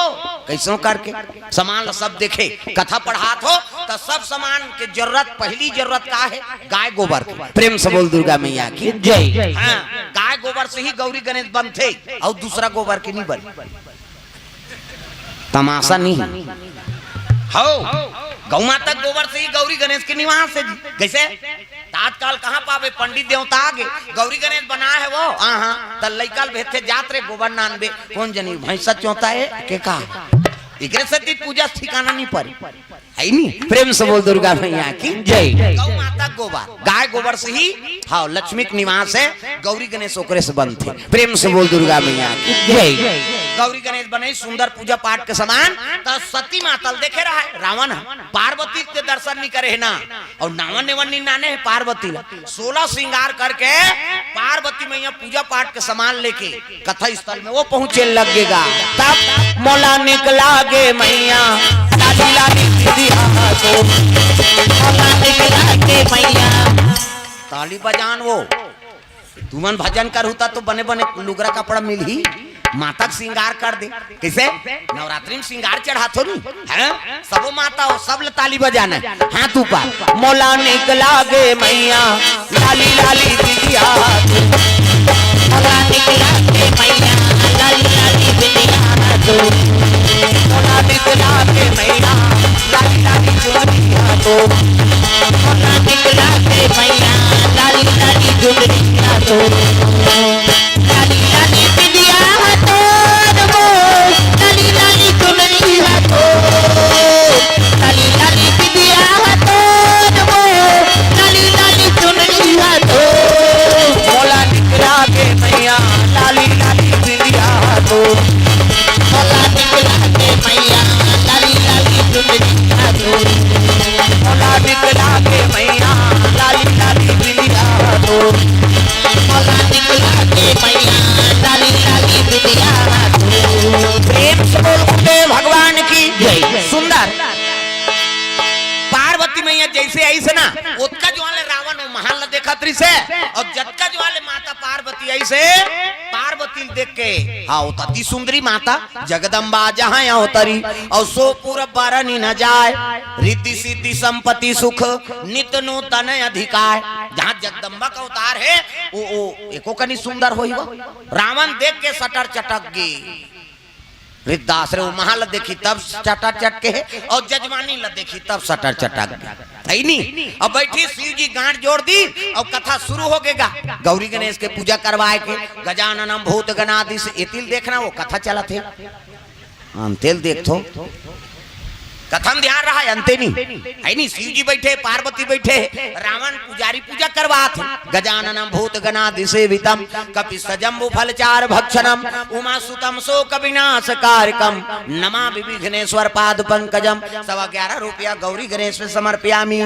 कैसो करके समान ल सब देखे। कथा पढ़ात हो तो सब समान के जरूरत, पहली जरूरत का है? गाय गोबर के। प्रेम से बोल दुर्गा मैया की जय। हाँ, गाय गोबर से ही गौरी गणेश बनथे, और दूसरा गोबर के नहीं बने। तमाशा नहीं। हौ, गौ माता गोबर से ही गौरी गणेश के निवास हे जी। कैसे? त आजकल कहाँ पाबे, पंडित देवता आगे, गौरी गणेश बना हे वो, हाँ हाँ, त लइका ल भेजथे, जात रे गोबर नानबे, कोन जनी भैंसा चोंता हे के का, एकरे सेती पूजा ठिकाना नहीं परी। है नी? प्रेम से बोल दुर्गा मैया की जय। गौ माता गोबर, गाय गोबर से ही, हाँ, लक्ष्मी के निवास हे, गौरी गणेश ओकरे से बनथे। प्रेम से बोल दुर्गा मैया की जय। गौरी गणेश बने सुंदर पूजा पाठ के समान, त सती माता ल देखे रहा हे रावण ह, पार्वती के दर्शन नहीं करे हे ना, अउ नावन नेवन नहीं नाने हे पार्वती ल। सोलह श्रृंगार करके पार्वती मैया पूजा पाठ के समान लेके कथा स्थल में वो पहुंचे लगेगा। तब मोला निकला गे मैया, लाली लाली दीदी हाँ तो, मोला निकला गे मैया। ताली बजान वो, तुमन भजन करहू त तो बने बने लुगरा कपड़ा मिलही, माता के श्रृंगार कर दे। कैसे? नवरात्रि में श्रृंगार चढ़ाथो नी, हैं? सबो माता हो, सब ल ताली बजाना हे। हाथ ऊपर। मोला निकला गे मैया, लाली लाली बिंदिया। मोला निकला गे मैया, लाली लाली बिंदिया तो। मोला निकला गे मैया, लाली लाली चुनरिया तो। मोला निकला गे मैया, लाली लाली चुनरिया तो। लाली लाली बिंदिया तोर वो, लाली लाली चुनरी तोर। लाली लाली बिंदिया तोर वो, लाली लाली चुनरी तोर। मोला निकला गे मैया, लाली लाली बिंदिया तोर। मोला निकला गे मैया, लाली लाली चुनरी तोर। मोला निकला गे मैया, लाली लाली बिंदिया तोर। प्रेम से बोल गुरुदेव भगवान की जय। सुंदर। पार्वती मैया जैसे आइस ना, ओतका जुवार ले रावण वो महल ला देखत रहिसे, अउ जतका जुवार ले माता पार्वती आइसे, पार्वती देख के, हाँ, वो अति सुंदरी माता जगदम्बा जहाँ अवतरी, अउ सो पुर बरनि न जाय, रिद्धि सिद्धि संपत्ति सुख नित नूतन अधिकार। जहाँ जगदम्बा का अवतार हे, वो, वो एको कनी सुंदर होही वो। रावण देख के सटर चटक गे। वृद्धाश्रम, वो महल देखी तब चटा चटके हे, अउ जजमानी ला देखी तब सटर चटक गे। है नी? अब बैठी शिव जी गांठ जोड़ दी, अउ कथा शुरू हो गेगा। गौरी गणेश के पूजा करवाए के, गजाननम भूत गणादि से, एती ल देखना वो कथा चलत हे। अंते ल देखथो। कथा म ध्यान रहा, अंते नी। है नी, शिव जी बैठे, पार्वती बैठे, रावण पुजारी पूजा करवात हे। गजाननम भूत गणादि सेवितम, कपित्थ जम्बू फल चारु भक्षणम, उमा सुतम शोक विनाश कारकम, नमामि विघ्नेश्वर पाद पंकजम। सवा ग्यारह रुपया गौरी गणेश में समर्पयामी।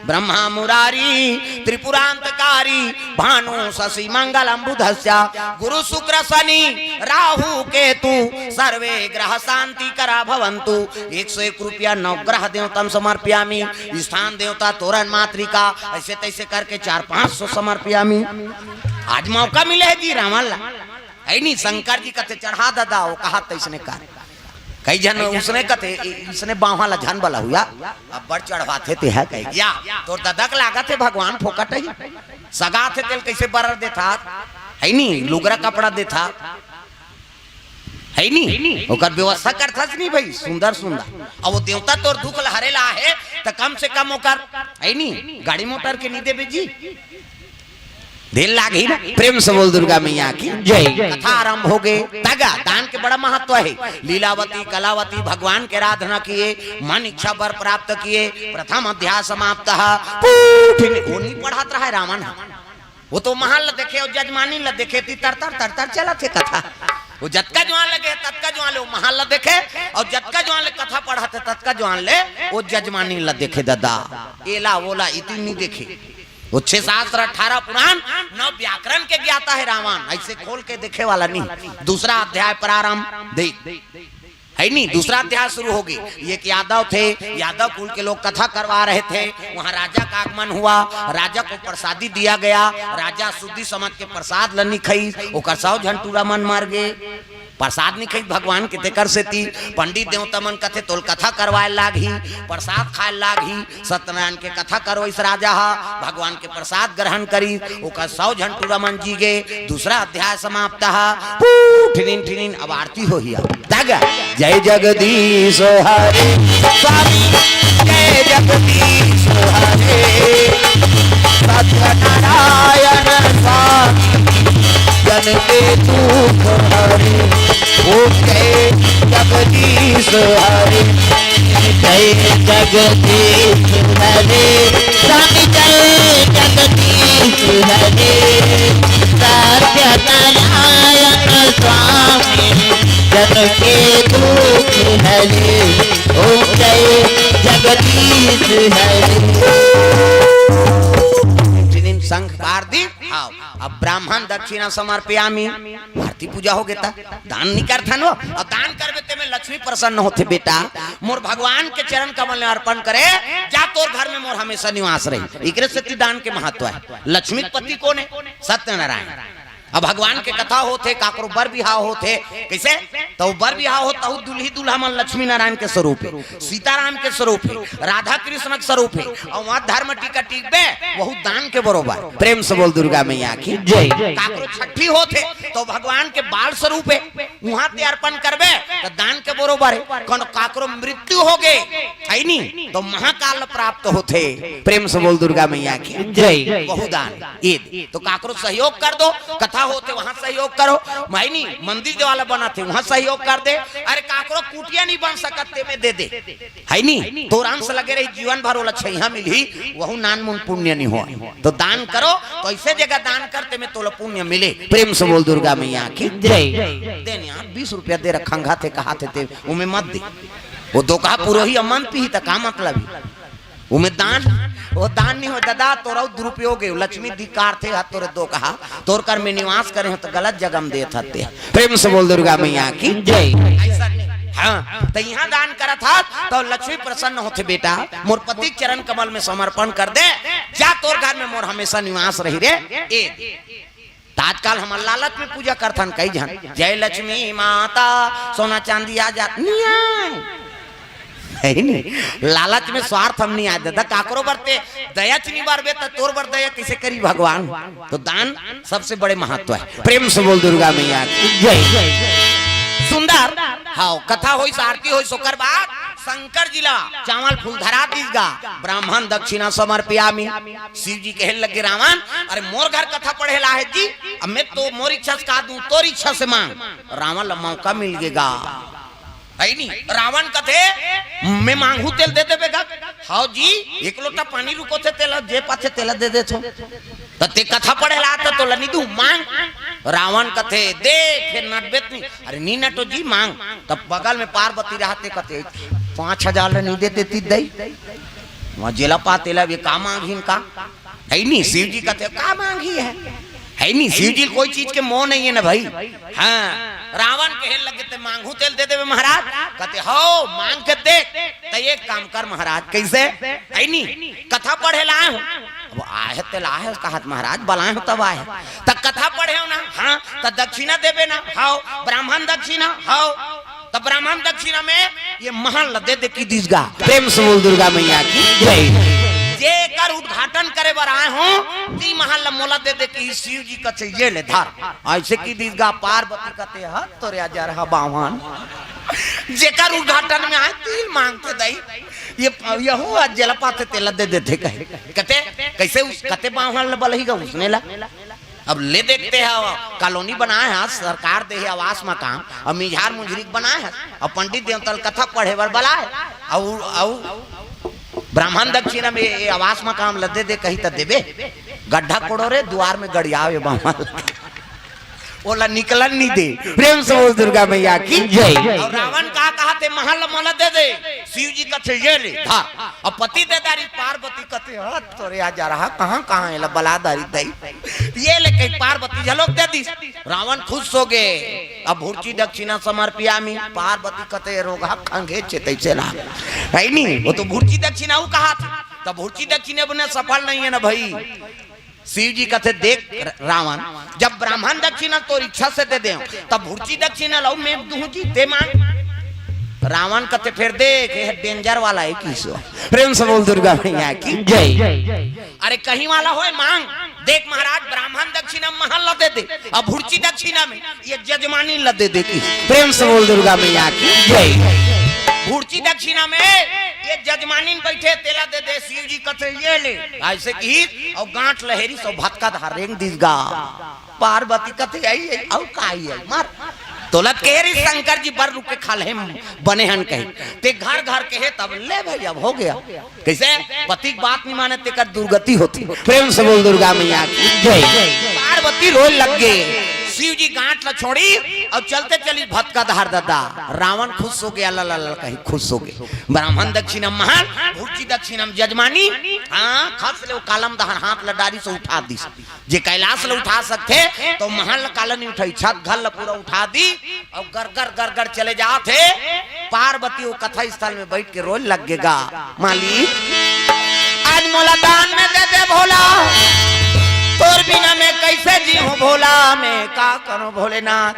ब्रह्मा मुरारी त्रिपुरांतकारी, भानु शशि मंगलम बुधस्य, गुरु शुक्र शनि राहु केतु, सर्वे ग्रह शांति करा भवंतु। एक सौ एक रुपया नवग्रह देवतम समर्पयामी। स्थान देवता तोरण मातृका, ऐसे तैसे करके चार पांच सौ समर्पयामी। आज मौका मिले हे जी रावण ला। है नी, शंकर जी कथे चढ़ा ददा, वो कहा तैसने कर। कई झन उसने कथे, इ-, इसने बांह ला झन बला हुआ, अब्बड़ चढ़वाथे ते हे कहे। या, तोर ददा के लागत हे भगवान फोकट ही। सगा थे तेल कैसे बरर देथा, है नी, लुगरा कपड़ा देथा, है नी, ओकर व्यवस्था करथस नी भाई, सुंदर सुंदर। अब वो देवता तोर दुख ला हरे ला हे, त कम से कम ओकर, है नी, गाड़ी मोटर के नी देबे जी। देर लागही ना। प्रेम से बोल दुर्गा मैया की जय। कथा आरंभ हो गे। तगा दान के बड़ा महत्व हे। लीलावती कलावती भगवान के आराधना किए, मन इच्छा वर प्राप्त किए, प्रथम अध्याय समाप्त। पूठ नि-, वो नी पढ़त रहा हे रावण ह। वो तो महल ला देखे अउ जजमानी ला देखे, ती तर तर तर तर चलत हे कथा। वो जतका जुवार ले गे, ततका जुवार ले वो महल ला देखे, अउ जतका जुवार ले कथा पढ़त हे, ततका जुवार ले वो जजमानी ला देखे ददा। एला ओला इती नी देखे। वो छह शास्त्र, अठारह पुराण, नौ व्याकरण के ज्ञाता हे रावण, ऐसे खोल के देखे वाला नहीं। दूसरा अध्याय प्रारंभ, देख, है नहीं, दूसरा अध्याय शुरू हो गे। एक यादव थे, यादव कुल के लोग कथा करवा रहे थे, वहाँ राजा का आगमन हुआ, राजा को प्रसादी दिया गया, राजा शुद्धि समझ के प्रसाद ल नी खइस, ओकर सौ झन टूरा मन मर गे। प्रसाद नइ खाइस भगवान के, तेकर सेती पंडित देवता मन कथे, "तोल कथा करवाए लागही, प्रसाद खाए लागही।" सत्यनारायण के कथा करवाइस राजा ह, भगवान के प्रसाद ग्रहण करिस, ओकर सौ झन टूरा मन जी गे। दूसरा अध्याय समाप्त ह। पू, ठिनिन, ठिनिन, अब आरती होही। अब तग, जय जगदीश हरे, स्वामी, जय जगदीश हरे, सत्यनारायण स्वामी, जन के दुख हरे। ओम जय जगदीश हरे, जय जगदीश हरे, स्वामी जय जगदीश हरे, सत्यनारायण स्वामी, जन के दुख हरे। ओम जय जगदीश हरे। शंख पार दी। हाँ, अब ब्राह्मण दक्षिणा समर्पयामी। आरती पूजा हो गे त दान नइ करथन वो। अब दान करबे तेमे लक्ष्मी प्रसन्न होथे बेटा। मोर भगवान के चरण कमल में अर्पण करे, जा तोर घर में मोर हमेशा निवास रही। एकरे सेती दान के महत्व हे। लक्ष्मी के पति कोन हे? सत्यनारायण। अब भगवान के कथा होथे, काकरो बर बिहाव होथे, कइसे? त बर बिहाव हो, तहू दुल्ही दुल्हा मन लक्ष्मी नारायण के स्वरूप हे, सीताराम के स्वरूप हे, राधा कृष्ण के स्वरूप हे, अउ वहाँ धर्म टीका टीकबे, वहू दान के बरोबर। प्रेम से बोल दुर्गा मैया की जय। काकरो छठी होथे, त भगवान के बाल स्वरूप हे, उहाँ ते अर्पण करबे, त दान के बरोबर हे। कौन काकरो मृत्यु हो गे, हे नी, त महाकाल प्राप्त होथे। प्रेम से बोल दुर्गा मैया की जय। वहू दान। ईद। तो काकरो सहयोग कर दो, कथा होथे वहाँ सहयोग करो, हे नी, मंदिर देवाला बनाथे वहाँ सहयोग कर दे। अरे काकरो कुटिया नइ बन सकत तेमे दे दे, हे नी, तोर अंश लगे रही जीवन भर ओला छइहाँ मिलही, वहू नानमुन पुण्य नइ होय। तो दान करो, तो अइसे जगह दान कर तेमे तोला पुण्य मिले। प्रेम से बोल दुर्गा मैया की जय। दे न यार, बीस रुपया दे रखंगा थे कहा थे ते, ओमे मत दे। वो दोकहा पुरोही अमन पीही त का मतलब हे? ओमे दान, वो दान नइ हो दादा, तोर अउ दुरुपयोग हे, लक्ष्मी धिक्कारथे, हा तोरे दोकहा, तोर कर में निवास करे हो त गलत जगह में देत हते। प्रेम से बोल दुर्गा मैया की जय। अइसन नइ। हाँ, त इहाँ दान करत हस त लक्ष्मी प्रसन्न होथे बेटा। मोर पति के चरण कमल में समर्पण कर दे, जा तोर घर में मोर हमेशा निवास रही रे। ए त आजकल हमन लालच में पूजा करथन कई झन, जय लक्ष्मी माता, सोना चांदी आ जात, नइ आय। हे नी? लालच में स्वार्थ म नइ आय दादा, काकरो बर ते दया च नइ बरबे त तोर बर दया कइसे करी भगवान? तो दान सबसे बड़े महत्व हे। प्रेम से बोल दुर्गा मैया की जय। सुंदर, हाँ, कथा होइस, आरती होइस, ओकर बाद शंकर जी ला चावल फूल धरा दीस गा, ब्राह्मण दक्षिणा समर्पयामी। शिव जी कहे लगे, रावण, अरे मोर घर कथा पढ़े ला हे जी, अब मैं तो मोर इच्छा से का दूं, तोर इच्छा से मांग। रावण ला मौका मिल गे गा, हे नी? रावण कथे, मैं मांगहूं तेला दे देबे गा। हव जी, एक लोटा पानी रुकोथे तेला, जे पाथे तेला दे देथों। त ते कथा पढ़े ला त तोला नइ दूं, मांग। रावण कथे, दे, फेर नटबे त नइ। अरे नइ नटों जी, मांग। तब बगल में पार्वती रहथे, कथे, पाँच हजार ला नइ दे देतिस दई। वहाँ जेला पा तेला भी का मांगही का? हे नी, शिव जी कथे, का मांगही हे? हे नी, शिव जी कोई चीज के मोह नइ हे ना भई। हाँ, रावण कहे लगे, ते मांगहूं तेला दे देबे महाराज। कथे, हव, मांग के देख। त एक काम कर महाराज, कइसे? हे नी, कथा पढ़े ला आय हों। अब आय हे तेला आय हे, कहत महाराज बलाय हों तब आय हे। त कथा पढ़े हों ना, हाँ, त दक्षिणा देबे ना, हव, ब्राह्मण दक्षिणा, हव। त ब्राह्मण दक्षिणा में ये महल ला दे दे कहि दीस गा। प्रेम से बोल दुर्गा मैया की जय। जेकर उद्घाटन करे बर आय हों, ती महल ला मोला दे दे कहि शिव जी कथे, ये ले धर। अइसे कहि दीस गा, पार्वती कथे, हत तोरे अजरहा बावहन। जेकर उद्घाटन में आय, ती मांग के दई। ये, यहू आज जेला पाथे तेला दे देथे कहे। कथे, कइसे उस, कथे बावहन ला बलही गा उसने ला। अब ले देखते हैं, कॉलोनी बनाय हस, सरकार दे हे आवास मकान, अब मिझार मुंझरी के बनाय हस, अब पंडित देवता ल कथा पढ़े बर बलाय, अउ, अउ ब्राह्मण दक्षिणा में ये आवास मकान ल दे दे कही त देबे? गड्ढा कोड़ो रे, दुवार में गड़ियावे बामन। ओला निकलन नइ दे। प्रेम से बोल दुर्गा मैया की जय। अउ रावण का कहथे, महल मोला दे दे, शिव जी कथे, ये ले धर। अब पति दे डारिस, पार्वती कथे, हत तोरे अजरहा, कहाँ, कहाँ एला बला डारिस दई। ये ले कहि पार्वती झलोक दे दीस। रावण खुश हो गे। अब भुर्ची दक्षिणा समर्पयामी। पार्वती कथे, रोगहा खंघे छे तइसे ला। हे नी? वो तो भुर्ची दक्षिणा वो कहथे। त भुर्ची दक्षिणा बिना सफल नइ हे ना भई। शिव जी कथे, "देख र-, रावण, जब ब्राह्मण दक्षिणा तोर इच्छा से दे देंव, तब भुर्ची दक्षिणा लव मैं दूं जी, ते मांग।" रावण कथे, "फेर देख, ये डेंजर वाला हे किसो।" प्रेम से बोल दुर्गा मैया की जय। अरे कहीं वाला होय मांग। देख महाराज, ब्राह्मण दक्षिणा महल ला दे दे, अब भुर्ची दक्षिणा में ये जजमानी ला दे दे की। प्रेम से बोल दुर्गा मैया की जय। भुर्ची दक्षिणा में ये जजमानी बैठे, तेला दे दे। शिव जी कथे, "ये ले।" ऐसे की और गांठ लहेरी सो भतका धार रेंग दिस गा। पार्वती कथे, "आई, आई, अउ का आई, आई, मार।" तोलत कहे री शंकर जी, "बर रुक के खा ले, बने हन कहे। ते घर घर कहे तब ले भाई, अब हो गया।" कैसे? पति के बात नहीं माने, तेकर दुर्गति होती। प्रेम से बोल दुर्गा मैया की जय। पार्वती रोए लग गे। शिव जी गांठ ला छोड़ी और चलते चली भतका धार ददा। रावण खुश हो गया, ला, ला, ला, कहीं खुश हो गए। ब्राह्मण दक्षिणा महल, भुर्ची दक्षिणा में जजमानी। हाँ, खस ले वो कालम धार हाथ ला डारी से उठा दी। जे कैलाश ल उठा सकथे, तो महल ल काला नहीं उठाई, छत घर ल पूरा उठा दी। और गरगर गरगर चले जात हे। पार्वती वो कथा स्थल में बैठ के रोए लग गे गा, "मालिक, आज मोला दान में दे दे भोला, तोर बिना मैं कैसे जीऊं भोला, मैं का करूं भोलेनाथ,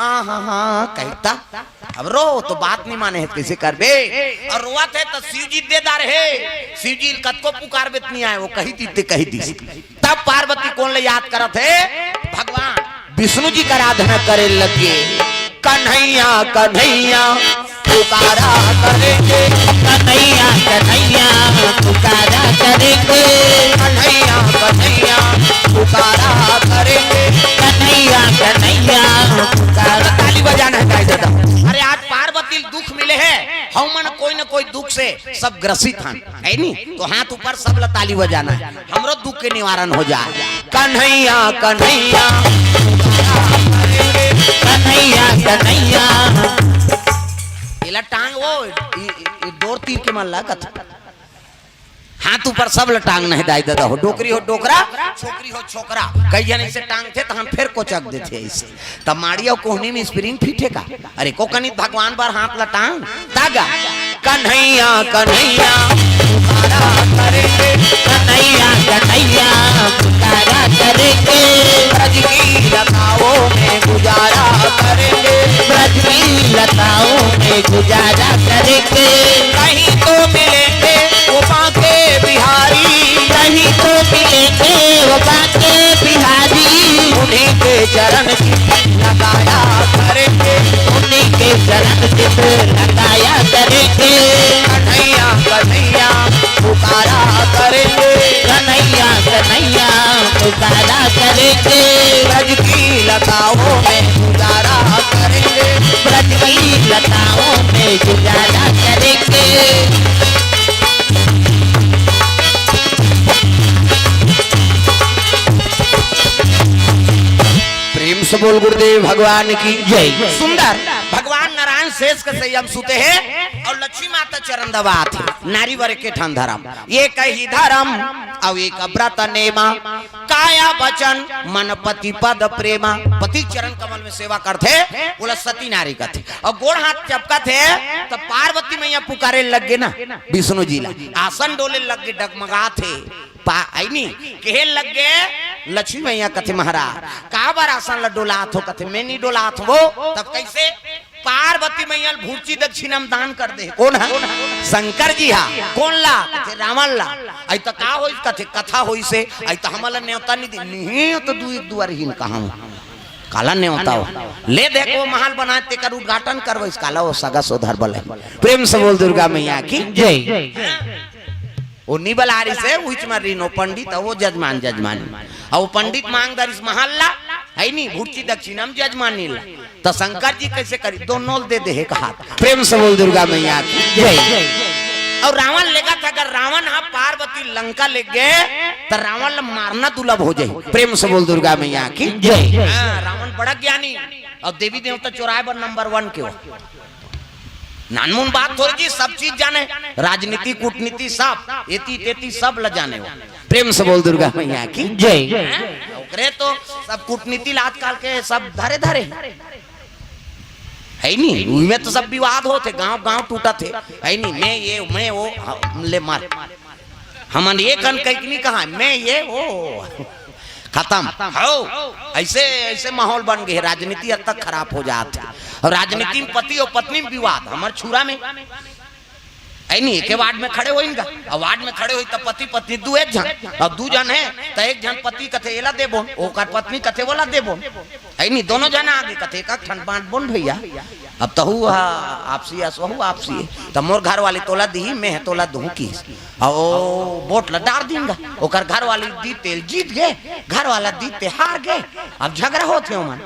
आहा हा," कहता। अब रो तो बात नहीं माने हे, कैसे करबे? और रोवत हे तो शिव जी दे दार हे। शिव जी कतको पुकारबे त नहीं आए, वो कही दी ते कही दी। तब पार्वती कोन ले याद करत हे? भगवान विष्णु जी का आराधना करे लगे। "कन्हैया कन्हैया पुकारा करेंगे, कन्हैया कन्हैया पुकारा करेंगे, कन्हैया कन्हैया पुकारा करेंगे, कन्हैया कन्हैया पुकारा।" ताली बजाना हे दाई ददा। अरे आज पार्वती ल दुख मिले हे, हमन कोई न कोई दुख से सब ग्रसित हन, हे नी? तो हाथ ऊपर, सब ला ताली बजाना हे, हमरो दुख के निवारण हो जाए। कन्हैया कन्हैया कन्हैया कन्हैया। एला टांग वो, ई, ई, ई डोर तीर के मन ला कथे। हाथ ऊपर, सब ला टांगना हे दाई ददा हो, डोकरी हो डोकरा, छोकरी हो छोकरा। कई झन ऐसे टांगथे, तहन फेर कोचक देथे ऐसे। तब माड़ी अउ कोहनी में spring fit हे का? अरे, को कनित भगवान बर हाथ ल टांग, तागा। कन्हैया, कन्हैया, पुकारा करेंगे। कन्हैया, कन्हैया, पुकारा करेंगे। ब्रज की लताओं में गुजारा करेंगे। ब्रज की लताओं में गुजारा करेंगे। कहीं तो मिलेंगे वो बांके बिहारी। कहीं तो मिलेंगे वो बांके बिहारी। उन्हीं के चरण की लगाया करेंगे। उन्हीं के चरण चित लगाया करेंगे। कन्हैया, कन्हैया, पुकारा करेंगे। कन्हैया, कन्हैया, पुकारा करेंगे। ब्रज की लताओं में गुजारा करेंगे। ब्रज की लताओं में गुजारा करेंगे। प्रेम से बोल गुरुदेव भगवान की जय। सुंदर भगवान नारायण शेष के संयम सुते हे और लक्ष्मी माता चरण दबात हे। नारी बर के ठन धरम, एक ही धरम और एक व्रत नेमा। काया वचन मन पति पद प्रेमा। पति चरण कमल में सेवा करथे, ओला सती नारी कथे। और गोड़ हाथ चपकत हे, तब पार्वती मैया पुकारे लग गे ना विष्णु जी ला। आसन डोले लग गे, डगमगात हे। पा-, आई नी, कहे लग गे लक्ष्मी मैया कथे, "महाराज, काबर आसन ला डोलात हो?" कथे, "मैं नहीं डोलात हो।" तब कैसे? पार्वती मैया ल भुर्ची दक्षिणा में दान कर दे। कोन हा? शंकर जी हा। कोन ला? कथे, "रावण ला।" आई त का होइस? कथे, "कथा होइस हे।" आई त हमला नेवता नहीं दे। नहीं, तो दू एक दुआर ही कहा, काला नेवता हो। ले देख, वो महल बनाए, तेकर उद्घाटन करवाइस, काला वो सगा सोदर बले। प्रेम से बोल दुर्गा मैया की जय। वो निबलारी से उच में रिनो पंडित, वो जजमान जजमानी। और वो पंडित मांग दरिस महल ला, है नी, भुर्ची दक्षिणा में जजमानी ला। तो शंकर जी कैसे करी? दोनों दे दे एक हाथ। प्रेम से बोल दुर्गा मैया की जय। और रावण लेगा था, अगर रावण हा पार्वती लंका ले गए, तो रावण ला मारना दुर्लभ हो जाए। प्रेम से बोल दुर्गा मैया की जय। हाँ, रावण बड़ा ज्ञानी। और देवी देवता चोराए बर number one के हो। नानमुन बात थोड़ी जी, सब चीज जाने, राजनीति, कूटनीति, सब, एती तेती सब ल जाने हो। प्रेम से बोल दुर्गा मैया की जय। हैं? ओकरे तो सब कूटनीति ल आजकल के सब धरे धरे। है नी, उइमे तो सब विवाद होथे, गांव गांव टूटत हे। है नी, मैं ये, मैं वो, हम ले मार। हमन ये कन कहिक नहीं कहा, मैं ये वो। खत्म। हो, ऐसे ऐसे माहौल बन गए, राजनीति हद तक खराब हो जात हे। और राजनीति में पति और पत्नी में विवाद, हमर छुरा में, ऐ नहीं, एके वार्ड में खड़े होइन गा, अब वार्ड में खड़े होई त पति पत्नी दू एक झन, अब दू झन हे त एक झन पति कथे एला देबो, ओकर पत्नी कथे ओला देबो, ऐ नहीं, दोनों झन आगे कथे एक ठन बांट बोन भैया। अब तहू ह आपसी अस वहू आपसी हे, त मोर घर वाली तोला दिही, मैं ह तोला दूहूं किहिस। अउ ओ वोट ल डार दिन गा, ओकर घर वाली दी तेल जीत गे, घर वाला दी ते हार गे। अब झगरा होत हे ओमन,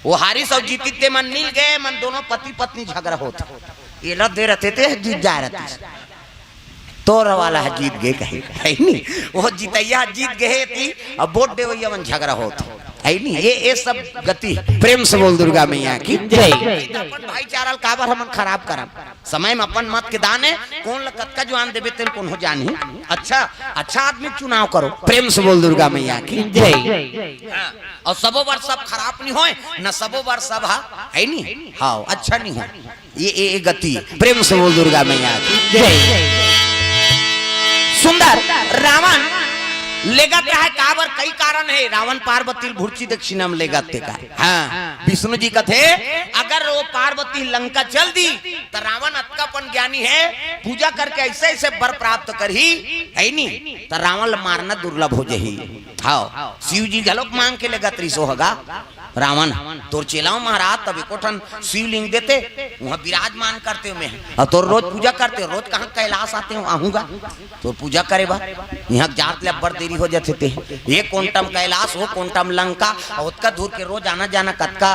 वो हारिस अउ जीतिस ते मन मिल गे, मन दोनों पति पत्नी झगरा होत हे। एला दे रहते ते जीत जाए रहतिस, तोर वाला ह जीत गे कहे, है नी? वो जितैया ह जीत गे हे ती, अब वोट देवैया मन झगरा होत हे, है नी? ये ये सब गति हे। प्रेम से बोल दुर्गा मैया की जय। अपन भाईचारा ल काबर हमन खराब करब? समय में अपन मत के दान हे, कोन ल कतका जुआन देबे तेन कोनो जानही। अच्छा, अच्छा आदमी के चुनाव करो। प्रेम से बोल दुर्गा मैया की जय। हाँ, और सबो बर सब खराब नहीं होय, न सबो बर सब हा, है नी? हाँ, अच्छा नहीं होय। ये, ये, ये गति हे। प्रेम से बोल दुर्गा मैया की जय। सुंदर रावण लेगत रहे, काबर कई कारण हे। रावण पार्वती ल भुरची दक्षिणा में लेगत हे का? हाँ, विष्णु जी कथे, अगर वो पार्वती लंका चल दी, त रावण अतका अपन ज्ञानी हे, पूजा करके ऐसे ऐसे वर प्राप्त करही, है नी? त रावण ल मारना दुर्लभ हो जही। हाँ, शिव जी घलोक मांग के लेगत रिहिस होगा। रावण, तोर चेला हंव महाराज, तब एको ठन शिवलिंग देते, उहाँ विराजमान करतेंव मैं। अउ तोर रोज पूजा करतेंव, रोज कहाँ कैलाश आतेंव, आहूँ गा तोर पूजा करे बर। इहाँ जात ले अब्बड़ देरी हो जाथे ते। ये कोंटम कैलाश, वो कोंटम लंका, अउ ओतका दूर के रोज आना जाना कतका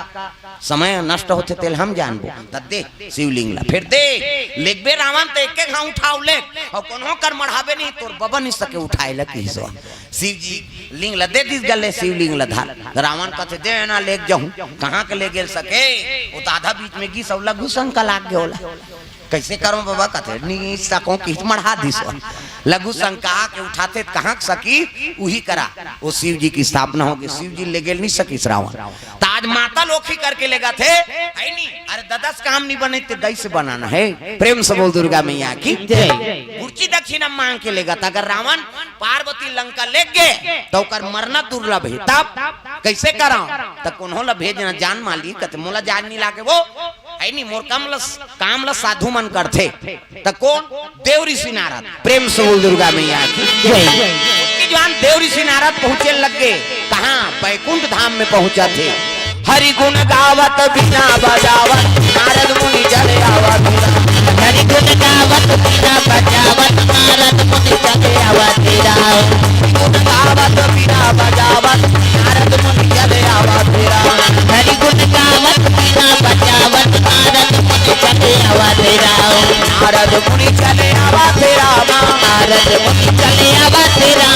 समय नष्ट होथे तेला हम जानबो। त दे शिवलिंग ला, फेर दे, लेगबे रावण त एक एक घांव उठाव लेग, अउ कोनो कर मढ़ाबे नहीं, तोर बबा नहीं सके उठाए ला किहिस। शिव जी लिंग ल दे दिस गले, शिवलिंग ल धर। रावण कथे, "दे ना, लेग जाहूं।" कहाँ के लेगेल सके? वो तो आधा बीच में गिस अउ लघु शंका लाग गे ओला। "कैसे करो बाबा?" कथे, "नी सको किहिस मढ़ा दिस।" लघु शंका आके उठाथे, कहाँ के सकी, उही करा। वो शिव जी की स्थापना होगे, शिव जी लेगेल नहीं सकिस रावण। त आज माता लोखी करके लेगथे, है नी? अरे ददस काम नहीं बने ते दई से बनाना हे। प्रेम से बोल दुर्गा मैया की जय। भुरची दक्षिणा मांग के लेगत, अगर रावण पार्वती लंका लेग गे, त ओकर मरना दुर्लभ हे। तब कैसे करंव? त कोनो ल भेजना जान माली, कथे, "मोला जान नहीं लागे वो, है नी, मोर काम ल, काम ल साधु मन करथे।" त कोन? देव ऋषि नारद। प्रेम से बोल दुर्गा मैया की जय। ओतके जुआन देव ऋषि नारद पहुंचे लग गे। कहाँ? बैकुंठ धाम में पहुंचथे। हरि गुण गावत बीना बजावत नारद मुनि चले आवा तेरा। हरि गुण गावत बीना बजावत नारद मुनि चले आवा तेरा। गुण गावत बीना बजावत नारद मुनि चले आवा तेरा। हरि गुण गावत बीना बजावत नारद मुनि चले आवा तेरा। नारद मुनि चले आवा तेरा। नारद मुनि चले आवा तेरा।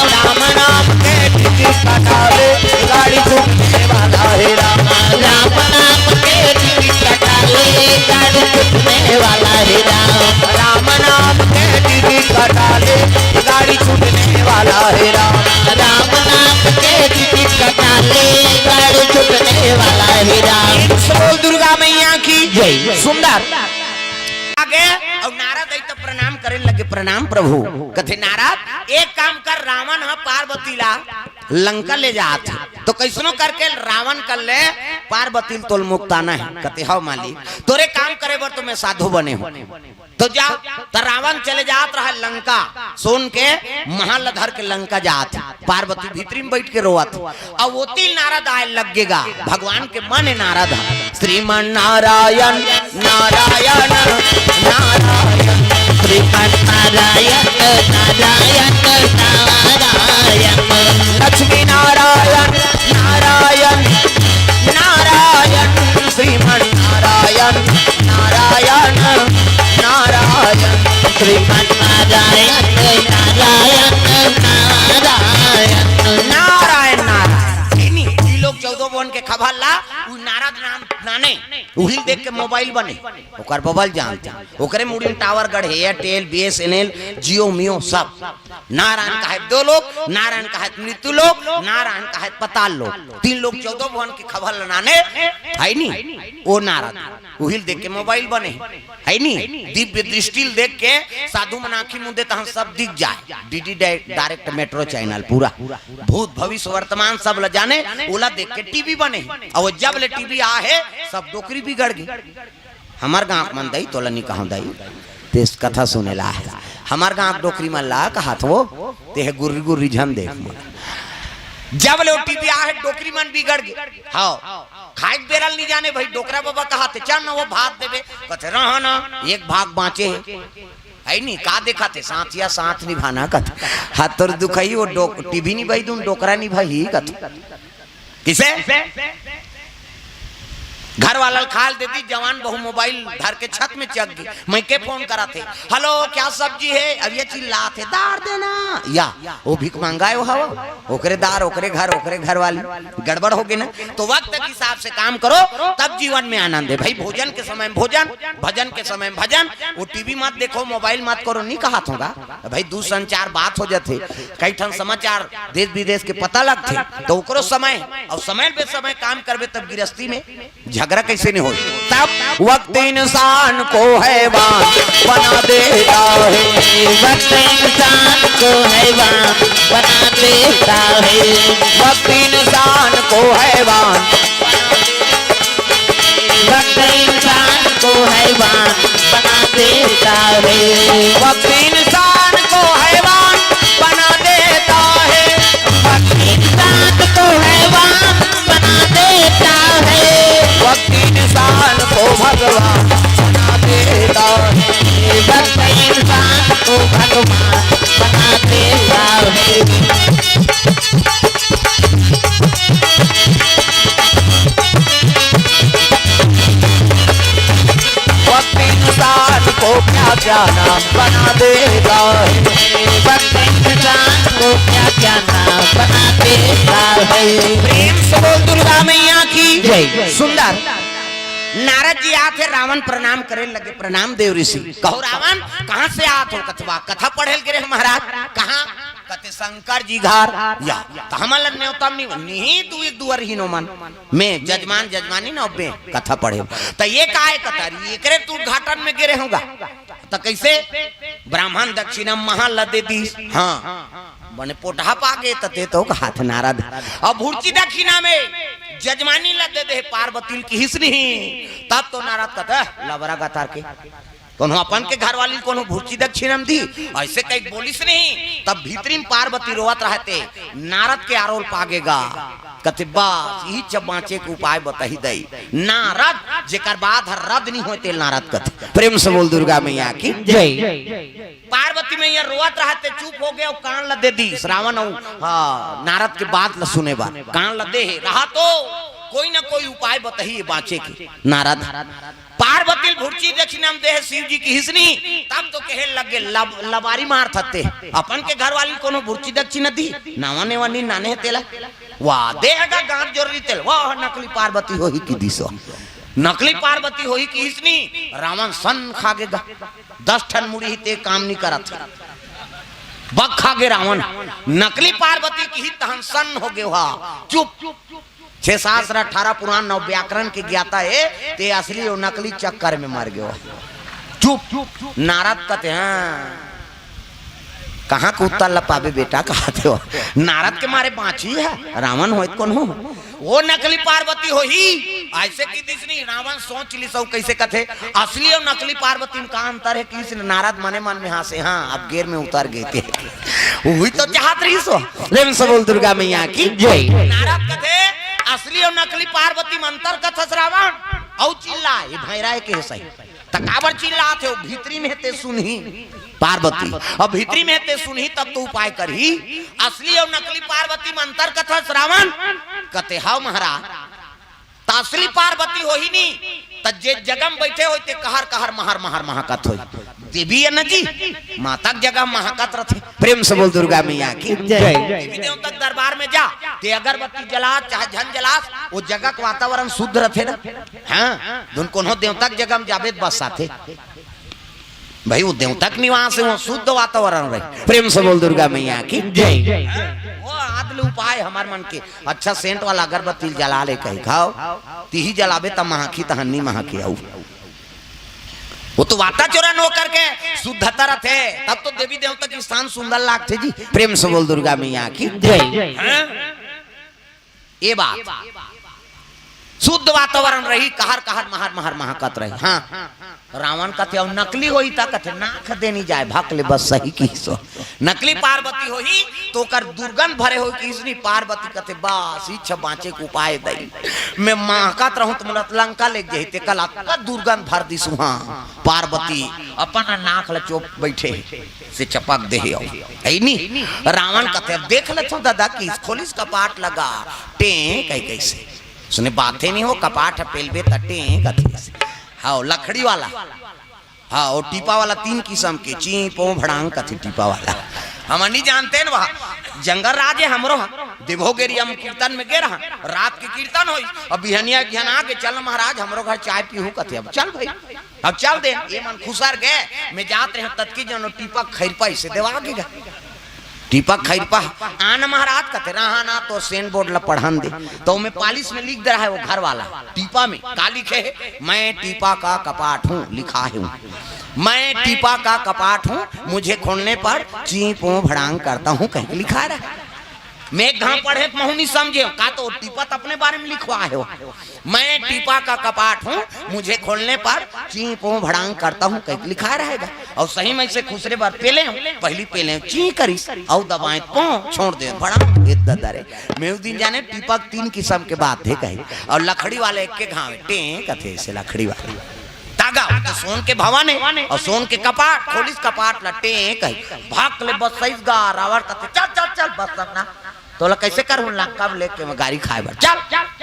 राम नाम के टिकट कटा ले, गाड़ी छूटने वाला हे राम। राम नाम के टिकट कटा ले, गाड़ी छूटने वाला हे राम। राम नाम के टिकट कटा ले, गाड़ी छूटने वाला हे राम। राम नाम के टिकट कटा ले, गाड़ी छूटने वाला हे राम। बोल दुर्गा मैया की जय। सुंदर आगे अउ नारद आई त प्रणाम करे लगे, "प्रणाम प्रभु।" कथे, "नारद, एक काम कर, रावण ह पार्वती ला लंका ले जात हे, तो कैसनो करके रावण कर ले पार्वती ल तोल मुक्ताना हे।" कथे, "हव मालिक, तोरे काम करे बर तो मैं साधु बने हंव।" तो जा, त रावण चले जात रहा लंका, सोन के महल ल धर के लंका जात हे। पार्वती भीतरी में बैठ के रोवत हे। अउ ओती नारद आए लग गे गा, भगवान के मन हे नारद ह। श्रीमन नारायण, नारायण, नारायण। श्रीमन नारायण, नारायण, नारायण। लक्ष्मी नारायण, नारायण, नारायण। श्रीमन नारायण, नारायण, नारायण। श्रीमन नारायण, नारायण, नारायण। नारायण, नारायण। इन्हीं, ई लोग चौदह भुवन के खबर ला, उ नारायण नारायण नाने, उहिल देख के मोबाइल बने, ओकर बबल जानते। ओकरे मुड़ी में टावर गढ़े, एयरटेल, बीएसएनएल, जियो मियो सब। नारायण कहे दो लोक, नारायण कहे मृत्यु लोक, नारायण कहे पाताल लोक। तीन लोक चौदह भुवन के खबर ल नाने, है नी? ओ नारद, उहिल देख के मोबाइल बने, है नी? दिव्य दृष्टि ल देख के साधु मन आँखी मूंदे तहां सब दिख जाए। डीडी डाय-, डायरेक्ट मेट्रो चैनल पूरा, भूत भविष्य वर्तमान सब ल जाने, ओला देख के टीवी बने। अउ जब ले टीवी आ हे, सब डोकरी बिगड़ गे। हमर गांव के मन दई, तोला नी कहंव दई, तेस कथा सुने ला हे। हमर गांव के डोकरी मन ला कहत हो, तेह गुर्री गुर्री झन देख मोला। जब ले ओ टीवी आ हे, डोकरी मन बिगड़ गे। हव, खाए के बेरा ल नी जाने भाई, डोकरा बाबा कहत हे, "चल ना, ओ भात देबे।" कथे, "रह ना, एक भाग बांचे हे।" है नी, का देखत हे? साथिया साथ निभाना कथे। हाथ तोर दुखई, ओ डोक-, टीवी निभाई दूं, डोकरा निभाई कथे। किसे? घर वाला ल खाल दे दी, जवान बहू मोबाइल धर के छत में चघ गे। मइके फोन करत हे, "हेलो, क्या सब्जी है?" अब ये चिल्लात हे, "दार देना।" या, ओ भिख मंगाय ओ हवा, ओकरे दार, ओकरे घर, ओकरे घर वाली, गड़बड़ हो गे ना। तो वक्त के हिसाब से काम करो, तब जीवन में आनंद हे भाई। भोजन के समय में भोजन, भजन के समय में भजन। ओ टीवी मत देखो, मोबाइल मत करो, नी कहत हों गा भाई। दूरसंचार बात हो जाथे, कई ठन समाचार देश विदेश के पता लगथे, तो ओकरो समय अउ समय बेसमय काम करबे तब गिरस्ती में झगड़ा कइसे नी होय? तब वक्त इंसान को हैवान बना देता है। वक्त इंसान को हैवान बना देता है। वक्त इंसान को हैवान, वक्त इंसान को हैवान बना देता है। वक्त इंसान को हैवान बना देता है। वक्त इंसान को हैवान बना देता है। वक्त इंसान को भगवान बना देता है। वक्त इंसान को भगवान बना देता है। वक्त इंसान को क्या क्या नाम बना देता है। वक्त इंसान को क्या क्या नाम बना देता है। प्रेम से बोल दुर्गा मैया की जय। सुंदर। नारद जी आत हे, रावण प्रणाम करे लगे, "प्रणाम देव ऋषि।" कहो रावण, कहाँ से आत हो? कथवा, कथा पढ़े ल गे रेहेंव महाराज। कहाँ? कथे शंकर जी घर। या, त हमन ल नेवता म नी, नी तू एक दुआर ही नो मन। मैं जजमान जजमानी न अब्बे कथा पढ़े। त ये का हे कथा री? एकरे त उद्घाटन में गे रेहेंव गा। त कइसे? ब्राह्मण दक्षिणा महा ल दे दीस। हाँ। बने पोटहा पागे त ते तो हाथ नारद। अब भुर्ची दक्षिणा में जजमानी ल दे दे पार्वती ल किहिस नहीं। तब तो नारद कथे, "लबरा गतार के।" कोनो अपन के घरवाली ल कोनो भुर्ची दक्षिणा म दी, अइसे कहिके बोलिस नहीं। तब भीतरी म पार्वती रोवत रहत हे, नारद के आरो ल पागे गा। कथे, "बस, इही च बांचे के उपाय बताही दई।" नारद, जेकर बाद हर रद नहीं होय, तेला नारद कथे। प्रेम से बोल दुर्गा मैया की जय। पार्वती मैया रोवत रहत हे, चुप हो गे अउ कान ल दे दीस। रावण अउ, हाँ, नारद के बात ल सुने बर कान ल दे हे, रहा तो कोई न कोई उपाय बताही बांचे के। नारद पार्वती ल भुर्ची दक्षिणा म दे हे शिव जी किहिस नहीं, तब तो कहे लगे, "लब-, लबारी मारत हते, अपन के घरवाली ल कोनो भुर्ची दक्षिणा दी, नावा नेवा नी नाने हे तेला।" वाह, देह गा गांठ जोर रही तेल, वाह, नकली पार्वती होही कि दिसो। नकली पार्वती होही किहिस नहीं, रावण सन्न खागे गा। दस ठन मुड़ी ही ते काम नी करत हे। बक खागे रावण, नकली पार्वती किहिस तहन सन्न हो गे हा। चुप। छह शास्त्र, अठारह पुराण, नौ व्याकरण के ज्ञाता हे, ते असली अउ नकली चक्कर में मर गे हा। चुप। नारद कथे, हाँ, कहाँ के उत्तर ल पाबे बेटा, कहत हे। नारद के मारे बांची हे, रावण होय त कोनो हो। ओ नकली पार्वती होही, अइसे किहिस नहीं, रावण सोच लिस अउ कइसे कथे, असली अउ नकली पार्वती म का अंतर हे किहिस नहीं। नारद मने मन में हाँसे, हाँ, अब गेर में उतर गे ते। उही तो चाहत रहिस हो। प्रेम से बोल दुर्गा मैया की जय। नारद कथे, "असली अउ नकली पार्वती म अंतर कथस रावण?" अउ चिल्ला, "ये भैरा हे के सही।" त काबर चिल्लात हे? ओ भीतरी में हे ते सुनही पार्वती, अब भीतरी में हे ते सुनही तब तो उपाय करही। असली अउ नकली पार्वती म अंतर कथस रावण? कथे, "हव महाराज।" त असली पार्वती होही नहीं, त जे जगह में बैठे होई ते कहर कहर महर महर महकत होई। देवी है ना जी, माता के जगह महकत रथे। प्रेम से बोल दुर्गा मैया की जय। देवी देवता के दरबार में जा, ते अगरबत्ती जलास चाहे झन जलास, वो जगह के वातावरण शुद्ध रथे ना। हाँ, धुन कोनो देवता के जगह में जाबे त बस आथे। भाई, वो देवता के निवास है, वो शुद्ध वातावरण रहे। प्रेम से बोल दुर्गा मैया की जय। वो आदि ले उपाय हमार मन के, अच्छा सेंट वाला अगरबत्ती जला ले कही खाओ, तिही जलाबे त महकी, तहन्नी महकी आऊ। वो तो वाताचरण होकर के शुद्धता रथे, तब तो देवी देवता के स्थान सुंदर लागथे जी। प्रेम से बोल दुर्गा मैया की जय। हाँ? ये बात शुद्ध वातावरण रही, कहर कहर महर महर महकत रही। हाँ, रावण कथे, "अउ नकली होई त?" कथे, "नाक देनी जाए, भक ले बस सही की सो।" नकली पार्वती होई तो ओकर दुर्गंध भरे होई कि इसनी पार्वती कथे, "बस इच्छा बाँचे के उपाय दई, मैं महकत रहूं त मोला लंका ले जही, ते कल अतका दुर्गंध भर दिस उहाँ।" पार्वती अपन नाक ल चोप बैठे से चपक दे हे। अउ है नी, रावण कथे, "अब देख लेथों दादा, कि खोलिस कपाट लगा, टें कही कइसे।" सुने बात है नहीं हो, कपाट ह पेलबे त टें कथे। हाँ, लकड़ी वाला। हाँ, वो टीपा वाला तीन किस्म के, ची, पो, भड़ांग कथे टीपा वाला। हम नहीं जानते न वहाँ। जंगल राज है हमरो हा। देवभोग area में कीर्तन में गे रहा। रात के कीर्तन होई। अब बिहनिया बिहन आके, "चल महाराज, हमरो घर चाय पीहू," कथे। "अब चल भाई।" अब चल दे, ये मन खुसर गे, मैं जात रहे ततकी जनो टीपा खैरपा इसे देवा के गा। टीपा खैरपा, "आन महाराज," कथे, "रहा ना तो सेन बोर्ड ला पढ़न दे।" तो मैं पालिश में लिख दे रहा है वो घर वाला, टीपा में का लिखे है, "मैं टीपा का कपाट हूँ," लिखा है वो। "मैं टीपा का कपाट हूँ, मुझे खोलने पर ची पो भड़ांग करता हूँ," कहीं लिखा रहा है। मैं एक घाव पढ़े त महू नहीं समझे, का तो टीपा त अपने बारे में लिखवा है वो। "मैं टीपा का कपाट हूँ, मुझे खोलने पर ची पो भड़ांग करता हूँ," कहीं लिखा रहेगा। और सही में इसे खुसरे बार पेले हूँ, पहली पेले हूँ, ची करिस, और दबाएं पो, छोड़ दे भड़ांग, ये ददा रे। मैं उस दिन जाने टीपा तीन किस्म के बात है कही, और लकड़ी वाले एक के घाव टें कथे से लकड़ी वाले। तागा, तो सोन के भवन है, और सोन के कपाट, खोलिस कपाट ला टें कही, भक ले बस सही गा, रावण कथे, "चल, चल, चल, बस ना।" तोला कैसे करहूं लंका में लेके मैं गारी खाए बर? चल,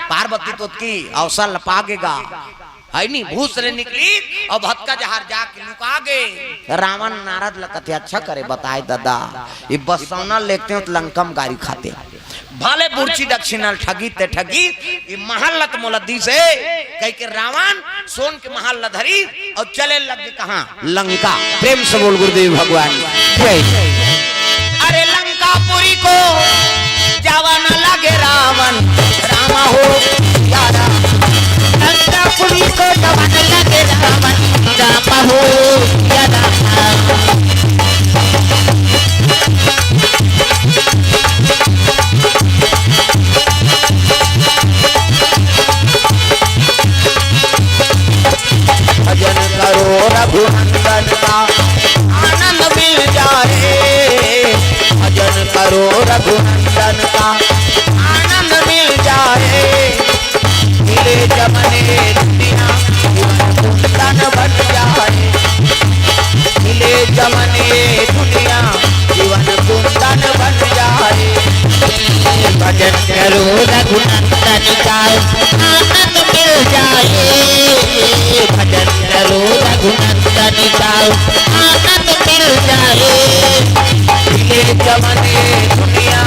पार्वती तो की अवसर ल पागेगा। है नी, भूस ले निकली और भतका जहर जाके लुका गे। रावण नारद ल कथे, "अच्छा करे बताए दादा, ये बसौना लेते हो तो लंका में गारी खाते।" भले बुरची दक्षिणा ठगी ते ठगी, ये महल ल त मोला दीस हे, कह के रावण सोन के महल ल धरी और चले लग गे कहाँ? लंका। प्रेम से बोल गुरुदेव भगवान जय। अरे लंकापुरी को जावा न लगे रावण, रामा हो यारा। लंकापुरी को जावा न लगे रावण, रामा हो यारा। भजन करो रघुनंदन का, आनंद मिल जाए। भजन करो रघुनंदन का, आनंद मिल जाए। मिले जब ये दुनिया, जीवन कुंदन बन जाए। मिले जब ये दुनिया, जीवन कुंदन बन जाए। भजन करो रघुनंदन का, आनंद मिल जाए। भजन करो रघुनंदन का, आनंद मिल जाए। मिले जब ये दुनिया,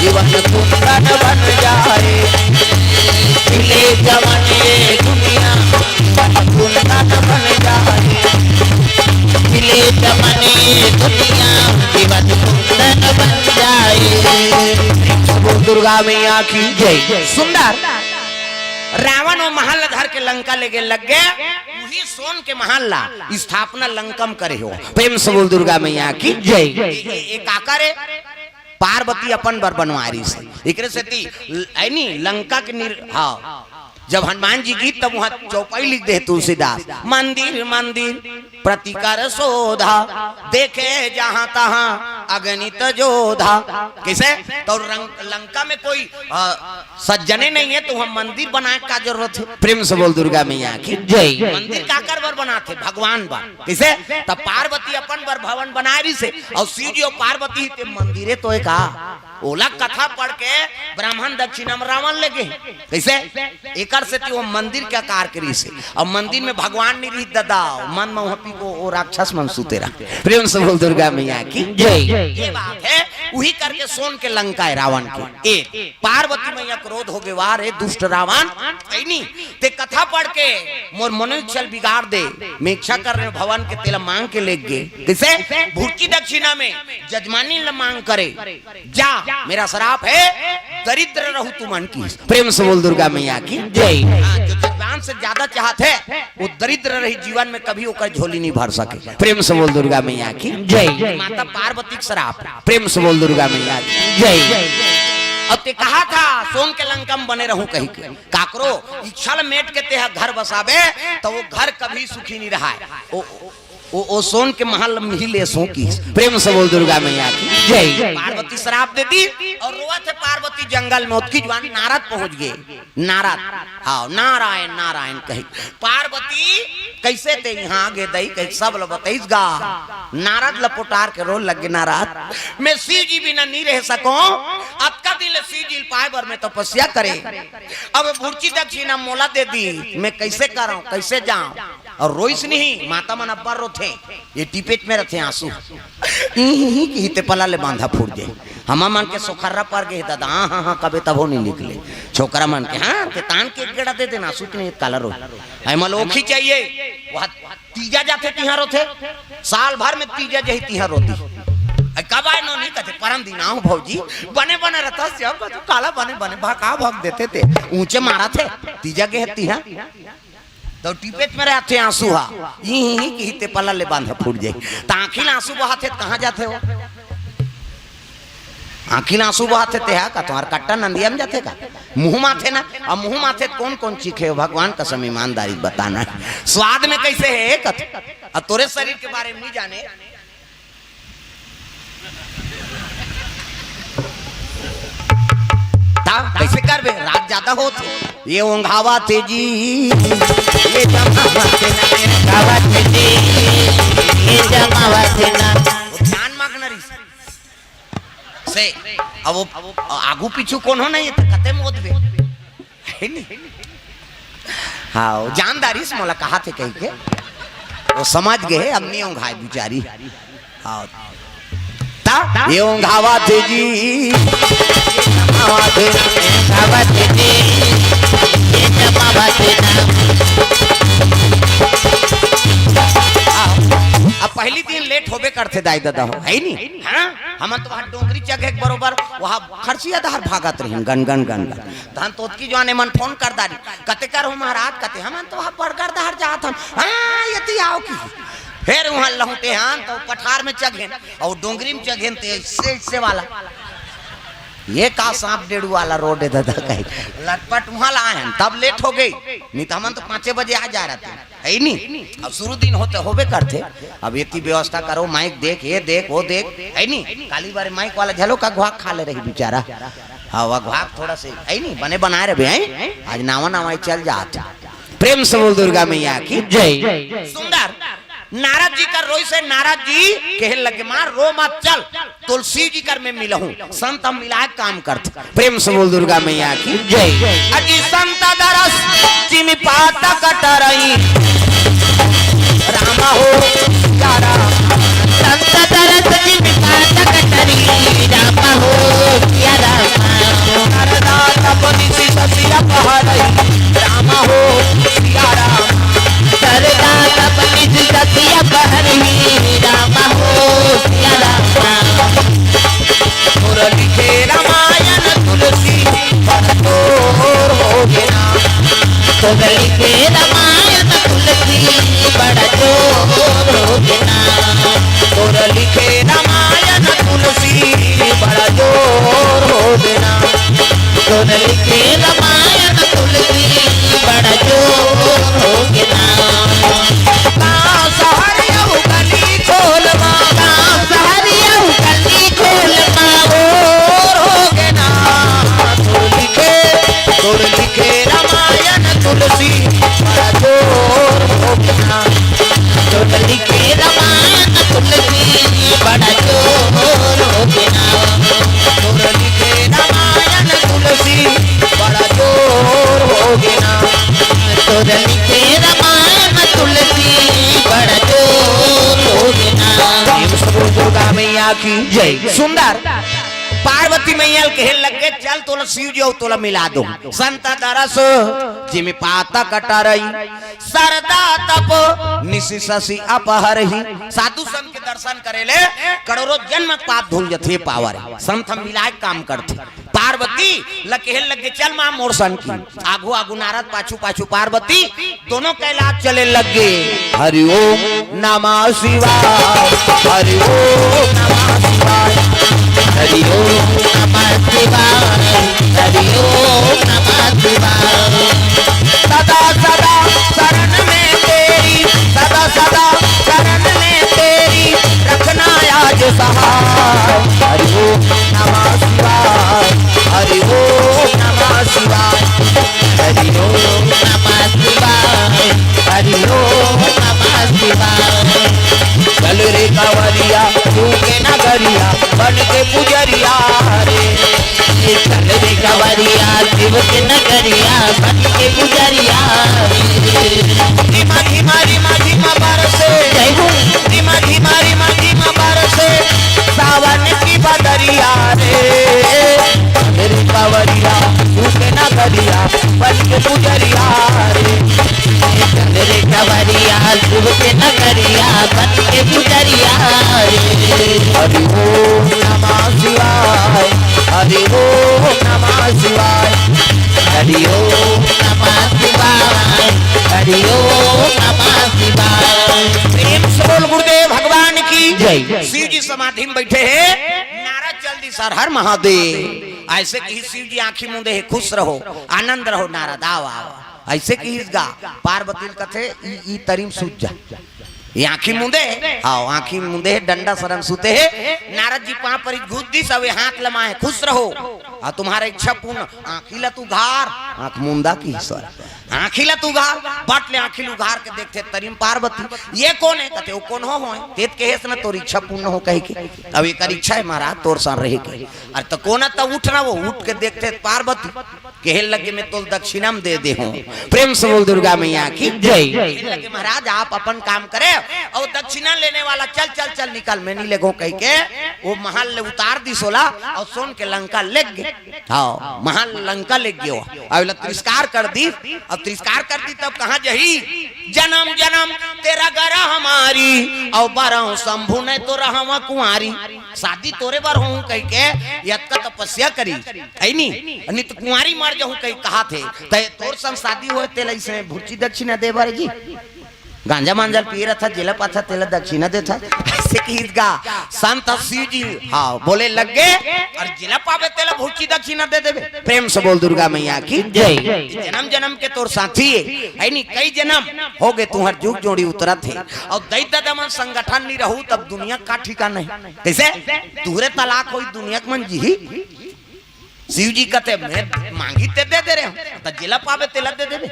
जीवन कुंदन बन जाए। मिले जब ये दुनिया, जीवन कुंदन बन जाए। मिले जब ये दुनिया, जीवन कुंदन बन जाए। बोल दुर्गा मैया की जय। सुंदर। रावण वो महल धर के लंका ले गे लग गे, वही सोन के महल ला स्थापना लंका म करे हो। प्रेम से बोल दुर्गा मैया की जय। ये, ये, ये का करे? पार्वती अपन बर बनवारिस हे। एकरे सेती ल-, ऐ नी, लंका के निर-, हाँ, जब हनुमान जी गीत तब वहाँ चौपाई लिख दे तुलसीदास, "मंदिर मंदिर प्रति कर शोधा, देखे जहाँ तहाँ अगणित जोधा।" कैसे? तो रंग-, लंका में कोई, अ, सज्जने नहीं है तो वहाँ मंदिर बनाए का जरूरत है? प्रेम से बोल दुर्गा मैया की जय। मंदिर काकर बर बनाथे? भगवान बर। कैसे? तब पार्वती अपन बर भवन बनाए रहिस हे, अउ शिव जी अउ पार्वती ते मंदिरे तो हे का? ओला कथा पढ़ के ब्राह्मण दक्षिणा में रावण ले गे। कइसे? एकर सेती वो मंदिर के आकार के रहिस हे। अउ मंदिर में भगवान नइ रहिस ददा, मन में वहाँ पी को वो राक्षस मन सुते रहा। प्रेम से बोल दुर्गा मैया की जय। ये बात है, उही करके सोन के लंका हे रावण के। ए, पार्वती मैया क्रोध हो गे, "वाह रे दुष्ट रावण, ऐनी ते कथा पढ़ के मोर मनोइच्छा ल बिगाड़ दे, मैं इच्छा कर रहे भवन के, तेला मांग के लेके गे।" कइसे? भुर्ची दक्षिणा में जजमानी ल मांग करे, "जा, मेरा श्राप है, दरिद्र रहू तुमन की।" प्रेम से बोल दुर्गा मैया की जय। हाँ, जो जजमान से ज्यादा चाहत हे, वो दरिद्र रही, जीवन में कभी ओकर झोली नइ भर सके। प्रेम से बोल दुर्गा मैया की जय। माता पार्वती के श्राप। प्रेम से बोल दुर्गा मैया की जय। अउ ते कहा था सोन के लंका में बने रहूं कहिके, काकरो इच्छा ल मेट के तेहा घर बसाबे, त वो घर कभी सुखी नइ रहा हे। ओ, ओ, ओ सोन के महल में ही ले सो की। प्रेम से बोल दुर्गा मैया की जय। पार्वती श्राप दे दी अउ रोवत हे पार्वती जंगल में। ओतकी जुवार नारद पहुंच गे। नारद, हाँ, नारायण नारायण कही। पार्वती, कइसे ते इहाँ गे दई, कही सब ल बतइस गा। नारद ल पोटार के रोए लगे, "नारद, मैं शिव जी बिना नइ रह सकों, अतका दिन ले शिव जी ल पाए बर मैं तपस्या करे, अब भुर्ची दक्षिणा मोला दे दी, मैं कइसे करंव, कइसे जांव?" अउ रोइस नहीं, माता मन अब्बड़ रोथे, ये टिपेच में रथे आंसू। इही ही किही ते पला ले बांधा फूट जाय। हमा मन के सोखर्रा पर गे ददा, हाँ, हाँ, हाँ, कबे तभो नइ निकले। छोकरा मन के, हाँ, ते तान के एक गेड़ा दे देना, आंसू के नहीं काला रो। ऐ मलोखी चाहिए, वह तीजा जाथे तिहां रोथे, साल भर में तीजा जही तिहां रोती। ऐ कब आए नो नहीं कहते, "परम दिन आऊं भौजी, बने बने रहता श्याम बाजू, काला बने बने भका भक देते ते, ऊंचे मारा थे, तीजा गे हे तिहां।" तो टिपेच में रहते आंसू हा, इही ही किही ते पला ले बांधा फूट जाय। त आंखी ल आंसू बहाथे त कहां जाथे हो? आंखी ल आंसू बहाथे ते हा का तुम्हार कट्टा नंदिया में जाथे का? मुंह माथे ना, अब मुंह माथे त कौन कौन चीखे हो? भगवान कसम ईमानदारी बताना। स्वाद में कइसे हे कथे? अब तोरे शरीर के बारे में नइ जाने। ता कइसे करबे? रात जादा होत हे। ये ओंघावत हे जी, ये जमावत हे ना, ओंघावत हे जी, ये जमावत हे ना। वो ध्यान मग्न रहिस। से, अब वो आगू पीछू कोनो नहीं हे, त कते मोदबे। हे नहीं? हाँ, वो जानदारी से मोला कहाथे कहिके। वो समझ गे हे, अब नइ ओंघाय बिचारी। हाँ। ता, ये ओंघावत हे जी। ओंघावत हे, ओंघावत हे जी। ये जमावत हे ना। हाँ। अब पहिली दिन लेट होबे करथे दाई ददा हो, हे नहीं? हाँ? हमन तो वहाँ डोंगरी चघे के बरोबर, वहाँ खरसिया डहर भागत रहिन, गन, गन, गन, गन। धन तोतकी जुवार एमन फोन कर डारिन, "कते कर हो महाराज?" कथे, "हमन तो वहाँ बड़गर डहर जात हन।" "हाँ, एती आव की।" फेर उहाँ लहुटे हन, तो पठार में चघेन, अउ डोंगरी में चघेन, ते अइसे, अइसे वाला। ये का सांप डेड़ू वाला रोड हे ददा कही। लटपट उहाँ ला आए हन, तब लेट हो गे, नहीं तो हमन तो पाँचे बजे आ जाय रहतेन। हे नहीं? अब शुरू दिन होथे, होबे करथे। अब एती व्यवस्था करो, माइक देख, ये देख, वो देख, हे नहीं? काली बारे माइक वाला झलो का घुआक खा ले रही बिचारा। हाँ, वो घुआक थोड़ा से, हे नहीं? बने बनाए रहे, हैं? आज नावा नावा ही चल जात। प्रेम से बोल दुर्गा मैया की जय। सुंदर। नारद जी कर रोइस हे, नारद जी कहे लगे, "माँ, रो मत, चल।" तुलसी जी कर में मिलहूं, संत हम मिलाय काम करथे। प्रेम से बोल दुर्गा मैया की जय। अजी संत दरस जिमि पातक टरई, राम हो सिया राम। संत दरस जिमि पातक टरई, राम हो सिया राम। सरदा तप निशि ससिया पहरई, राम हो सिया राम। सरदा तप निशि ससिया पहरई, राम हो सिया राम। तोर लिखे रामायण तुलसी बड़ जोर हो गे ना। तोर लिखे रामायण तुलसी बड़ जोर हो गे ना। मैया की जय। सुंदर पार्वती मैया ल कहे लगे, "चल तोला शिव जी अउ तोला मिला दो।" संत दरस जिम पातक टरई, सरदा तप निसि ससि अपहरही। साधु संत के दर्शन करे ले करोड़ों जन्म के पाप धुल जथे पावर। संत हम मिलाए काम करथे। पार्वती ल कहे लगे, "चल माँ मोर संग की।" आगू आगू नारद, पाछू पाछू पार्वती, दोनों कैलाश चले लगे। हरि ओम नमः शिवाय, हरि ओम नमः शिवाय, हरि ओम नमः शिवाय, हरि ओम नमः शिवाय। सदा सदा शरण में तेरी, सदा सदा शरण में तेरी, रखना आज सहाय। हरि ओम नमः शिवाय, हरि ओम नमः शिवाय, हरि ओम नमः शिवाय, हरि ओम नमः शिवाय। चल रे कांवरिया, तू के नगरिया, बन के पुजरिया रे। चल रे कांवरिया, शिव के नगरिया, बन के पुजरिया रे। धीमा धीमा रिमा झिमा बरसे, जय हो। धीमा धीमा रिमा झिमा बरसे, सावन की बदरिया रे। चल रे कांवरिया, तू के नगरिया, बन के पुजरिया रे। चल रे कांवरिया, शिव के नगरिया, बन के पुजरिया रे। हरि ओम नमः शिवाय, हरि ओम नमः शिवाय, हरि ओम नमः शिवाय, हरि ओम नमः शिवाय। प्रेम से बोल गुरुदेव भगवान की जय। शिव जी समाधि में बैठे हैं, नारद चल दिस हर हर महादेव। अइसे कहिस शिव जी आंखी मूंदे हे, खुश रहो, आनंद रहो नारद, आओ, आओ। अइसे कहिस गा, पार्वती ल कथे, "ई, ई तरी म सूत जा।" ये आंखी मूंदे हे, हाँ, आंखी मूंदे हे, डंडा सरन सूते हे। नारद जी पांव परी घुस दिस, अउ ये हाथ लमाए, "खुश रहो, अउ तुम्हारा इच्छा पूर्ण।" आंखी ल त उघार, आंख मूंदा कहिस, आंखी ल त उघार, बट ले आंखी ल उघार के देखथे तरी म पार्वती। "ये कोन हे?" कथे, "वो कोनो होय, ते त कहेस न तोर इच्छा पूर्ण हो कहिके। अब एकर इच्छा हे महाराज तोर संग रहे के।" अरे त कोन हे? त उठ ना, वो उठ के देखथे पार्वती। कहे लगे, "मैं तोला दक्षिणा म दे देहूं।" प्रेम से बोल दुर्गा मैया की जय। कहे लगे, "महाराज आप अपन काम करे अउ दक्षिणा लेने वाला चल, चल, चल निकल, मैं नहीं लेगो," कहिके वो महल ले उतार दिस ओला अउ सोन के लंका लेग गे। हाँ, महल लंका लेग गे। अउ एला तिरस्कार कर दिस, अउ तिरस्कार कर दिस तब कहाँ जही? "जनम जनम तेरा गरा हमारी, अउ बरहूं शंभु नहीं तो रहवा कुंवारी।" शादी तोरे बर होहूं कहिके यतका तपस्या करी, है नी? नित कुंवारी मर जहूं कहि कहाथे, त तोर संग शादी होय, तेला अइसने भुर्ची दक्षिणा दे बर जी? गांजा मांजा ल पिए रथा, जेला पाथा, तेला दक्षिणा देथा। अइसे कहिस गा संत शिव जी, हाँ, बोले लगे, "अउ जेला पाबे, तेला भुर्ची दक्षिणा दे देबे।" प्रेम से बोल दुर्गा मैया की जय। जनम जनम के तोर साथी हे, है नी? कई जनम हो गे, तुंहर जुग जोड़ी उतरत हे। अउ दई ददा मन संगठन नी रहू, तब दुनिया का ठिकाना हे? कइसे? तुंहरे तलाक होई, दुनिया के मन जीही? शिव जी कथे, "मैं मांगी ते दे दे रहे हूं, त जेला पाबे तेला दे देबे,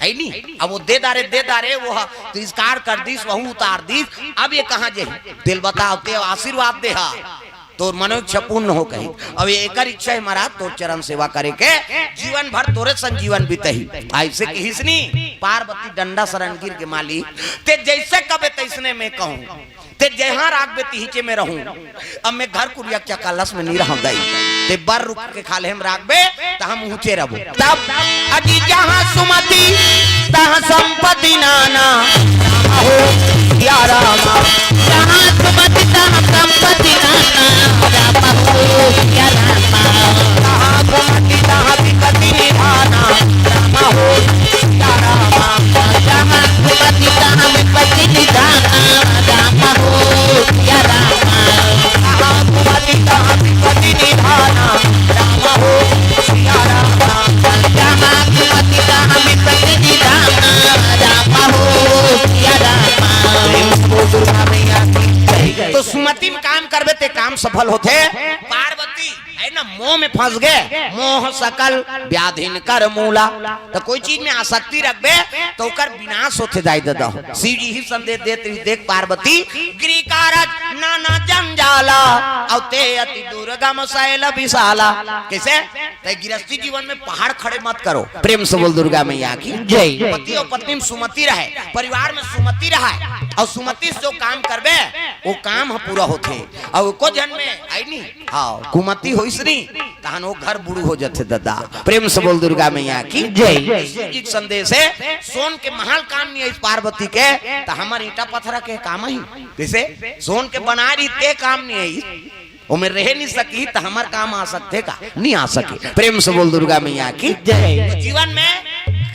है नी?" अब वो दे डारे, दे डारे, वो ह-, तिरस्कार कर दिस, वहू उतार दिस। अब ये कहां जाही? तेला बताव, ते आशीर्वाद दे हा, तोर मनोइच्छा पूर्ण हो कही। अब ये एकर इच्छा हे महाराज, तोर चरण सेवा करे के, जीवन भर तोरे संग जीवन बितही। अइसे कहिस नी, पार्वती डंडा सरन गिर के, "मालिक, ते जइसे कबे तइसने मैं कहूं।" ते जहां राखबे तिहिचे में रहूं। अब मैं घर कुरिया के चकालस में नी रहंव दाई। ते बर रुख के खाल्हे में राखबे त हम ऊंचे रहबो। तब अजी जहां सुमति तहां संपत्ति नाना। राम हो या राम। जहां सुमति तहां संपत्ति नाना। राम हो या राम। जहां सुमति तहां विपत्ति निधाना। राम हो या राम। जहां सुमति तहां विपत्ति निधाना। राम हो या राम। जहां सुमति तहां विपत्ति निधाना। राम हो या राम। जहां सुमति तहां विपत्ति निधाना। राम हो या राम। प्रेम से बोल दुर्गा मैया की जय। तो सुमति में काम करबे ते काम सफल होथे। पार्वती हे ना, मोह में फंस गे, मोह सकल व्याधिन कर मूला। त कोई चीज में आसक्ति रखबे त ओकर विनाश होथे दाई ददा। शिव जी ही संदेश देत रहिस, देख पार्वती, "गिरि कारज नाना जंजाला, अउ ते अति दुर्गम शैल विशाला।" कइसे? ते गिरस्ती जीवन में पहाड़ खड़े मत करो। प्रेम से बोल दुर्गा मैया की जय। पति अउ पत्नी में सुमति रहे, परिवार में सुमति रहे, अउ सुमति से जो काम करबे वो काम ह पूरा होथे। अउ एको झन में आई नी, हाँ, कुमति होइस नी, तहन वो घर बुड़ू हो जथे दादा। प्रेम से बोल दुर्गा मैया की जय। शिव जी के संदेश हे, सोन के महल काम नहीं आइस पार्वती के, त हमर ईंटा पथरा के काम ही। जैसे सोन के बनाए रही ते काम नहीं आइस, ओमे रहे नहीं सकी, त हमर काम आ सकथे का? नहीं आ सके। प्रेम से बोल दुर्गा मैया की जय। तो जीवन में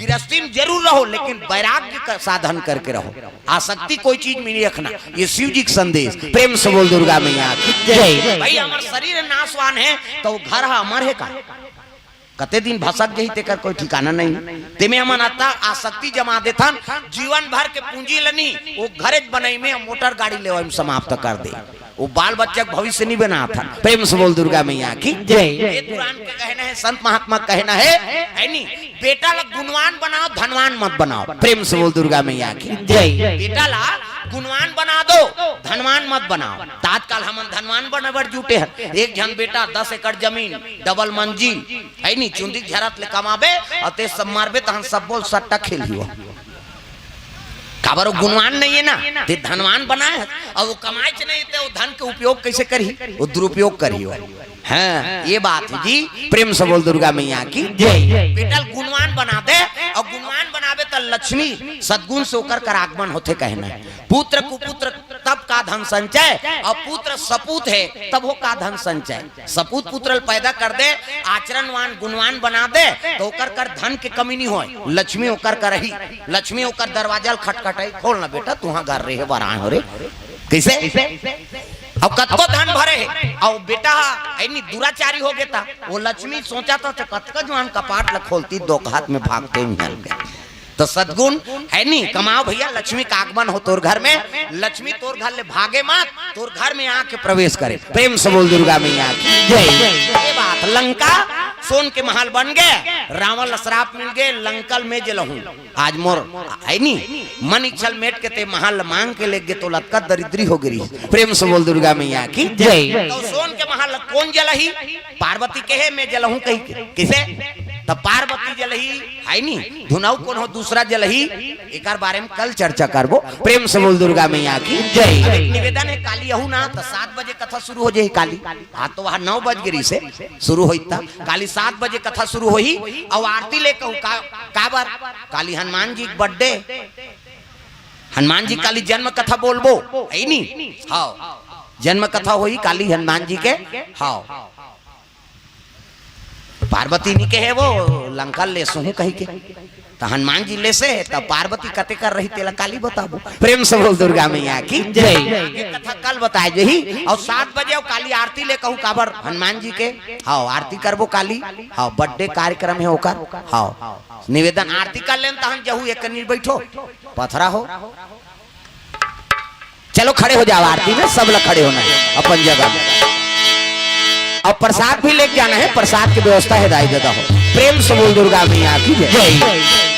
गृहस्थी में जरूर रहो, लेकिन वैराग्य का साधन करके रहो। आसक्ति कोई चीज में नहीं रखना। ये शिव जी का संदेश। प्रेम से बोल दुर्गा मैया की जय। भाई, हमर शरीर नाशवान हे, त वो घर ह अमर हे का? कते दिन भसक जाही, तेकर कोई ठिकाना नहीं। तेमे हमन अतका आसक्ति जमा देथन, जीवन भर के पूंजी ल नहीं, वो घरेच बनई में, मोटर गाड़ी लेवई में समाप्त कर दे। वो बाल बच्चा के भविष्य नहीं बनाथन। प्रेम से बोल दुर्गा मैया की जय। ये पुराण के कहना हे, संत महात्मा के कहना हे, है नी? बेटा ला गुणवान बनाओ, धनवान मत बनाओ। प्रेम से बोल दुर्गा मैया की जय। बेटा ला गुणवान बना दो, धनवान मत बनाओ। त आजकल हमन धनवान बने बर जुटे हन। एक झन बेटा दस एकड़ जमीन, डबल मंजिल, है नी, चुंदी झरत ले कमाबे, अउ ते सब मारबे, तहन सब बोल सट्टा खेलही हो। काबर वो गुणवान नहीं है ना, ते धनवान बनाए हे, अउ वो कमाएच नहीं, ते वो धन के उपयोग कैसे करही? वो दुरुपयोग करही हो। हाँ, ये बात हे जी। प्रेम से बोल दुर्गा मैया की जय। बेटा ल गुणवान बना दे, अउ गुणवान बनाबे त लक्ष्मी सद्गुण से ओकर कर आगमन होथे कहना हे। पुत्र कुपुत्र तब का धन संचय, अउ पुत्र सपूत हे तब हो का धन संचय। सपूत पुत्र ल पैदा कर दे, आचरणवान गुणवान बना दे, त ओकर कर धन के कमी नहीं होय, लक्ष्मी ओकर कर ही, लक्ष्मी ओकर दरवाजा ल खटखटाई, "खोल ना बेटा, तुहा घर रहे बर आए हो रे।" कैसे? अब कतको धन भरे हे, अउ बेटा ह, ऐनी दुराचारी हो गे त, वो लक्ष्मी सोचा त, त कतका जुआन कपाट ल खोलती, दो हाथ में भागते हुए हल गए। त सद्गुण है नी, कमाओ भैया, लक्ष्मी का आगमन हो तोर घर में, लक्ष्मी तोर घर ले भागे मत, तोर घर में आके प्रवेश करे। प्रेम से बोल दुर्गा मैया की जय। ये बात, लंका सोन के महल बन गे, रावण ल श्राप मिल गे, लंका ल में जलहूं। आज मोर है नी, मन इच्छा ल मेट के ते महल ल मांग के लेगे त लतका दरिद्री हो गे रही। प्रेम से बोल दुर्गा मैया की जय। त सोन के महल ल कोन जलही? पार्वती कहे में जलहूं कही के। किसे? त पार्वती जलही, है नी, धुन अउ कोनो दूसरा जलही, एकर बारे में कल चर्चा करबो। प्रेम से बोल दुर्गा मैया की जय। निवेदन हे, काली अहू ना त सात बजे कथा शुरू हो जाही काली। आज तो वहां नौ बज गे रहिसे, शुरू होई त काली सात बजे कथा शुरू होही। अउ आरती ले कहूं का, काबर? काली हनुमान जी के birthday, हनुमान जी काली जन्म कथा बोलबो, है नी? हाँ, जन्म कथा होही काली हनुमान जी के। हाँ, पार्वती नी कहे वो लंका ले सुहू कही के, त हनुमान जी ले से, त पार्वती कते कर रही तेला काली बताबो। प्रेम से बोल दुर्गा मैया की जय। ये कथा कल बताए जही, अउ सात बजे अउ काली आरती ले कहूं काबर हनुमान जी के। हाँ, आरती करबो काली। हाँ, birthday कार्यक्रम हे ओकर। हाँ, निवेदन आरती कर लेन तहन जहू एक कनी बैठो, पथरा हो। चलो खड़े हो जाओ, आरती में सब लोग खड़े होना है अपन जगह में। अब प्रसाद भी लेके जाना है, प्रसाद की व्यवस्था हे दाई दादा हो। प्रेम से बोल दुर्गा मैया की जय। जय।